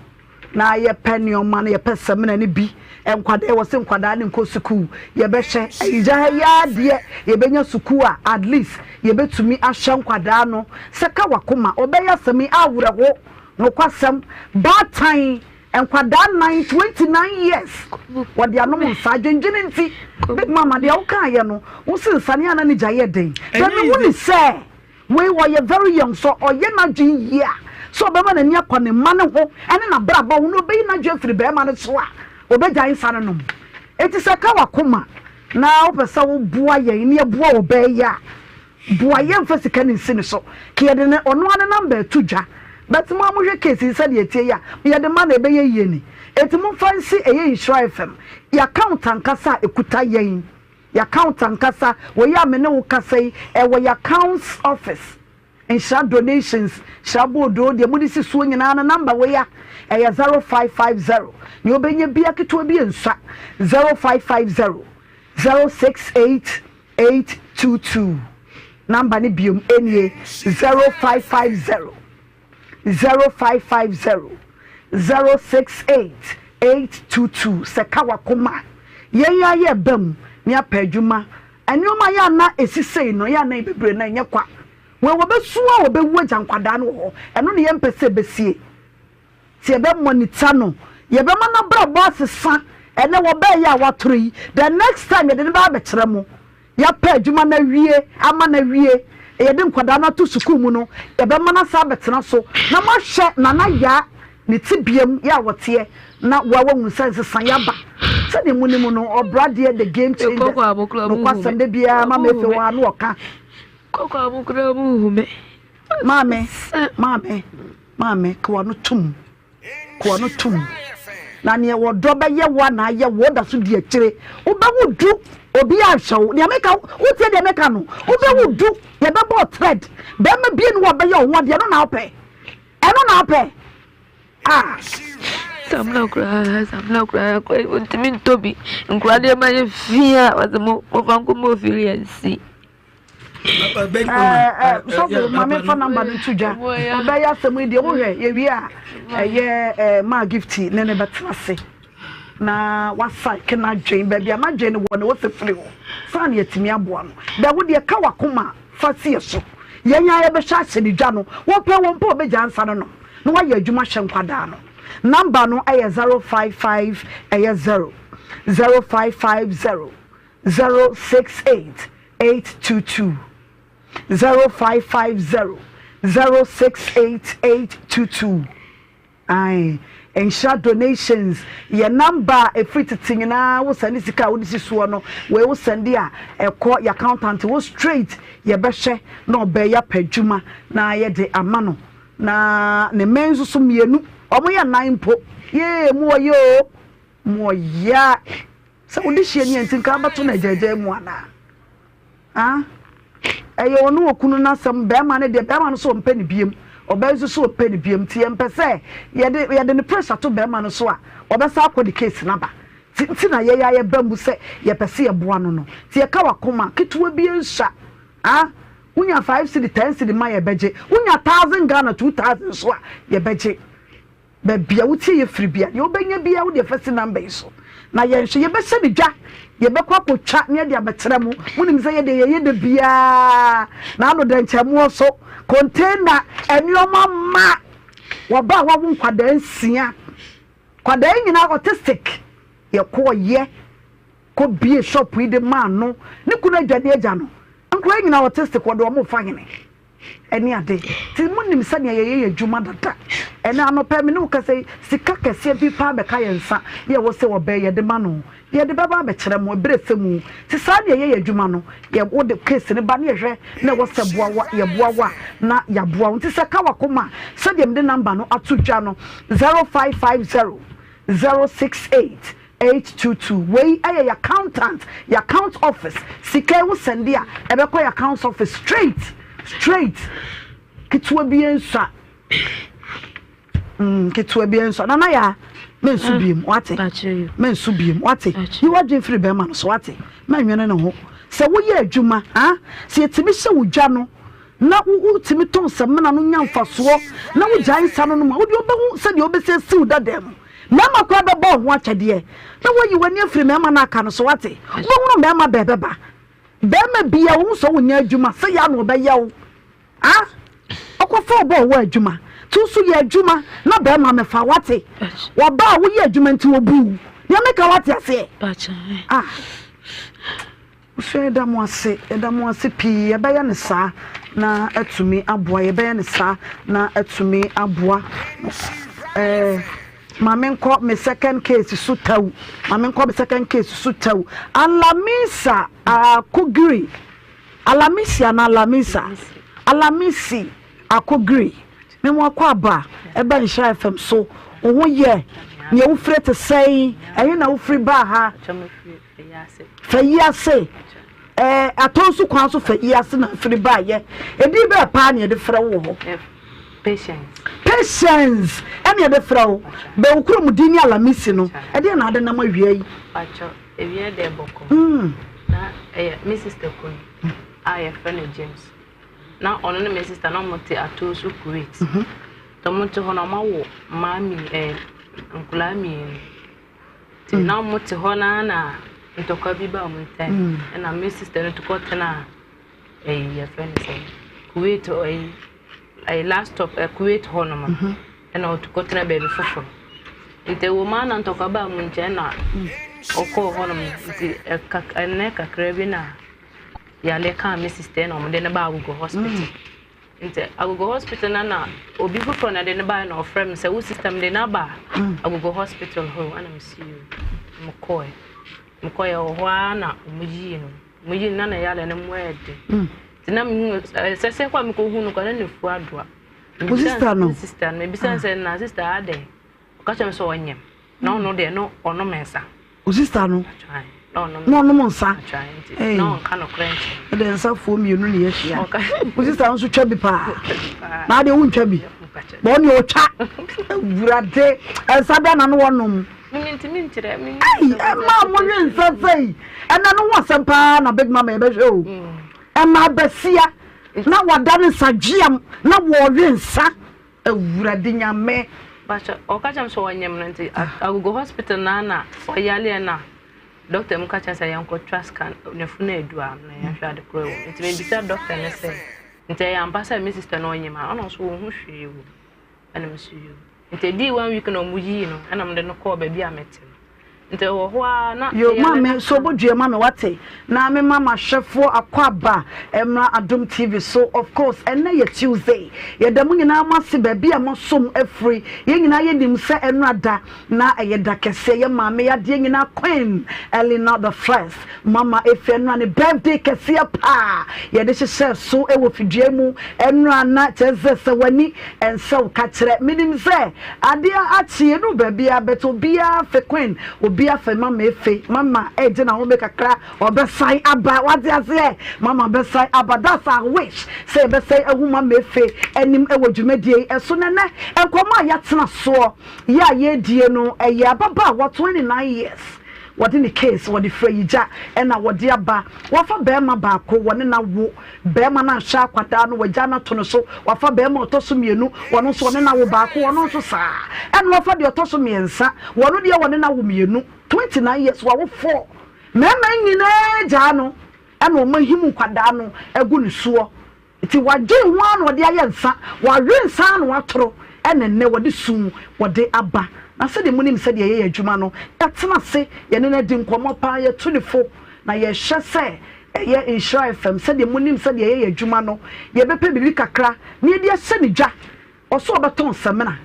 na yɛpɛ nneɛma no yɛpɛ samina no bi nkwadaa wɔ se nkwadaa no nkɔ sukuu yɛbɛhwɛ ayigya ha yi ara deɛ yɛbɛnya sukuu a at least yɛbɛtumi ahwɛ nkwadaa no sɛ ka wakoma ɔbɛyɛ asɛm yi awerɛho nokwasɛm baatan nkwadaa nan 29 years wɔde anom nsa adwendwene nti big mama deɛ wokaayɛ no wo se nsa ne ana ne gya yɛ den bɛmi hu ne sɛ Wei ɔyɛ very young sɛ ɔyɛ n'adwene yie a sɛ ɔbɛma n'ani akɔ ne mma no ho ne n'abrabɔ ho na ɔbɛyi n'adwene afiri barima no so a ɔbɛgyae nsa no nom. Enti sɛ ɛka w'akoma na wopɛ sɛ woboa yɛn na yɛboa ɔbaa yi a, boa yɛn mfa sika no nsi ne so. Ka yɛde ne ɔno ara ne number to dwa but mo a mohwɛ case yi sɛdeɛ ɛteɛ yi a yɛde ma no ɛbɛyɛ yie ni. Enti momfa nsi ɛyɛ Nhyira FM yɛn account ankasa a ɛkuta yɛn. Y'account ankasa, wei a me ne wo kasa yi, ɛwɔ y'accounts office. Nhyira donations, Nhyira boodoo, deɛ mode si soɔ nyinaa no number wei a, ɛyɛ 0550, nea wobɛnya biara ketewa bi nsua, 0550 068 822. Number no biom nie, 0550 0550 068 822. Sɛ ka wakoma a, yɛn ara yɛreba mu na yɛapɛ adwuma. Nneɛma yɛ a na ɛsi sei no, yɛ a na bebree no ɛnyɛ kwa. Wei wɔbɛsu a wɔbɛwu agya nkwadaa no wɔ hɔ. Ɛno na yɛmpɛ sɛ ɛbɛsie. Nti yɛbɛ monitor no. Yɛbɛma n'abrabɔ asesa. Ɛnɛ wɔbɛɛyɛ a watoro yi, the next time yɛde no bɛba abɛkyerɛ mo. Yɛapɛ adwuma no awie ama no awie, yɛde nkwadaa no ato sukuu mu no, yɛbɛma no asan abɛtena so na moahwɛ Nana Yaa ne tebeam yɛ a ɔteɛ na woa woahunu sɛ nsesaeɛ aba. Sɛdeɛ monim no, ɔbra deɛ the game changers. Nokwasɛm da biara Mama Efe wɔ ha na ɔka. Maame, maame, maame, ka w'ano tom. Ka w'ano tom. Na neɛ wɔdɔ bɛyɛ wo a na ayɛ wo, woda so di akyire. Wobɛwo du, obi anhwɛ wo. Deɛ meka, wotie deɛ meka no? Wobɛwo du, yɛbɛbɔ wo thread. Bɛrima bie ne wɔ bɛyɛ wo ho adeɛ, ɛno na wopɛ. Ɛno na wopɛ. Ah. Samina koraa, samina koraa, ntumi ntɔ bi. Nkora nneɛma yɛ fi a, wɔsɛ mo, mo fa nkɔmɔ ofiri yɛn si. Sɔfo ma memfa namba no nto dwa. Ɔbɛyɛ asɛm yi deɛ wohwɛ yɛwie a ɛyɛ maa gifti ne ne bɛtena ase na wasaeke n'adwen baabi a n'adwen no wɔ no wɔsɛ firi hɔ saa na yɛatumi aboa no. Bɛ wo deɛ ka wakoma fa si yɛ so. Yɛn a yɛbɛhwɛ ahyɛ ne dwa no wɔpɛ wɔn pɛ wɔbɛgya nsa no nom na wayɛ adwuma hyɛ nkwadaa no. Namba no ɛyɛ 055 ɛyɛ 0 0550 068 822 0550 068 822 Ae, Nhyira Donations yɛ number a ɛfiri tete nyinaa wo sɛnde sika a wode si soɔ no, wei wo sɛnde a ɛkɔ yɛ accountant hɔ straight, yɛbɛhwɛ na ɔbɛyɛ apɛ adwuma na yɛde ama no na ne mmɛn nso so mmienu, wɔn yɛ nnan mpo, yee mu ɔyɛ o, mu ɔyɛ. Sɛ wode hyia ni a nti nka wobɛto no agyaagyaa mu anaa? Ah, ɛyɛ ɔne okunu no asɛm, bɛrima no deɛ bɛrima no so ɔmpɛ ne biem, ɔbaa nso so ɔmpɛ ne biem, nti yɛmpɛ sɛ yɛde yɛde ne pressure to bɛrima no so a ɔbɛsa akɔ de case no aba. Nti nti na yɛyɛ a yɛba mu sɛ yɛpɛ sɛ yɛboa no no. Nti yɛka wakoma ketewa bi nsua. Ah, wonya 5 cedi, 10 cedi ma yɛbɛgye. Wonya 1000 Ghana, 2000 nso a yɛbɛgye. Baabi a wotie yɛ firi bia, deɛ wobɛnya biara wode fa si number yi so na yɛn nso yɛbɛhyɛ no dwa, yɛbɛkɔ akɔtwa na yɛde abɛkyerɛ mo. Monim sɛ yɛdeɛ yɛyɛ da biara na ano dɛnkyɛmmoɔ so container nneɛma ma wɔba a wawo nkwadaa nsia, nkwadaa yi nyinaa autistic, yɛkɔɔyɛ kɔ bie shop yi de maa no, ne kunu adwane agya no, nkwadaa yi nyinaa autistic wɔde wɔn fa hene. Ɛne ade. Nti monim sɛnea yɛyɛ yɛn adwuma dada. Ɛnnɛ anɔpa yi me ne wo kasa yi, sika kɛseɛ bi paa bɛka yɛn nsa yɛ ɛwɔ sɛ ɔbɛn yɛde ma no. Yɛde bɛba abɛkyerɛ mo ɛberɛ sɛ mu. Nti saa na yɛyɛ yɛn adwuma no. Yɛ wode case no ba ne yɛhwɛ na ɛwɔ sɛ boa wo a, yɛboa wo a na yɛaboa wo. Nti sɛ ɛka w'akoma a, sɛdeɛ mede number no ato dwa no, 0550 068 822 wei ɛyɛ yɛ accountant yɛ account office sika yi wo sɛnde a ɛbɛkɔ yɛ account office straight straight ketewa bi nsua mm ketewa bi nsua nana ya mensu ah, biem wate mensu biem wate yi wadwen firi bɛrima no so wate mɛnwene ne ho sɛ woyɛ adwuma ah sɛ yɛtumi hyɛ wo dwa no na wotumi tɔn samina no nya mfasoɔ na wogyae nsa no nom a, wodeɛ wobɛhu sɛdeɛ wobɛsi asi wo dada mu. Mmarima koraa bɛbɔ wo ho akyɛdeɛ na woayi w'ani afiri mmarima no aka no so wate. Wobɛhunu mmarima bɛɛ bɛba. Barima bia wohu sɛ wonyɛ adwuma sɛ yɛ ano ɔbɛyɛ wo. Ah, ɔkɔfa ɔbɔ ɔwɔ adwuma. Nti wo so yɛ adwuma na barima mɛfa wate. Wɔba a woyɛ adwuma nti wɔbu. Nea meka wate aseɛ. Ah. Nso yɛda mo ase, yɛda mo ase pii. Yɛbɛyɛ no saa na atumi aboa, yɛbɛyɛ no saa na atumi aboa. Ɛɛ, ma menkɔ me second case so tɛw, ma menkɔ me second case so tɛw. Alamisa Akogiri, Alamisi anaa Alamisa? Alamisi Akogiri, me mo akɔ aba ɛba Nhyira FM so. Wo ho yɛ, nea wofiri te sɛn, ɛhe na wofiri baa ha? Fa yi ase. Ɛɛ atɔ nso kwan so fa yi ase na afiri baayɛ. Edin bɛɛ paa na yɛde frɛ wo wɔ hɔ? Patience. Patience ɛna yɛde frɛ wo. Bɛ wo kurom din ne Alamisi no. Ɛdeɛn na ade nam awia yi? Pakyɛ, awia deɛ bɔkɔ. Mm. Na ɛyɛ me sister kunu a yɛfrɛ no James. Na ɔno ne me sister na wɔte Atosu Kuwait. Mm -hmm. Nti wɔte hɔ na wɔawo mmaa mmienu, ɛɛ nkwadaa mmienu. Nti na wɔte hɔ na na ntɔkwa bi ba wɔn ntam. Mm. Ɛna me sister no tukɔ tena ɛyi yɛfrɛ no sɛ Kuwait ɛyi ɛyi last stop ɛ Kuwait hɔ nom. Mm-hmm. Ɛna ɔtukɔ tena baabi foforɔ. Nti ɛwɔ mu na ntɔkwa ba wɔn nkyɛn na ɔkɔɔ hɔ nom. Nti ɛka ɛnɛ kakra bi na yale kaa me sister na wɔde no ba Agogo hospital. Mm. Nti Agogo hospital na na obi foforɔ na de no baeɛ na ɔfrɛ me sɛ wo sister mede no aba mm. Agogo hospital hɔ ɛna me si o mekɔɛ mekɔɛ wɔ hɔ ara na wɔn yii no wɔn yii no na na yale no mu ɛyɛ den mm. nti na mehu sɛ sɛ kɔ a mekɔhu no kɔ na ne fu adoa. Wo sister no? Sister no mebisa sɛ na sister adɛn ɔka kyerɛ me sɛ ɔnyem na ɔno deɛ no ɔnom nsa. Wo sista no na ɔnom nsa. Ɛde nsafoɔ mmienu na yɛahyia. Wo sista nso twa bi paa. Na adeɛ wontwa bi. Bɔ ɔne ɔtwa. Awurade nsa bɛn na no wɔnom. Ɛyi ɛma mo nwe nsa sɛyi. Ɛna no ho asɛm paa na big mama yɛbɛhwɛ o. Ɛma abasia na wada ne nsa dweam na wɔwe nsa. Awurade Nyame. Pastor ɔka kyerɛ me sɛ ɔnyem no nti agogo hospital na na ɔyaleɛ na doctor mu ka kyerɛ sɛ yɛnkɔ twa scan ne funu edu a na yɛnhwɛ ade korɔ wɔ nti mebisa doctor no sɛ nti ɛyɛ ampa sɛ me sister no ɔnyem a ɔno nso wɔn ho hwee wɔ ɛna me so yio nti edii one week na ɔmo yii no ɛna mo de no kɔɔ baabi a mete no. Nti ɛwɔ hɔ ara na. Yo maame so bodua ma me wate na me ma mahwɛfoɔ akwaaba mmra Adom TV so of course ɛnnɛ yɛ Tuesday yɛda mo nyinaa mo ase baabi a moasom afiri yɛn nyinaa yɛnim sɛ ɛnora da na ɛyɛ da kɛseɛ yɛ maame yɛ adeɛ nyinaa Queen Eleanor the first mama efi ɛnora ne birthday kɛseɛ paa yɛde hyehyɛɛ so wɔ fidua mu ɛnora na kyerɛ sɛ sɛ w'ani ɛnsɛ wo ka kyerɛ menim sɛ Adeɛ akye yɛduru baabiaa but obiaa fe queen obia fe mama efe mama ɛgye nahome kakra ɔbɛsan aba wate aseɛ mama bɛsan aba that's our wish sɛ yɛbɛsan ahu mama efe anim ɛwɔ dwumadie yi ɛso na ɛnɛ nkɔmɔ a yɛatena soɔ yɛ a yɛredie no ɛyɛ ababaawa 29 years wɔde ne case wɔde firi ayigya ɛna wɔde aba wafa bɛɛma baako wɔne no awo Barima no anhwɛ akwadaa no, wagyaa no ato no so. Wafa barima a ɔtɔ so mmienu, ɔno nso ɔne no awo baako, ɔno nso saa. Ɛna wafa deɛ ɔtɔ so mmiɛnsa, wɔno deɛ wɔne no awo mmienu. 29 years, wawo four. Mmarima yi nyinaa gyaa no, ɛna wɔahim nkwadaa no agu ne soɔ. Nti wadwen ho ara na ɔde ayɛ nsa, wawe nsa ara na watoro, ɛna nnɛ wɔde su wɔde aba. Na sɛdeɛ monim sɛdeɛ yɛyɛ adwuma no, yɛatena ase, yɛne no adi nkɔmmɔ paa, yɛatu no fo, na yɛhwɛ sɛ Ɛyɛ Nhyira FM, sɛdeɛ monim sɛdeɛ yɛyɛ adwuma no, yɛbɛpɛ biribi kakra na yɛde ahyɛ no dwa. Ɔse ɔbɛtɔn samina,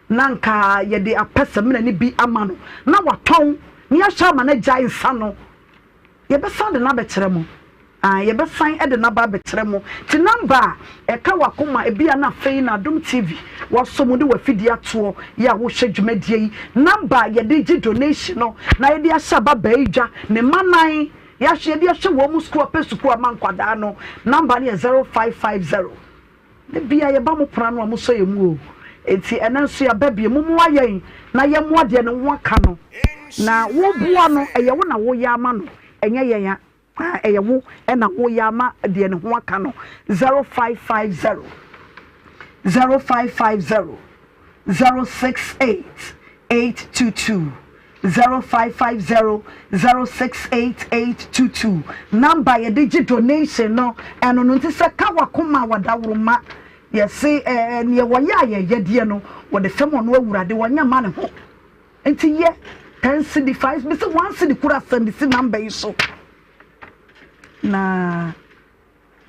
na anka yɛde apɛ samina no bi ama no na watɔn, na yɛahwɛ ama no agyae nsa no. Yɛbɛsan de no abɛkyerɛ mo. Ae, yɛbɛsan de no aba abɛkyerɛ mo. Nti number a ɛka w'akoma, ebia na afei na Adom TV wasɔ mu de w'afidie atoɔ yɛ a wohwɛ dwumadie yi, number a yɛde gye donation no na yɛde ahyɛ ababaa yi dwa, ne mma nan, Yɛahwɛ yɛde ahwɛ wɔn mu sukuu ɔpɛ sukuu ama nkwadaa no number no yɛ 0550 da bia yɛba mo pono ano a mosɔ yɛn mu o enti ɛnɛ nso yɛaba bio mommoa yɛn na yɛmmoa deɛ ne ho aka no na woboa no ɛyɛ wo na woyɛ ama no ɛnyɛ yɛn a ɛyɛ wo ɛna woyɛ ama deɛ ne ho aka no 0550 0550 068 822 0550 068 822 number yɛde gye donation no ɛno no nti sɛ ka wakoma wadaworoma yɛse ɛɛ neɛ wɔyɛ a yɛyɛdeɛ no wɔde fɛm ɔno awurade wɔnyɛ ma ne ho nti yɛ 10 cedi 5 bi sɛ 1 cedi kura sɛnde si number yi so na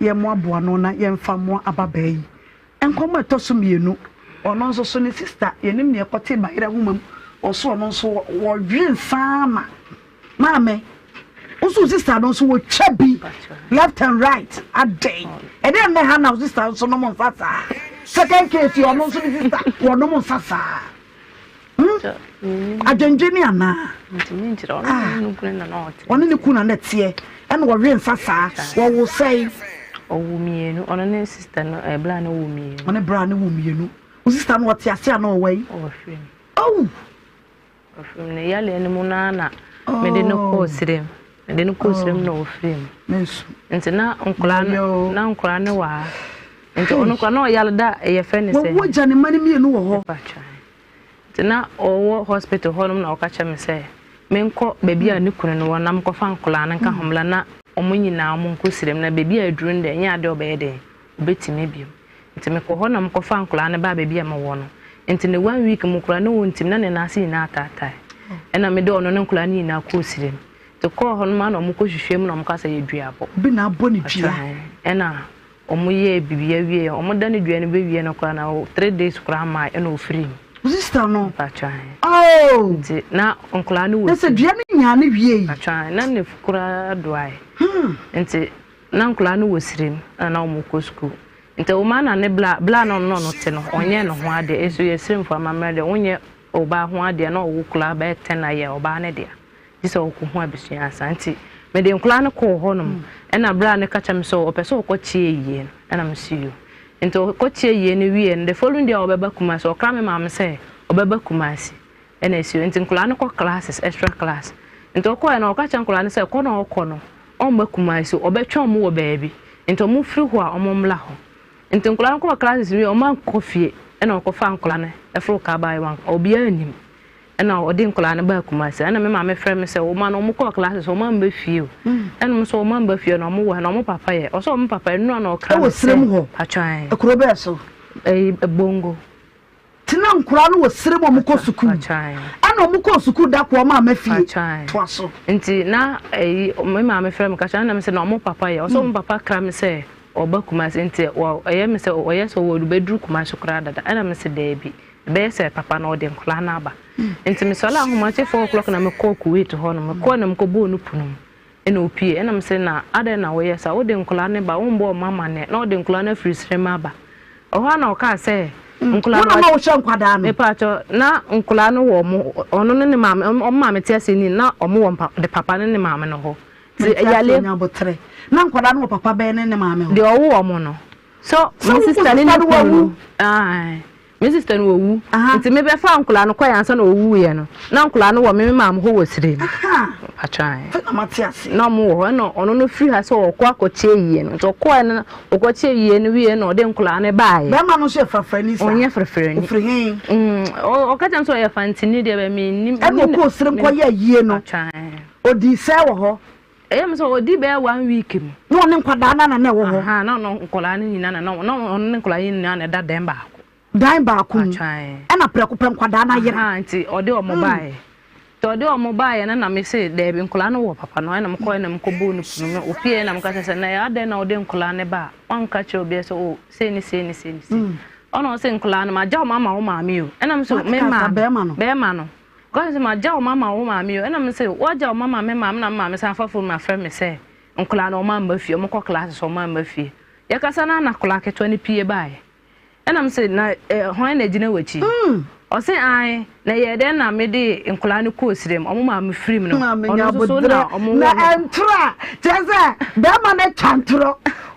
Yɛmmoaboa ano na yɛmfa mmoa ababaa yi. Nkɔmmɔ a ɛtɔ so mmienu, ɔno nso so ne sista, yɛnim nea ɛkɔtee bayerɛ nwoma mu, ɔso ɔno nso wɔwe nsa ara ma maame. Wo nso wo sista no nso wɔtwa bi left and right adɛn? Ɛdeɛn na ɛha na wo sista nso nom nsa saa? Second case ɔno nso ne sista wɔnom nsa saa. Hmm? Adwendwene anaa? Ɔne ne kunu na na ɛteɛ. Ɛna ɔwe nsa saa. Wɔwo sɛn? Ɔwo mmienu. Ɔno ne sista no, eh, bra no wo mmienu. Ɔne bra no wo mmienu. Wo sista no ɔte ase anaa ɔwɔ yi? Ɔfiri mu. Oh! Ɔfiri mu. Ne yareɛ no mu no ara na mede no kɔɔ sirem. Mede no kɔɔ sirem na ɔfiri mu. Nti na nkwadaa no na nkwadaa no wɔ ha. Nti ɔno koraa na ɔyare da yɛfrɛ no sɛ. Wɔwo agya ne mma no mmienu wɔ hɔ. Nti na ɔwɔ hospital hɔnom na ɔka kyerɛ me sɛ menkɔ baabi a ne kunu no wɔ na menkɔfa nkwadaa no nka ho mmra na wɔn nyinaa wɔnkɔ sirem na baabi a aduru no deɛ ɛnyɛ adeɛ a ɔbɛyɛ dɛn ɔbɛtumi bio. Nti mekɔ hɔ na mekɔfa nkwadaa no baa baabi a mewɔ no. Nti ne one week mu koraa na ɔntumi na ne nan ase nyinaa ataatae. Ɛna mede ɔno ne nkwadaa no nyinaa kɔɔ sirem. Nti kɔɔ hɔ nom a na wɔkɔhwehwɛ mu na wɔka sɛ ɛyɛ duabɔ. Obi na abɔ ne dua. Ɛna Wɔyɛɛ biribiara wieɛ, wɔda ne dua no bɛwie no koraa na 3 days koraa mmae ɛna ɔfirii mu. Wo sister no? Mpakyɛ ahe. Oh! Nti na nkwadaa no wɔ Na sɛ dua no nyaa no wiei. Mpakyɛ ahe, na ne koraa doae. Nti na nkwadaa no wɔ sirim ɛna na wɔkɔ sukuu. Nti ɔmaa na ne bla, bla na ɔno na ɔno te no, ɔnyɛɛ ne ho adeɛ. Nso yɛ sirimfoɔ amammerɛ deɛ, wonyɛ ɔbaa ho adeɛ na ɔwo koraa bɛyɛ 10 a yɛ ɔbaa no dea. Gye sɛ ɔkɔhu abusua ansa. Nti mede nkwadaa no kɔɔ hɔnom. Ɛna berɛ a ne ka kyerɛ me sɛ ɔpɛ sɛ ɔkɔ kye ayie no, ɛna me se yoo. Nti ɔkɔ kye ayie no wieɛ no, the following day a ɔbɛba Kumasi, ɔkra me maame sɛ ɔbɛba Kumasi. Ɛna ɛsi yoo. Nti nkwadaa no kɔ classes, extra class. Nti ɔkɔeɛ no, ɔka kyerɛ nkwadaa no sɛ kɔ na ɔkɔ no, ɔmma Kumasi, ɔbɛtwɛn wɔn wɔ baabi. Nti wɔn firi hɔ a, wɔn mmra hɔ. Nti nkwadaa no kɔɔ classes wie, wɔn ankɔ fie. Ɛna ɔkɔfaa nkwadaa no foro kaa baeɛ, obiara nnim. Ɛna ɔde nkwadaa no baa Kumasi. Ɛna me maame frɛ me sɛ wɔn no wɔn kɔɔ classes wɔn amba fie o. Ɛna wɔn nso wɔn amba fie na wɔn wɔ ha na wɔn papa yɛ. Ɔsɛ wɔn papa nnura na ɔkra me sɛ. Ɛwɔ srem hɔ. Patwan. Ekuro bɛɛ so. Ɛyi Bongo. Tena nkwadaa no wɔ srem wɔn kɔ sukuu. Patwan. Ɛna wɔn kɔɔ sukuu da koro wɔn amma fie. Patwan. Toa so. Nti na ɛyi me maame frɛ me kakyɛ ɛna me sɛ na wɔn papa yɛ. Ɔsɛ wɔn papa kra me sɛ ɔba Kumasi nti wɔ ɛyɛ me sɛ ɔyɛ sɛ ɔbɛduru Kumasi koraa dada. Ɛna me sɛ daabi. Ɛbɛyɛ sɛ papa no ɔde nkwadaa no aba. Nti mesɔre ahomakye 4 o'clock na mekɔɔ Kuwait hɔ no. Mekɔɔ na mekɔbɔɔ no pono mu. Ɛna opie. Ɛna mese na adɛn na woyɛ saa? Wode nkwadaa no ba, wombɔ wɔn amanneɛ na wode nkwadaa no afiri serɛ mu aba. Ɛhɔ ara na ɔkaa sɛ nkwadaa no. Wo na wohwɛ nkwadaa no? Mepaakyɛw, na nkwadaa no wɔ ɔmo, ɔno ne ne maame, ɔmo maame te ase ni, na ɔmo wɔ mpa, de papa ne ne maame no hɔ. Nti yale. Na nkwadaa no wɔ papa bɛn ne ne maame hɔ? Deɛ ɔwo ɔmo no. So me sister ne ne kunu no. Ae. Me sister no owu. Nti me bɛfa nkwadaa no kɔɛ ansa na owu yɛ no. Na nkwadaa no wɔ me me maame hɔ wɔ sire mu. Patran. Na ɔmo wɔ hɔ ɛna ɔno no firi ha sɛ ɔkɔ akɔkyɛ yie no. Nti ɔkɔɛ no ɔkɔkyɛ yie no wie na ɔde nkwadaa no baeɛ. Bɛrima no nso yɛ frafrani saa. Ɔnyɛ frafrani. Ofiri he? Ɔka kyerɛ me sɛ ɔyɛ fantini deɛ bɛ mennim. Ɛna ɔkɔɔ sire mu kɔyɛɛ yie no. Patran. Odii sɛɛ wɔ hɔ. Ɛyɛ me sɛ ɔdi bɛyɛ one week mu. Na ɔne nkwadaa no na na ɛwɔ hɔ. Ahaa, na ɔne nkwadaa no nyinaa na na ɔne ne nkwadaa no nyinaa na ɛda dan baako. Dan baako mu. Ɛna prɛko pɛ nkwadaa no ayera. Ahaa, nti ɔde wɔn baeɛ. Nti ɔde wɔn baeɛ no na me se daabi nkwadaa no wɔ papa no ɛna mekɔɛ na mekɔbɔɔ no pono mu. Ɔpieeɛ na meka kyerɛ sɛ na ɛyɛ adɛn na wode nkwadaa no ba a woanka kyerɛ obiara sɛ oh sei ne sei ne sei ne sei. Ɔna ɔse nkwadaa no magya wɔn ama wo maame o. Ɛna me so me maame. Bɛrima no. Ɔka sɛ, Magya wo mama wo maame o. Ɛna mese, Woagya wo mama me maame na me maame san fa fon mu afrɛ me sɛ nkwadaa no wɔamma fie, wɔkɔ classes wɔamma fie. Yɛkasa no ara na akwadaa ketewa no pue baeɛ. Ɛna mese, Na eh, hwan na ɛgyina w'akyi? Ɔse, Ae, na ɛyɛɛ dɛn na mede nkwadaa no kɔɔ sirem, wɔn maame firim no, Maame ɔno nya nso so na aboterɛ wɔn na wɔ no. ɛntorɔ a kyerɛ sɛ bɛrima no atwa ntorɔ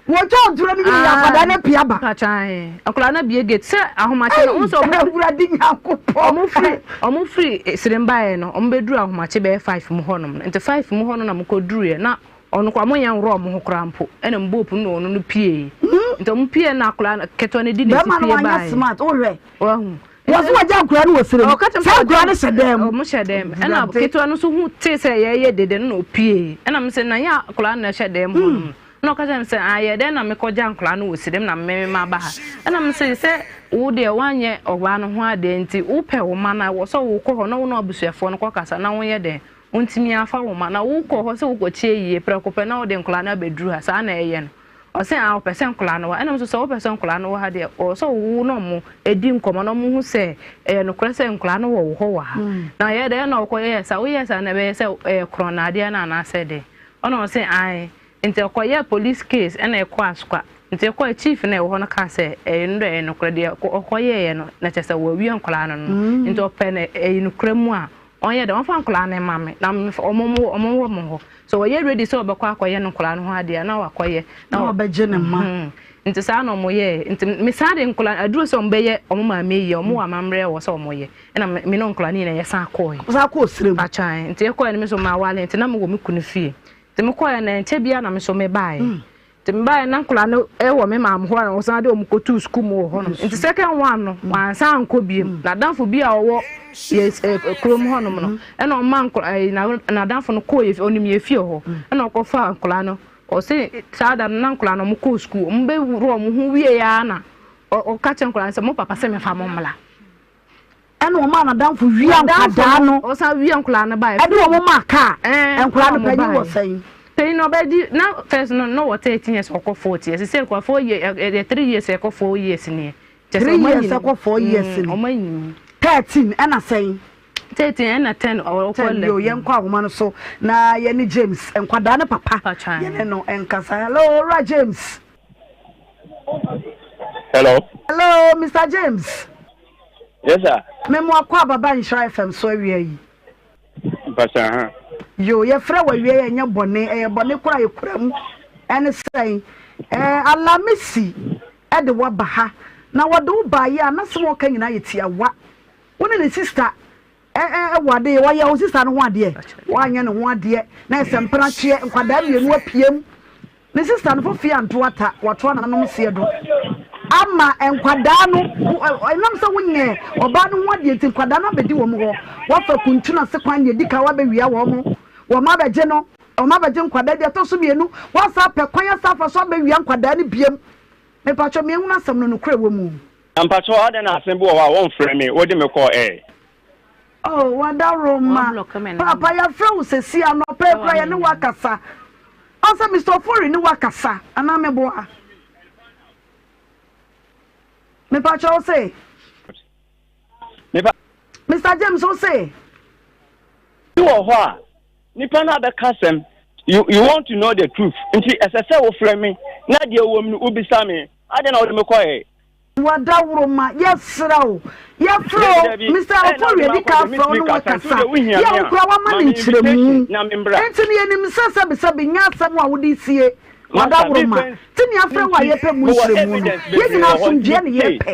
wɔtwa ntorɔ no wie yɛ akwadaa no apue aba. Mpakyɛ akwadaa no abue gate sɛ ahomakye no wɔn sɛ wɔn Awurade Nyankopɔn. Wɔn firi wɔn firi Sirem baeɛ no wɔn bɛduru ahomakye bɛyɛ five mu hɔnom no nti five mu hɔ no na wɔkɔ duruiɛ na ɔno koraa wɔn nyɛ nworɔ wɔn ho koraa mpo ɛna wɔn bɔɔ pono na ɔno no pieeɛ nti wɔn pieeɛ na akwadaa ketewa no di n'akyi Bɛrima no pie wanyɛ baeɛ. smart wohwɛ. Wahu. Wɔn so wɔgya nkwadaa no wɔ sirem. Ɔka kyerɛ Saa nkwadaa no hyɛ dan mu. Wɔn hyɛ dan mu. Ɛna ketewa no nso hu tee sɛ yɛreyɛ dede no na opie. Ɛna mo sɛ na nyɛ akwadaa no na ɛhyɛ dan mu hɔ nom. Ɛna ɔka kyerɛ me sɛ ah yɛ dɛn na mekɔgya nkwadaa no wɔ sirem na me ma ba ha. Ɛna mo sɛ sɛ wo deɛ woanyɛ ɔbaa no ho adeɛ nti wopɛ wo mma no a wɔ sɛ wokɔ hɔ na wo ne abusuafoɔ no kɔkasa na wonyɛ dɛn wontumi afa wo mma na wokɔ hɔ sɛ wokɔkyɛ yie prɛko pɛ na wode nkwadaa no abɛduru ha saa na ɛyɛ no. Ɔse ah ɔpɛ sɛ nkwadaa no wɔ ha, ɛna me nso sɛ wopɛ sɛ nkwadaa no wɔ ha deɛ ɔwɔ sɛ wo ne ɔmo di nkɔmmɔ na ɔmo hu sɛ ɛyɛ nokorɛ sɛ nkwadaa no wɔ wo hɔ wɔ ha. Na ɛyɛ dɛn na ɔkɔ yɛɛ saa, woyɛɛ saa na ɛbɛyɛ sɛ ɛyɛ korɔnaadeɛ no anaasɛ dɛn? Ɛna ɔse ae, nti ɔkɔyɛɛ police case ɛna ɛkɔɔ Asukwa. Nti ɛkɔɛ chief no a ɛwɔ hɔ no kaa sɛ ɛyɛ no dɛ ɛyɛ nokorɛ deɛ ɔkɔyɛeɛ no na kyerɛ sɛ wawia nkwadaa no no nti ɔpɛ no ɛyɛ nokorɛ mu a ɔnyɛ dɛ ɔmfa nkwadaa no mma me na ɔmo ɔmo wɔ mo hɔ so ɔyɛ ready sɛ ɔbɛkɔ akɔyɛ no nkwadaa no ho adeɛ a na wakɔyɛ na ɔbɛgye ne mma nti saa na ɔmo yɛɛ nti me saa de nkwadaa aduro sɛ ɔmo bɛyɛ ɔmo maame yie ɔmo wɔ amammerɛ wɔ sɛ ɔmo yɛ ɛna me ne nkwadaa no nyinaa yɛsan kɔɛ san kɔɔ srem atwan nti ɛkɔɛ no me nso maa wale nti na mewɔ me kunu fie nti mekɔɛ no ɛnkyɛ biara na me nso mebaeɛ Nti mebaeɛ na nkwadaa no wɔ me maame hɔ a wɔsan de wɔn kɔtuu sukuu mu wɔ hɔnom. Nti second one no wansan ankɔ biem. N'adamfo bi a ɔwɔ yɛ kurom hɔnom no ɛna ɔma nkwadaa n'adamfo no kɔɔ yɛ ɔnim yɛ fie hɔ ɛna ɔkɔfaa nkwadaa no. Ɔse saa da no na nkwadaa no wɔkɔɔ sukuu. Wɔbɛwura wɔn ho wieeɛ ara na ɔka kyerɛ nkwadaa no sɛ mo papa sɛ memfa mo mmra. Ɛna ɔmaa n'adamfo wia nkwadaa no. Ɔsan wia nkwadaa no baeɛ. Ɛde wɔn maa kaa. Nkwadaa no panyin wɔ sɛn? Panyin no ɔbɛdi na first no na ɔwɔ 13 years ɔkɔ 40 years. Sɛ nkwadaa 4 years ɛyɛ 3 years ɛkɔ 4 years nie. 3 years ɛkɔ 4 years ni. Ɔmo anyi. 13 ɛna sɛn? 13 ɛna 10 ɔkɔ 11. Yo yɛn kɔ ahoma no so na yɛne James nkwadaa no papa yɛne no nkasa. Hello Owura James. Hello. Hello Mr James. Yes sir. Me mo akɔ ababa nhyira FM so awia yi. Mpasa ha. Yo yɛfrɛ wɔ awia yi ɛnyɛ bɔne ɛyɛ bɔne kora yɛkura mu ɛne sɛn ɛɛ alamisi ɛde waba ha na wɔde wo baayɛ a n'asɛm a ɔka nyinaa yɛ tiawa wo ne ne sista ɛɛ wɔ adeɛ wɔyɛ wo sista no ho adeɛ wɔanyɛ ne ho adeɛ na ɛsɛ mpena tweɛ nkwadaa mmienu apiem Ne sista no fofie anto ata, watoa nananom seɛ do ama nkwadaa no. Ɛnam sɛ wonyɛɛ ɔbaa no ho adeɛ nti, nkwadaa no abɛdi wɔn hɔ. Wafa kuntunu ase kwan deɛ ɛdi kan wabɛwia wɔn, wɔn abɛgye no, wɔn abɛgye nkwadaa bi. Ɛtɔ so mmienu, wasan apɛ kwan asan afa so abɛwia nkwadaa no biam. Mepakyɛw, meɛhunu asɛm no nokorɛ wɔ mu. Mpakyɛw adɛn na asɛm bi wɔ hɔ a wɔnfrɛ me wode me kɔɔ ɛ. Oh wadaworoma paapa yɛafrɛ wo sɛsi anɔpa yi koraa yɛne wo akasa ɔsɛ Mister Ofori ne wo akasa anaa meboa mepakyɛ wo se Mister James wo se. Bi wɔ hɔ a nipa no abɛka asɛm you you want to know the truth nti ɛsɛ sɛ wofrɛ me na deɛ ɛwɔ mu no wobisa me adɛn na wode me kɔɛ. Wadaworoma, yɛsrɛ wo, yɛfrɛ wo, Mister Ofori adi kan afrɛ wo ne wo akasa, yɛ a wo koraa woama no nkyerɛmu, enti no yɛnim sɛ sɛbesɛbe nyɛ asɛm a wode sie, Wadaworoma, nti nea afrɛ wo a yɛpɛ mu nkyerɛmu no, yɛn nyinaa asomdwoeɛ na yɛpɛ,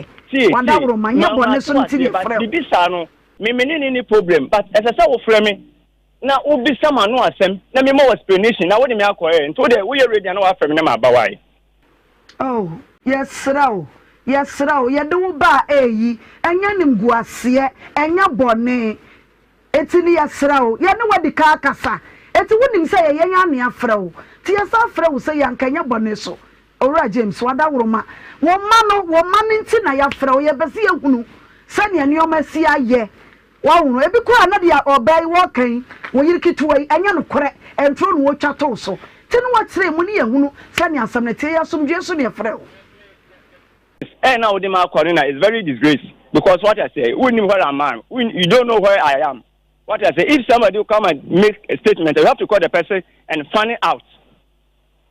Wadaworoma, nyɛ bɔne so nti na yɛfrɛ wo. Biribi saa no, me me ne no nni problem, but ɛsɛ sɛ wofrɛ me na wobisa m'ano asɛm na mema wo explanation na wode me akɔ ɛ, nti wo deɛ woyɛ ready a na woafrɛ me na maba, why? Oh, yɛsrɛ wo, yɛsrɛ wo, yɛde wo baa eyi, ɛnyɛ animguaseɛ, ɛnyɛ bɔne. Enti no yɛsrɛ wo, yɛne wo adi kan akasa, enti wonim sɛ ɛyɛ yɛn ara na yɛafrɛ wo. Nti yɛsan frɛ wo sɛ yi anka ɛnyɛ bɔne so. Owura James, w'adaworoma, wo mma no, wo mma no nti na yɛafrɛ wo, yɛpɛ sɛ yɛhunu sɛdeɛ nneɛma asi ayɛ. Wahu no? Ebi koraa na deɛ ɔbaa yi wɔreka yi, wo yere ketewa yi, ɛnyɛ nokorɛ, ntoro na wɔtwa to wo so. Nti na wakyerɛ mu ne yɛhunu sɛnea asɛm no teɛ. Yɛ asomdwoeɛ so na yɛfrɛ wo. Ɛɛ na wode ma akɔ no na it's very disgrace because what I say wonnim where I'm am you don't know where I am what I say if somebody come and make a statement you have to call the person and find out.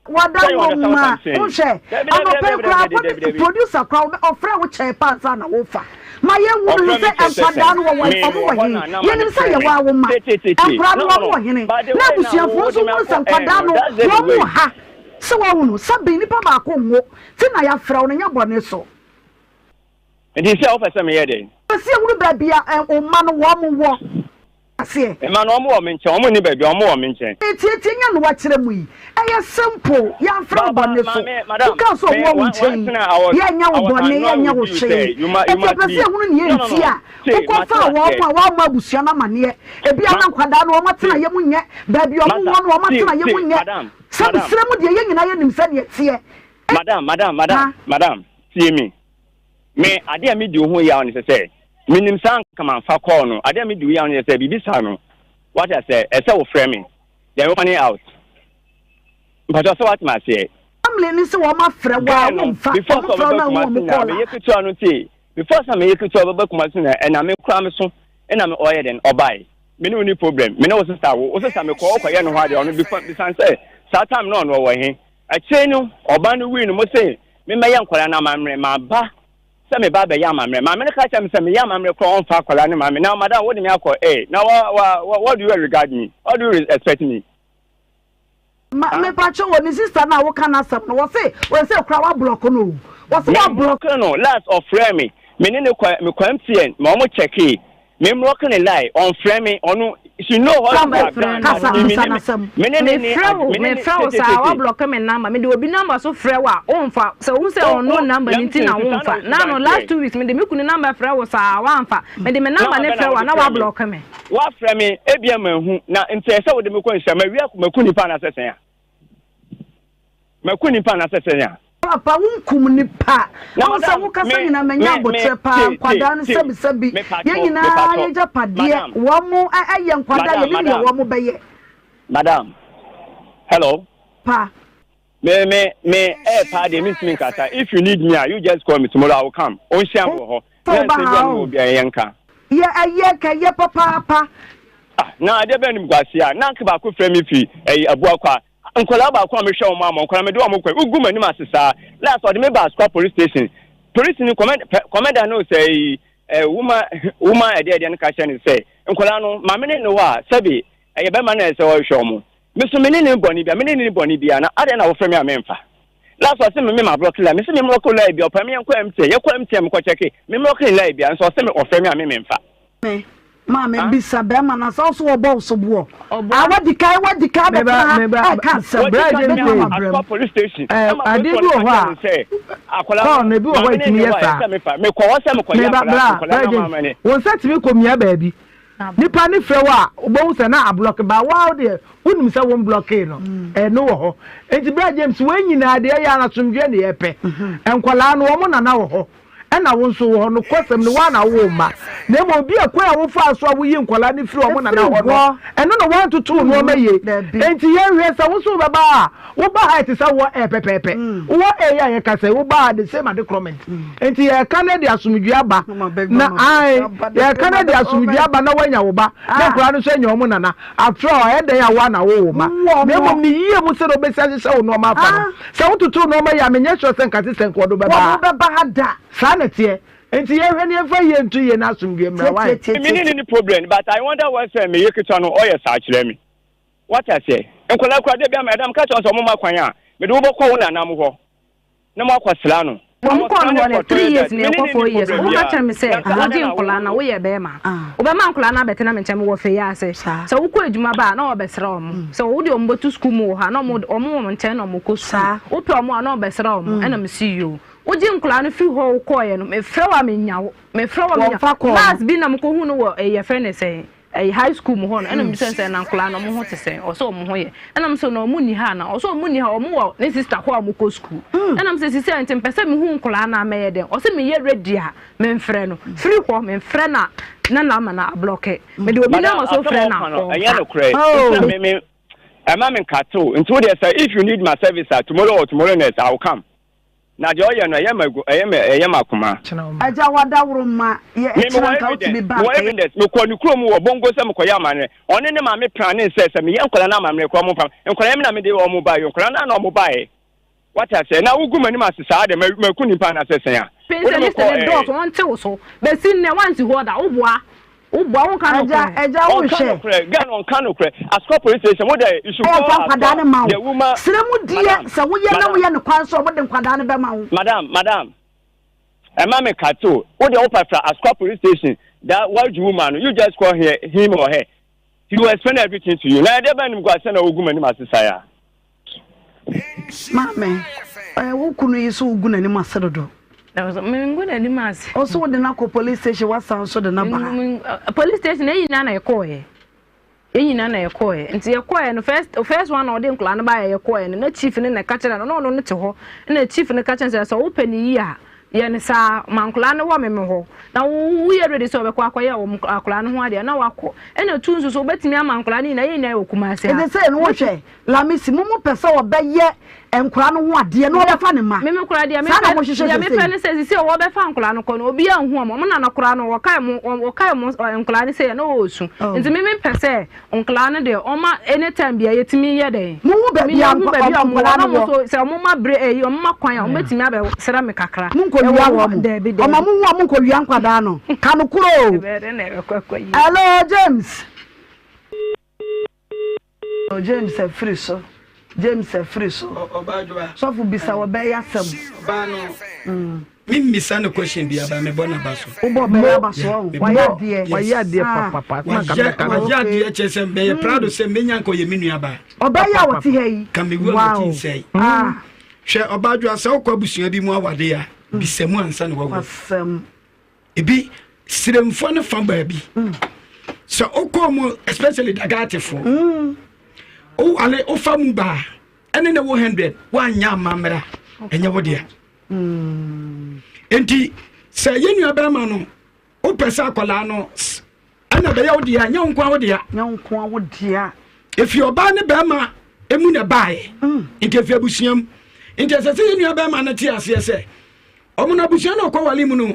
Wada wo ma wohwɛ anɔpa yi koraa pɔ producer koraa ɔfrɛ wo kyɛɛ paa ansa na wofa ma yɛn hu no sɛ nkwadaa no wɔwɔ ɔmo wɔ he yɛnim sɛ yɛwɔ awo ma nkwadaa no wɔn wɔ hene na abusuafoɔ nso hunu sɛ nkwadaa no wɔn wɔ ha sɛ wɔn no sɛ bi nipa baako nwo ti na yɛafrɛ wo no nyɛ bɔne so. Nti sɛ wopɛ sɛ meyɛ dɛn? Pɛ sɛ yɛhunu baabi a wo mma no wɔn wɔ. Aseɛ. Mma no wɔn wɔ me nkyɛn, wɔn nni baabi a, wɔn wɔ me nkyɛn. Tietie nyɛ no wakyerɛ mu yi, ɛyɛ simple, yɛamfrɛ wo bɔne so, wokaa sɛ wɔn wɔ wo nkyɛn yi, yɛnyɛ wo bɔne, yɛnyɛ wo hwee, enti yɛpɛ sɛ yɛhunu nea enti a wokɔfaa wɔn a woammɔ abusua no amaneɛ, ebia na nkwadaa no wɔn atenaeɛ mu nyɛ, baabi a wɔn wɔ no wɔn atenaeɛ mu nyɛ, sɛ mesrɛ mu deɛ yɛn nyinaa yɛnim sɛdeɛ ɛteɛ. Madam, madam, madam, madam, tie me. Me, adeɛ a medi wo ho yaw ne sɛ sɛ, menim saa anka mamfa call no, adeɛ a medi wo yaw ne sɛ biribi saa no, wate aseɛ, ɛsɛ wo frɛ me, then wo find out. Mpakyɛw sɛ wate me aseɛ? Family no sɛ wɔn afrɛ wo a Guy no, wo nfa, before wɔn sɛ frɛ wo ɔbɛba na wo Kumasi wɔn na, call a. meyɛ ketewa no tie, before sɛ meyɛ ketewa ɔbɛba Kumasi na, ɛna me koraa me so, ɛna me ɔyɛ dɛn, ɔbae. Me ne wo ni problem, me ne wo sister wo, wo sister mekɔ ɔkɔyɛ ne ho adeɛ, ɔno before, bisan sɛ, saa time no ɔno ɔwɔ he? Akyire no, ɔbaa no wui no, mo se. memmɛyɛ nkwadaa no amammerɛ. Maba sɛ meba abɛyɛ amammerɛ. Maame no ka kyerɛ me sɛ meyɛ amammerɛ koraa ɔmfa akwadaa no ma me. Now madam wode me akɔ eh na wa wa what do you regard me? What do you expect me? Ma mepakyɛ wɔ ne sister no a woka n'asɛm no wɔse wɔse kora wa block no o wɔse wa block no last ɔfrɛ me me ne ne kɔ me kɔ MTN ma ɔmo checkee me block ne line ɔnfrɛ me ɔno she know what she have done kasa me bisa n'asɛm me ne ne ne mefrɛ wo me ne ne mefrɛ wo saa wa block me number mede obi number so frɛ wo a womfa sɛ wohu sɛ ɔno number no nti na womfa na no last 2 weeks mede me kunu number frɛ wo saa wamfa mede me number ne frɛ wo a na wa block me. Woafrɛ me, ebia manhu, na nti ɛsɛ sɛ wode me kɔ nhyia. Mawie ako, maku nnipa anaasɛ sɛn a? Maku nnipa anaasɛ sɛn a? Papa wo nkum nipa. Na Ɔn sɛ madam, wo kasa me, nyinaa manya me, me, abotrɛ paa tie, tie, nkwadaa no tie, sɛbi sɛbi me yɛn pakyɛw, me nyinaa pakyɛw, yɛgyapadeɛ madam, wɔn mo ɛyɛ nkwadaa madam, yɛnim deɛ madam, wɔn mo bɛyɛ. madam, hello. Pa. Me, me, me, ɛyɛ paa deɛ mentumi nkasa. If you need me a, you just call me tomorrow, I will come. Ɔnhyia me wɔ hɔ. Sɛ Na woba nsɛm bi ha a mewɔ o. biara yɛnka. Yɛ ɛyɛ ka ɛyɛ papaapa. Ah, na adeɛ bɛn animguaseɛ a, na anke baako frɛ me firi ɛyi Abuakwa. Nkwadaa baako a mehwɛ wɔn ama, nkwadaa mede wɔn kɔ, wogu m'anim ase saa. Last ɔde me baa Asukwa police station. Polisi no, kɔmɛn, pɛ, kɔmɛnda no sɛ ɛyi, ɛ, wuma, wuma ɛdeɛ ɛdeɛ no ka kyerɛ no sɛ, nkwadaa no, maame ne ne hɔ a, sɛbe, ɛyɛ bɛrima na ɛsɛ ɔhwɛ wɔn. Me so me ne ne bɔne bia, me ne ne bɔne bia, na adɛn na wofrɛ me a memfa? Last ɔse me me ma blɔke line, me se me mlɔke line bia, ɔpɛ me yɛnkɔ MTN, yɛkɔ MTN mekɔ kyɛke, me mlɔke line bia, nso ɔse me ɔfrɛ me a me memfa. Me maame bisa bɛrima no sɛ ɔso ɔbɔ wo soboɔ a wadi kan wadi kan bɛtena ha ɛka asɛm Bra James bɛtena ma brɛ mu. Police station, Eh, ɛma adeɛ police bi wɔ ka hɔ kyerɛ a no sɛ akwadaa kɔɔ no no ebi wɔ hɔ maame a ne ɛtumi ne yɛ hɔ a saa ɛsɛ mefa, mekɔ hɔ sɛ mekɔyɛ meba akwadaa bra nkwadaa bra no James ama ne. wo nsa tumi kɔ mia baabi Nipa no frɛ wo a, wobɛhu sɛ na ablɔke but wo ara deɛ wonim sɛ wo mblɔkee no. Ɛno wɔ hɔ. Nti bra James, wei nyinaa deɛ ɛyɛ ara asomdwoeɛ na yɛpɛ. Nkwadaa no wɔn nana wɔ hɔ ɛna wo nso wɔ hɔ. Nokwasɛm no, wo ara na wowoo mma. Na mmom obi a kwan a wofaa so a woyii nkwadaa no firii wɔn nana hɔ no, ɛno na woantoto wo nneɛma yie. Enti yɛnhwɛ sɛ wo nso wobɛba ha a, woba ha a ɛte sɛ wowɔ air pɛpɛɛpɛ. Wowɔ air yi a yɛka sɛ woba ha the same ade korɔ Enti yɛreka no de asomdwoe aba na ae, yɛreka no de asomdwoe aba na woanya wo ba, na nkwadaa no nso anya wɔn nana. After all, ɛyɛ dɛn a wo ara na wowoo wo mma? Na mmom ne yie mu sɛdeɛ wobɛsi ahyehyɛ wo nneɛma afa no. Sɛ wototo wo nneɛma yie a, menyɛ sure sɛ nka te sɛ nka wɔde wo bɛba ha. Saa na ɛteɛ. Enti yɛnhwɛ na yɛmfa yie nto yie na asomdwoe mmra. Why? Me ne no nni problem but I wonder why sɛ me yere ketewa no ɔyɛ saa kyerɛ me. Wate aseɛ? Nkwadaa koraa da biara madam ka kyerɛ wɔn sɛ wɔmma kwan a, mede wo bɛkɔ wo nana mo hɔ. na mo akɔ sra no. Wɔn kɔɔ no hɔ no three years na ɛkɔ 4 years. Wo ka kyerɛ me sɛ wogye nkwadaa na woyɛ bɛrima. Wobɛma nkwadaa no abɛtena me nkyɛn mewɔ fɛ yi ase. Sɛ wokɔ adwuma ba a na wɔbɛsra wɔn. Sɛ wode wɔn bɛto sukuu mu wɔ hɔ a na wɔn wɔn wɔ nkyɛn na wɔkɔ sukuu. Wopɛ wɔn a na wɔbɛsra wɔn. Ɛna mesi yoo. Wogye nkwadaa no firi hɔ wokɔɔeɛ no mefrɛ wo a menya wo. Mefrɛ wo a menya wo. Last bi na mekɔhu no wɔ yɛfrɛ no sɛn ɛyi high school mu hɔ no ɛna mebisa no sɛ na nkwadaa no ɔmo ho te sɛn ɔsɛ ɔmo ho yɛ ɛna mo sɛ na ɔmo nni ha ana ɔsɛ ɔmo nni ha ɔmo wɔ ne sister hɔ a ɔmo kɔ school ɛna mo sɛ sisi a nti mpɛ sɛ mehu nkwadaa no a mɛyɛ dɛn ɔsɛ meyɛ ready a memfrɛ no firi hɔ memfrɛ no a na na ama no ablɔke mede obi Madam, nama so asɛm a frɛ no ɔka a no, ɛnyɛ ɔmfa nokorɛ. Nti na me me ɛma me nkatew. Nti wo deɛ sɛ if you need my service a tomorrow or tomorrow next I will come. Na deɛ ɔyɛ no ɛyɛ ma egu ɛyɛ ma ɛyɛ ma akoma. Agya wadaworo ma yɛ Me ɛkyena mewɔ nka wotumi evidence ba mewɔ nka yɛ. evidence mekɔ ne kurom wɔ bongo sɛ mekɔyɛ amanneɛ ɔne ne maame planee sɛ sɛ meyɛ nkwadaa no amanneɛ koraa ɔmo mfa nkwadaa yi me na mede ɔmo baeɛ nkwadaa no ara na ɔmo baeɛ wate aseɛ na wogu m'anim ase saa deɛ maku nipa anaasɛ sɛn a wode me Pensionist kɔ ne ɛɛ. dɔɔso wɔnte wo so bɛsi nnɛ woansi hɔ da woboa Wo boa wo nka Agya nokorɛ. agya wo Ɔnka nhwɛ. nokorɛ girl no ɔnka nokorɛ Asukwa police station mo dɛ you should call Ɔmfa nkwadaa no ma Asukwa the wo. woman Srɛ mu deɛ madam sɛ woyɛ na madam woyɛ no kwan so a wɔde nkwadaa no bɛma wo. madam madam ɛma me kate o wo deɛ wo pa fra Asukwa police station that white woman no you just call her him or her he will explain everything to you na ɛdeɛ bɛn nimguaseɛ na wogu m'anim ase saa ya. Maame, eh, wo kunu yi so wogu n'anim ase dodo. Mengu n'anim ase. Ɔso wode no akɔ police station wasan so de no aba ha. Police station ɛyi nyinaa na yɛkɔɔyɛ. Yɛn nyinaa na yɛkɔɔyɛ. Nti yɛkɔɔyɛ no first first one na ɔde nkɔlaa no baayɛ yɛkɔɔyɛ no na chief no na ɛka kyerɛ no na ɔno no te hɔ na chief no ka kyerɛ sɛ sɛ wopɛ ne yie a. Yɛ no saa, ma nkwadaa no wɔ me me hɔ, na wo woyɛ ready sɛ wɔbɛkɔ akɔyɛ wɔn akwadaa no ho adeɛ na wakɔ. Ɛna tu nso so wobɛtumi ama nkwadaa no nyinaa, yɛn nyinaa yɛwɔ Kumasi ha. Ɛsɛ sɛ no wohwɛ Lamisi mo mo pɛ sɛ wɔbɛyɛ nkwadaa no ho adeɛ na wɔbɛfa ne mma. Me me koraa deɛ Saa na mepɛ mohwehwɛ deɛ mepɛ sesei. ne sɛ sisi a wɔbɛfa nkwadaa no kɔ no obiara nhu wɔn, wɔn nana koraa no wɔkae mo wɔkae mo nkwadaa no sɛ yɛ na wɔresu. Oh. Nti me mepɛ sɛ Nkwadaa no deɛ ɔma anytime bia yɛtumi yɛ dɛn. Mo hu baabi a Yɛhu baabi a ɔmo wɔ nkwadaa na no ɔmo wɔ. nso sɛ ɔmo ma bere ɛyi ɔmo ma kwan a ɔmo bɛtumi abɛ srɛ me kakra. Mo nkɔ wia Ɛwɔ wɔn mo. daabi Ɔma daabi. mo hu a mo nkɔ wia nkwadaa no. Ka no koro o. Ɛbɛyɛ dɛn na ɛbɛkɔ akɔ yie. Hello James. Oh James afiri so. James afiri so. Ɔbaa Sɔfo bisa wɔ bɛyɛ asɛm. Ɔbaa no. Me mmisa no question bia ba mebɔ n'aba so. Wobɔ bɛyɛ aba so ɔho. Wayɛ adeɛ. Wayɛ adeɛ papapa. Wayɛ adeɛ kyɛ sɛ mɛyɛ proud sɛ menya nka ɔyɛ me nua ba. Ɔbaa yi a wɔte ha yi. Ka mewu a meti nsɛe. Hwɛ ɔbaa dwoa sɛ wokɔ abusua bi mu awade a bisa mu ansa na wawu. Asɛm. Ebi siremfoɔ no fa baabi. Sɛ wokɔ mu especially dagatefoɔ. Wowale wofa mu baa ɛne ne wo 100 woanyɛ amammerɛ a ɛnyɛ wo dea. Nti sɛ yɛn nua bɛrima no wopɛ sɛ akwadaa no ɛna bɛyɛ wo dea nyɛ wo nkoa wo dea. Nyɛ wo nkoa wo dea. Efi ɔbaa ne bɛrima emu na ɛbaeɛ. Nti efi abusua mu. Nti ɛsɛ sɛ yɛn nua bɛrima no te aseɛ sɛ wɔn no abusua no ɔkɔ wale mu no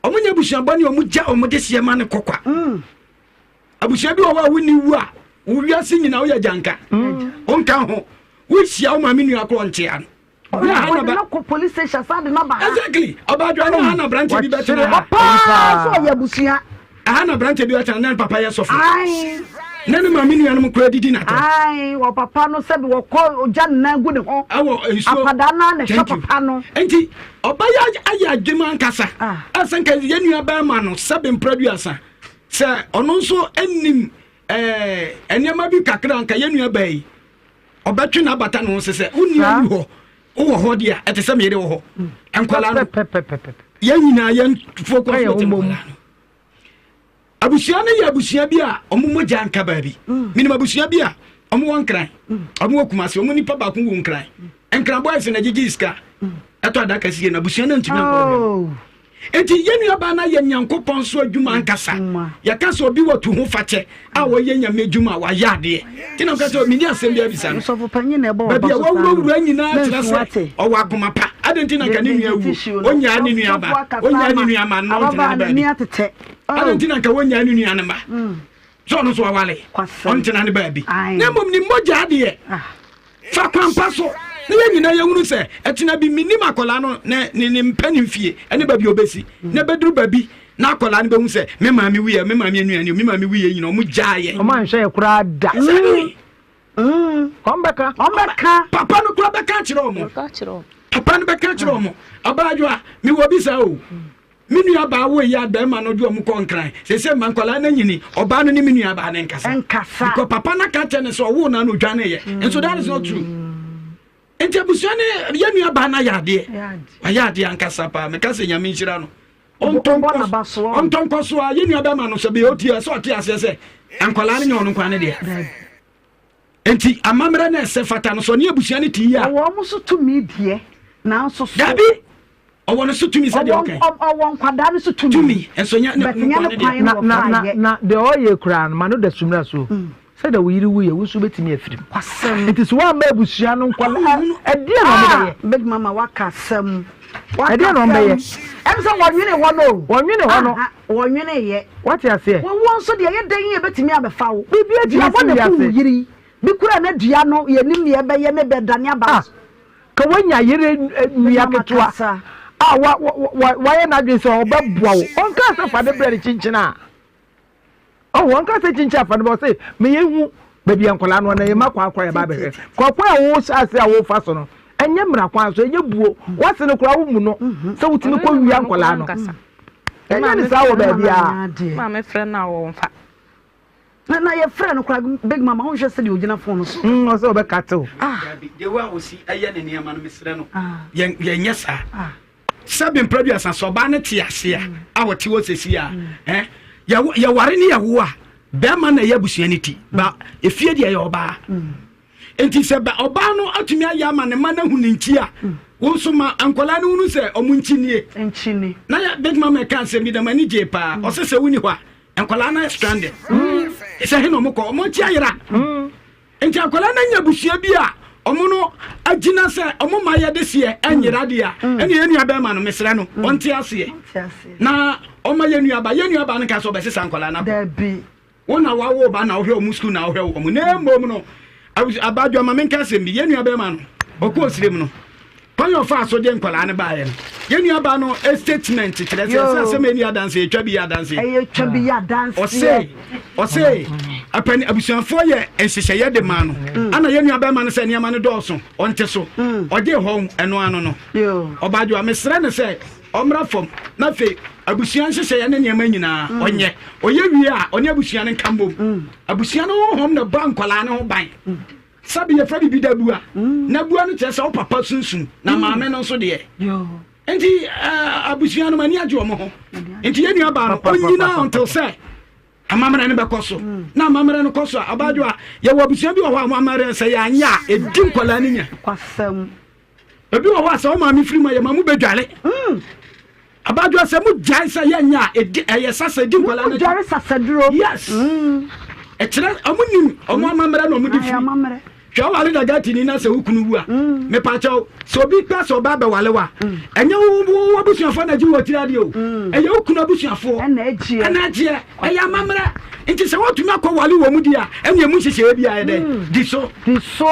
wɔn nyɛ abusua bɔne wɔn gya wɔn de seɛ ma no kɔkwa. Abusua bi wɔ hɔ a wonni wu a wo wiase nyinaa woyɛ gyanka. Wonka ho wohyia wo maame nua korɔ nkyea no. Ɔde no kɔ police station san de no ba ha. Exactly. Ɔbaadwa ne ha na aberante bi bɛtena ha. Paa so ɔyɛ abusua. Aha na aberante bi bɛtena na ne papa yɛ sɔfo. Na ne maame nuanom kora didi n'atɛm. Ayi wɔ papa no sɛbi wɔkɔ ogya ne nan gu ne ho. Ɛwɔ nsuo. Akwadaa naa na ɛhwɛ papa no. Nti ɔbɛyɛ ayɛ adwuma ankasa. Ɛsɛ nka yɛn nua bɛrima no sɛbi mprɛduasa sɛ ɔno nso nim ɛɛ nneɛma bi kakra nka yɛn nua bɛɛ yi. Ɔbɛtwe n'abata ne ho sɛ sɛ wo nua nni hɔ, wowɔ hɔ deɛ a, ɛte sɛ me yere wɔ hɔ. Mm. Nkwadaa no, yɛn nyinaa yɛn focus wɔ nkwadaa no. Abusua no yɛ abusua bi a wɔn mogya nka baabi. Mm. Menim abusua bi a wɔn wɔ nkran, mm. wɔn wɔ kumase, wɔn nipa baako wɔ nkran. Nkran boys na gyegye sika ɛtɔ adaka sie na abusua no ntumi ankɔ oh. Enti yɛn nuabaa no ayɛ Nyankopɔn so adwuma ankasa. Yɛka sɛ obi wɔ tu ho fakyɛ a ɔyɛ Nyame adwuma a, wayɛ adeɛ. Nti na meka sɛ menni asɛm biara bisa no. Baabi a wawurawura nyinaa kyerɛ sɛ ɔwɔ akoma pa. Adɛn nti na nka ne nua awu, ɔnnyaa ne nua ba, ɔnnyaa ne nua mma no na ɔntena ne baabi? Adɛn nti na nka wɔnnyaa ne nua no mma sɛ ɔno nso wawale, ɔntena ne baabi? Na mmom ne mogya deɛ. Fa kwan pa so na yɛn nyinaa yɛhunu sɛ ɛtena bi menim akwadaa no ne ne ne mpɛ ne mfie ne baabi a ɔbɛsi na ɛbɛduru baabi na akwadaa no bɛhu sɛ me maame wuyɛ me maame anuane me maame wuyɛ nyina ɔmo gyaa yɛ. Ɔmo anhwɛ yɛ koraa da. Exactly. Ɔmo bɛka. Ɔmo bɛka. Papa no koraa bɛka akyerɛ ɔmo. Papa no bɛka akyerɛ ɔmo. Abaayewa mewɔ bi saa o. Me nua baa wo yi a bɛrima no de ɔmo kɔ nkran sese ma nkwadaa no anyini ɔbaa no ne me nua baa no nkasa nkasa because papa no aka kyerɛ no sɛ ɔwoo no ano odwane yɛ nso that is not true nti abusua ne yɛ nua baa no ayɛ adeɛ wayɛ adeɛ ankasa paa meka sɛ nyame nhyira no ɔntɔ nkɔ so a yɛ nua bɛrima no sɛ bɛyɛ ɔtie sɛ ɔte aseɛ sɛ nkwadaa no nyɛ ɔno nkwa ne deɛ Enti amammerɛ no a ɛsɛ fata no, sɛ ɔne abusua no te yie a. Ɔwɔ wɔn so tumi deɛ, nanso so. Dabi! Ɔwɔ no so tumi sɛdeɛ ɔka yi. Ɔwɔ nkwadaa no so tumi. Tumi, nso nyɛ ne But nyɛ nkoa ne ne kwan deɛ. na Na, na, wɔfa na, yɛ. na deɛ ɔyɛ koraa no, ma no da sumina so. Sɛdeɛ wo yere wuiɛ, wo nso wobɛtumi afiri mu. Kwasɛm. Nti sɛ woamma abusua no nkwadaa, ɛdeɛn na wɔbɛyɛ? Ah, Big Mama, waka asɛm. Waka Ɛdeɛn na wɔbɛyɛ? asɛm. Ɛm sɛ wɔnwene hɔ no o. Wɔnwene hɔ no. Aha, wɔnwene yɛ. Wate aseɛ? Wɔwuo nso deɛ ɛyɛ dɛn yɛbɛtumi abɛfa wo? Biribi atumi Dua si bɔ na ɛku wo wiase. yere yi. Bi koraa na dua no yɛnim deɛ ɛbɛyɛ ne bɛdane aba Ah, so. ka woanya yere nua Mama ketewa kasa. a wa, wa, wa, wayɛ n'adwene sɛ ɔbɛboa wo. Ɔnkaa sɛ fa ne brɛ no kyenkyen a. Ɔho, ɔnkaa sɛ kyenkyen a fa ne brɛ. Ɔse, ma yɛnhu baabi a nkwadaa no wɔ na yɛma kwan koraa yɛba abɛhwɛ. Kɔ kwan a wohyɛ ase a wofa so no, ɛnyɛ mmara kwan so, ɛnyɛ buo. W'ase no koraa wommu no sɛ wotumi kɔ wia nkwadaa no. Ɛnyɛ ne saa wɔ baabiara. Maame frɛ no a ɔmfa. Na na yɛfrɛ no koraa big mama wonhwɛ sɛdeɛ ɔgyina phone no so. Mm, ɔsɛ ɔbɛka tew. Ah. Dabi, deɛ wo a ɔsi ɛyɛ ne nneɛma no mesrɛ no. Ah. Yɛn yɛnyɛ saa. Ah. Sɛbi mprɛduasa sɛ ɔbaa no te ase a a ɔte hɔ sɛsi a ɛ yɛware ne yɛwo a bɛrima na ɛyɛ abusua no ti ba efie deɛ ɛyɛ ɔbaa. Nti sɛ ɔbaa no atumi ayɛ ama ne mma no ahu ne nti a. Wo nso ma nkwadaa no hunu sɛ ɔmo nkyinie. Nkyini. Na yɛ big mama ɛka asɛm bi na m'ani gyee paa. Mm. Ɔsɛ sɛ wonni hɔ a nkwadaa no ayɛ stranded. Mm. Sɛ he na ɔmo kɔ ɔmo akyi ayera. Mm. Nti akwadaa no anya abusua bi a ɔmo no agyina sɛ ɔmo ma yɛ de seɛ ɛnyera deɛ a ɛne yɛn nua bɛrima no mesrɛ no ɔnte aseɛ na ɔma yɛn nua ba yɛn nua ba no nka sɛ ɔbɛsesa nkwadaa no akɔ. Wo na wawo ba na wohwɛ wɔn sukuu na wohwɛ wɔn na mmom no abadwa ma menka asɛm bi yɛn nua bɛrima no ɔkɔ osirem no kwan yɛ ɔfa so de nkwadaa no baeɛ no yɛn nua ba no eh, statement kyerɛ sɛ sɛ asɛm ɛni adanse ɛtwa bi yɛ adanse ɛyɛ twa bi yɛ adanse ɔse ɔse apani abusuafoɔ yɛ nhyehyɛeɛ de maa no mm. ana yɛn nua bɛrima no sɛ nneɛma no dɔɔso ɔnte so mm. ɔgye hɔ ɛno ano no ɔbaadwoa mesrɛ no sɛ Ɔmmra fam, na afei abusua nhyehyɛeɛ ne nneɛma nyinaa mm. ɔnyɛ. Ɔyɛ wie a, ɔne abusua no nka mmom. Mm. Abusua no honhom na ɛbɔ nkwadaa no ho ban. Mm. Sɛbi yɛfrɛ biribi da bua. Na bua no kyerɛ sɛ wo papa sunsum na maame no nso deɛ. Nti eh, abusua no m'ani agye wɔn ho. Nti yɛn nua baa no ɔnyina until sɛ amammerɛ no bɛkɔ so na amammerɛ no kɔ so a abaayewa yɛwɔ abusua bi wɔ hɔ a wɔn amammerɛ sɛ yɛanyɛ a ɛdi nkwadaa no nya. Ebi wɔ hɔ a sɛ wo maame firi mu a yɛma mu bɛdware. Mm. Abadwoa sɛ mo gyae sɛ yɛnyɛ a ɛdi ɛyɛ sasa ɛdi nkwadaa no. Dware sasaduro. Yes. Mm. Ɛkyerɛ ɔmo nim ɔmo mm. amammerɛ na ɔmo de firi. Hwɛ ɔware dagatini na sɛ wo kunu wu a. Mm. Mepakyɛw sɛ obi pɛ sɛ ɔba abɛwale wa. Mm. Ɛnyɛ wo wo abusuafoɔ na gye wɔ tiri adeɛ o. Mm. Ɛyɛ wo kunu abusuafoɔ. Ɛna agyeɛ. Ɛna agyeɛ. Ɛyɛ amammerɛ. Nti sɛ wɔtumi akɔ wale wɔ mu di a ɛne emu nhyehyɛeɛ bi ayɛ dɛ. Di so. Di so.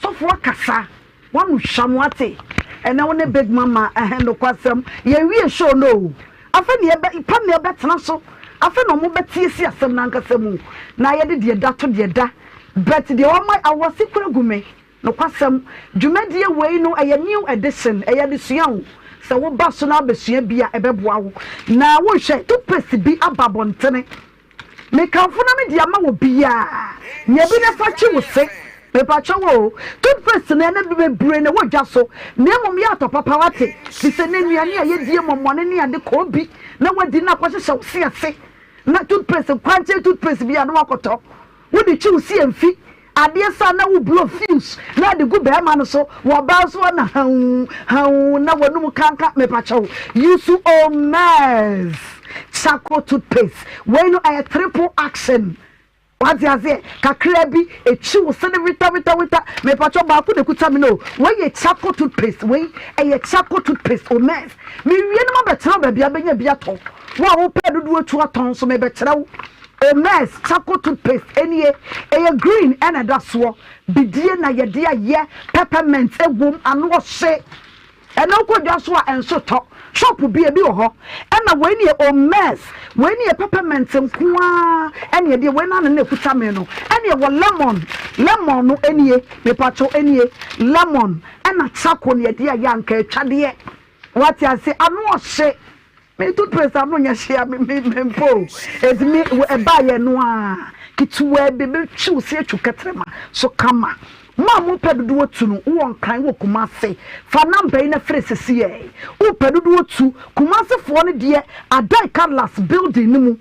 Sɔfoɔ kasa. Wano hwam wate ɛnɛ wo ne big mama ɛhɛn nokwasɛm yɛn wie show no o afei na yɛbɛ panel bɛtena so afei na ɔmo bɛte asi asɛm no ankasa mu na yɛde deɛ da to deɛ da but deɛ wama awɔse kura gu me nokwasɛm dwumadie wei no ɛyɛ new edition ɛyɛ adesua o sɛ woba so na abɛsua bi a ɛbɛboa wo na wonhwɛ toothpaste bi aba abɔntene Mekamfo na mede ama wɔ biaa. Nya bi na fa twe wo se. Mepakyɛw oo, toothpaste no ɛnɛ bebree na ɛwɔ dwa so, na mmom yɛ atɔ papa wate, fisɛ nɛ nnuane a yɛdie mɔmɔne ne ade kɔɔ bi na wadi na akɔhyehyɛ wo se ase, na toothpaste nkwankyɛn toothpaste bi a na wakɔtɔ. Wode twi wo se mfi adeɛ saa na wo blow fuse na de gu bɛɛma no so wɔ ɔbaa nso hɔ na hauu hauu na wanum kanka mepakyɛw use Omez charcoal toothpaste wei no ɛyɛ triple action wate aseɛ kakra bi etwi wo se no wita wita wita mepakyɛw baako na ekuta me no wei yɛ charcoal toothpaste wei ɛyɛ charcoal toothpaste Omez mewie no mabɛkyerɛw baabi abɛnya bi atɔ wo a wopɛ dodoɔ tu atɔn nso mebɛkyerɛw Omerz charcoal toothpaste nie, ɛyɛ green ɛna ɛda soɔ, bidie na yɛde ayɛ, peppermint ɛwom, ano ɔhye, ɛnɛ wokɔ dwa so a ɛnso tɔ, shop bi ebi wɔ hɔ, ɛna wei ne yɛ Omerz, wei ne yɛ peppermint nko ara ɛne ɛdeɛ, wei no ano na ɛkuta me no, ɛne ɛwɔ lemon, lemon no ɛnie, mepakyɛw ɛnie, lemon ɛna charcoal ne yɛde ayɛ anka atwadeɛ, wate ase, ano ɔhye. Me toothpaste ano nyɛ hye a me me mempɛ o. Enti me ɛbaa yɛ no a ketewaa bi bɛtwi wo se atwi kɛtrɛma so kama. Mo a mopɛ dodoɔ tu no wowɔ Nkran wɔ Kumase fa number yi na frɛ sesiɛ. Wopɛ dodoɔ tu Kumase foɔ no deɛ Adai Cutlass building no mu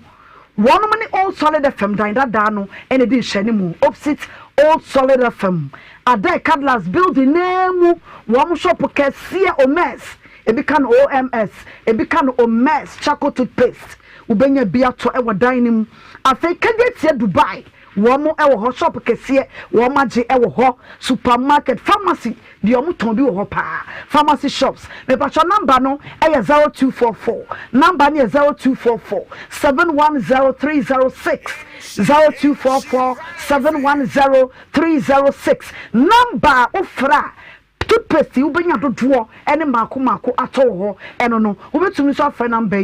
wɔnom ne Old Solid FM dan dadaa no na ɛdi nhwɛanimu opposite Old Solid FM Adai Cutlass building no ara mu wɔn shop kɛseɛ Omez Ebi ka no OMS, ebi ka no Omez charcoal toothpaste. Wobɛnya bi atɔ wɔ dan no mu. Afei Kejetia Dubai, wɔn wɔ hɔ, shop kɛseɛ wɔn agye wɔ hɔ, supermarket, pharmacy deɛ wɔn tɔn bi wɔ hɔ paa, pharmacy shops. Mepakyɛw number no yɛ 0244, number no yɛ 0244 710 306, 0244 710 306. Number a wofrɛ a Toothpaste yi wobɛnya dodoɔ ne mmaako mmaako atɔ wɔ hɔ, ɛno no wobɛtumi nso afrɛ number yi.